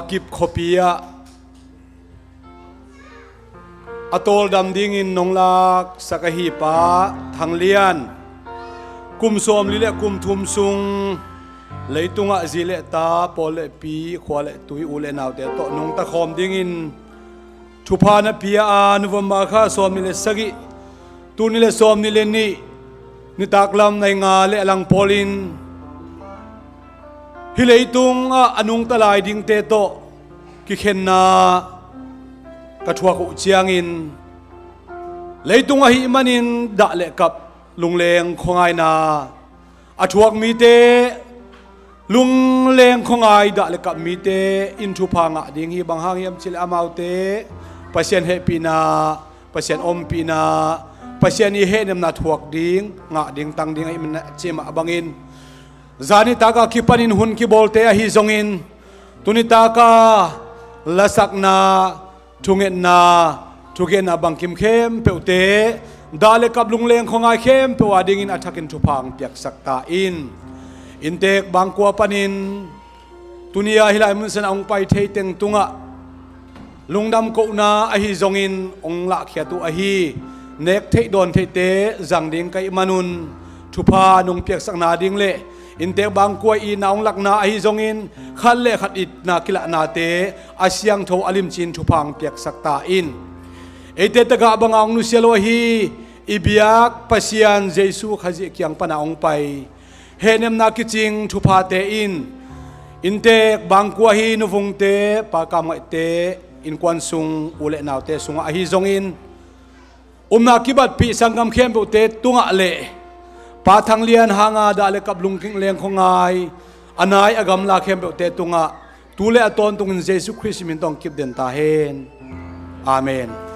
Kip khuapi ah a tawldam dingin nong laksak ahi Pa Thang Lian, kum sawmli le kum thum sung leitungah zi le ta, pawl le pi, khua le tui, u le naute tawh nungta khawm dingin thupha na pia a, November kha sawmnih le sagih, tul nih le sawmnih le nih nitaklam nai nga le a lang pawlin hih leitungah a nungta lai dingte tawh kikhenna ka thuak uh ciangin, leitung ahih manin dah le kap, lungleng khuangaina a thuak mite, lungleng khuangai, dah le kap mite in thupha ngah ding hi. Bang hang hiam cih leh amaute Pasian hehpihna, Pasian ompihna, Pasian i hehnemna thuak ding, ngah ding, tang ding ahih manin a cih mah bangin, zanitak a kipanin hun kibawlte ahi zongin, tunitak a lasakna, thungetna, thugenna bangkim khempeuhte, dah le kap, lungleng khuangai khempeuh a dingin a thakin thupha hong piaksak ta in. Inntek bangkua panin tuni-a hih lai mun san a hong pai thei teng tungah lungdam kohna ahi zongin hong lahkhiat uh ahi, nek theih dawn theihte zang ding ka hih manun thupha nong piaksakna ding le inntek bangkua itna hong lakna ahi zongin khat le khat itna kilahnate a siangtho a limcin thupha hong piaksak ta in. Eite tagah banga hong nusia lo ahi i biak Pasian Jesu Khazih kiang pana hong pai hehnemna kicing thuphate in inntek bangkua hi, nuvungte, pa Kam Ngaihte innkuan sung, u le naute sungah ahi zongin, upna kibatpih sanggam khempeuhte tungah le Pa Thang Lian hanga dah le kap, lungleng khuangai, a nai a gamla khempeuhte tungah tu le a tawntungin Jesu Khrist min tawh hong kipden ta hen. Amen.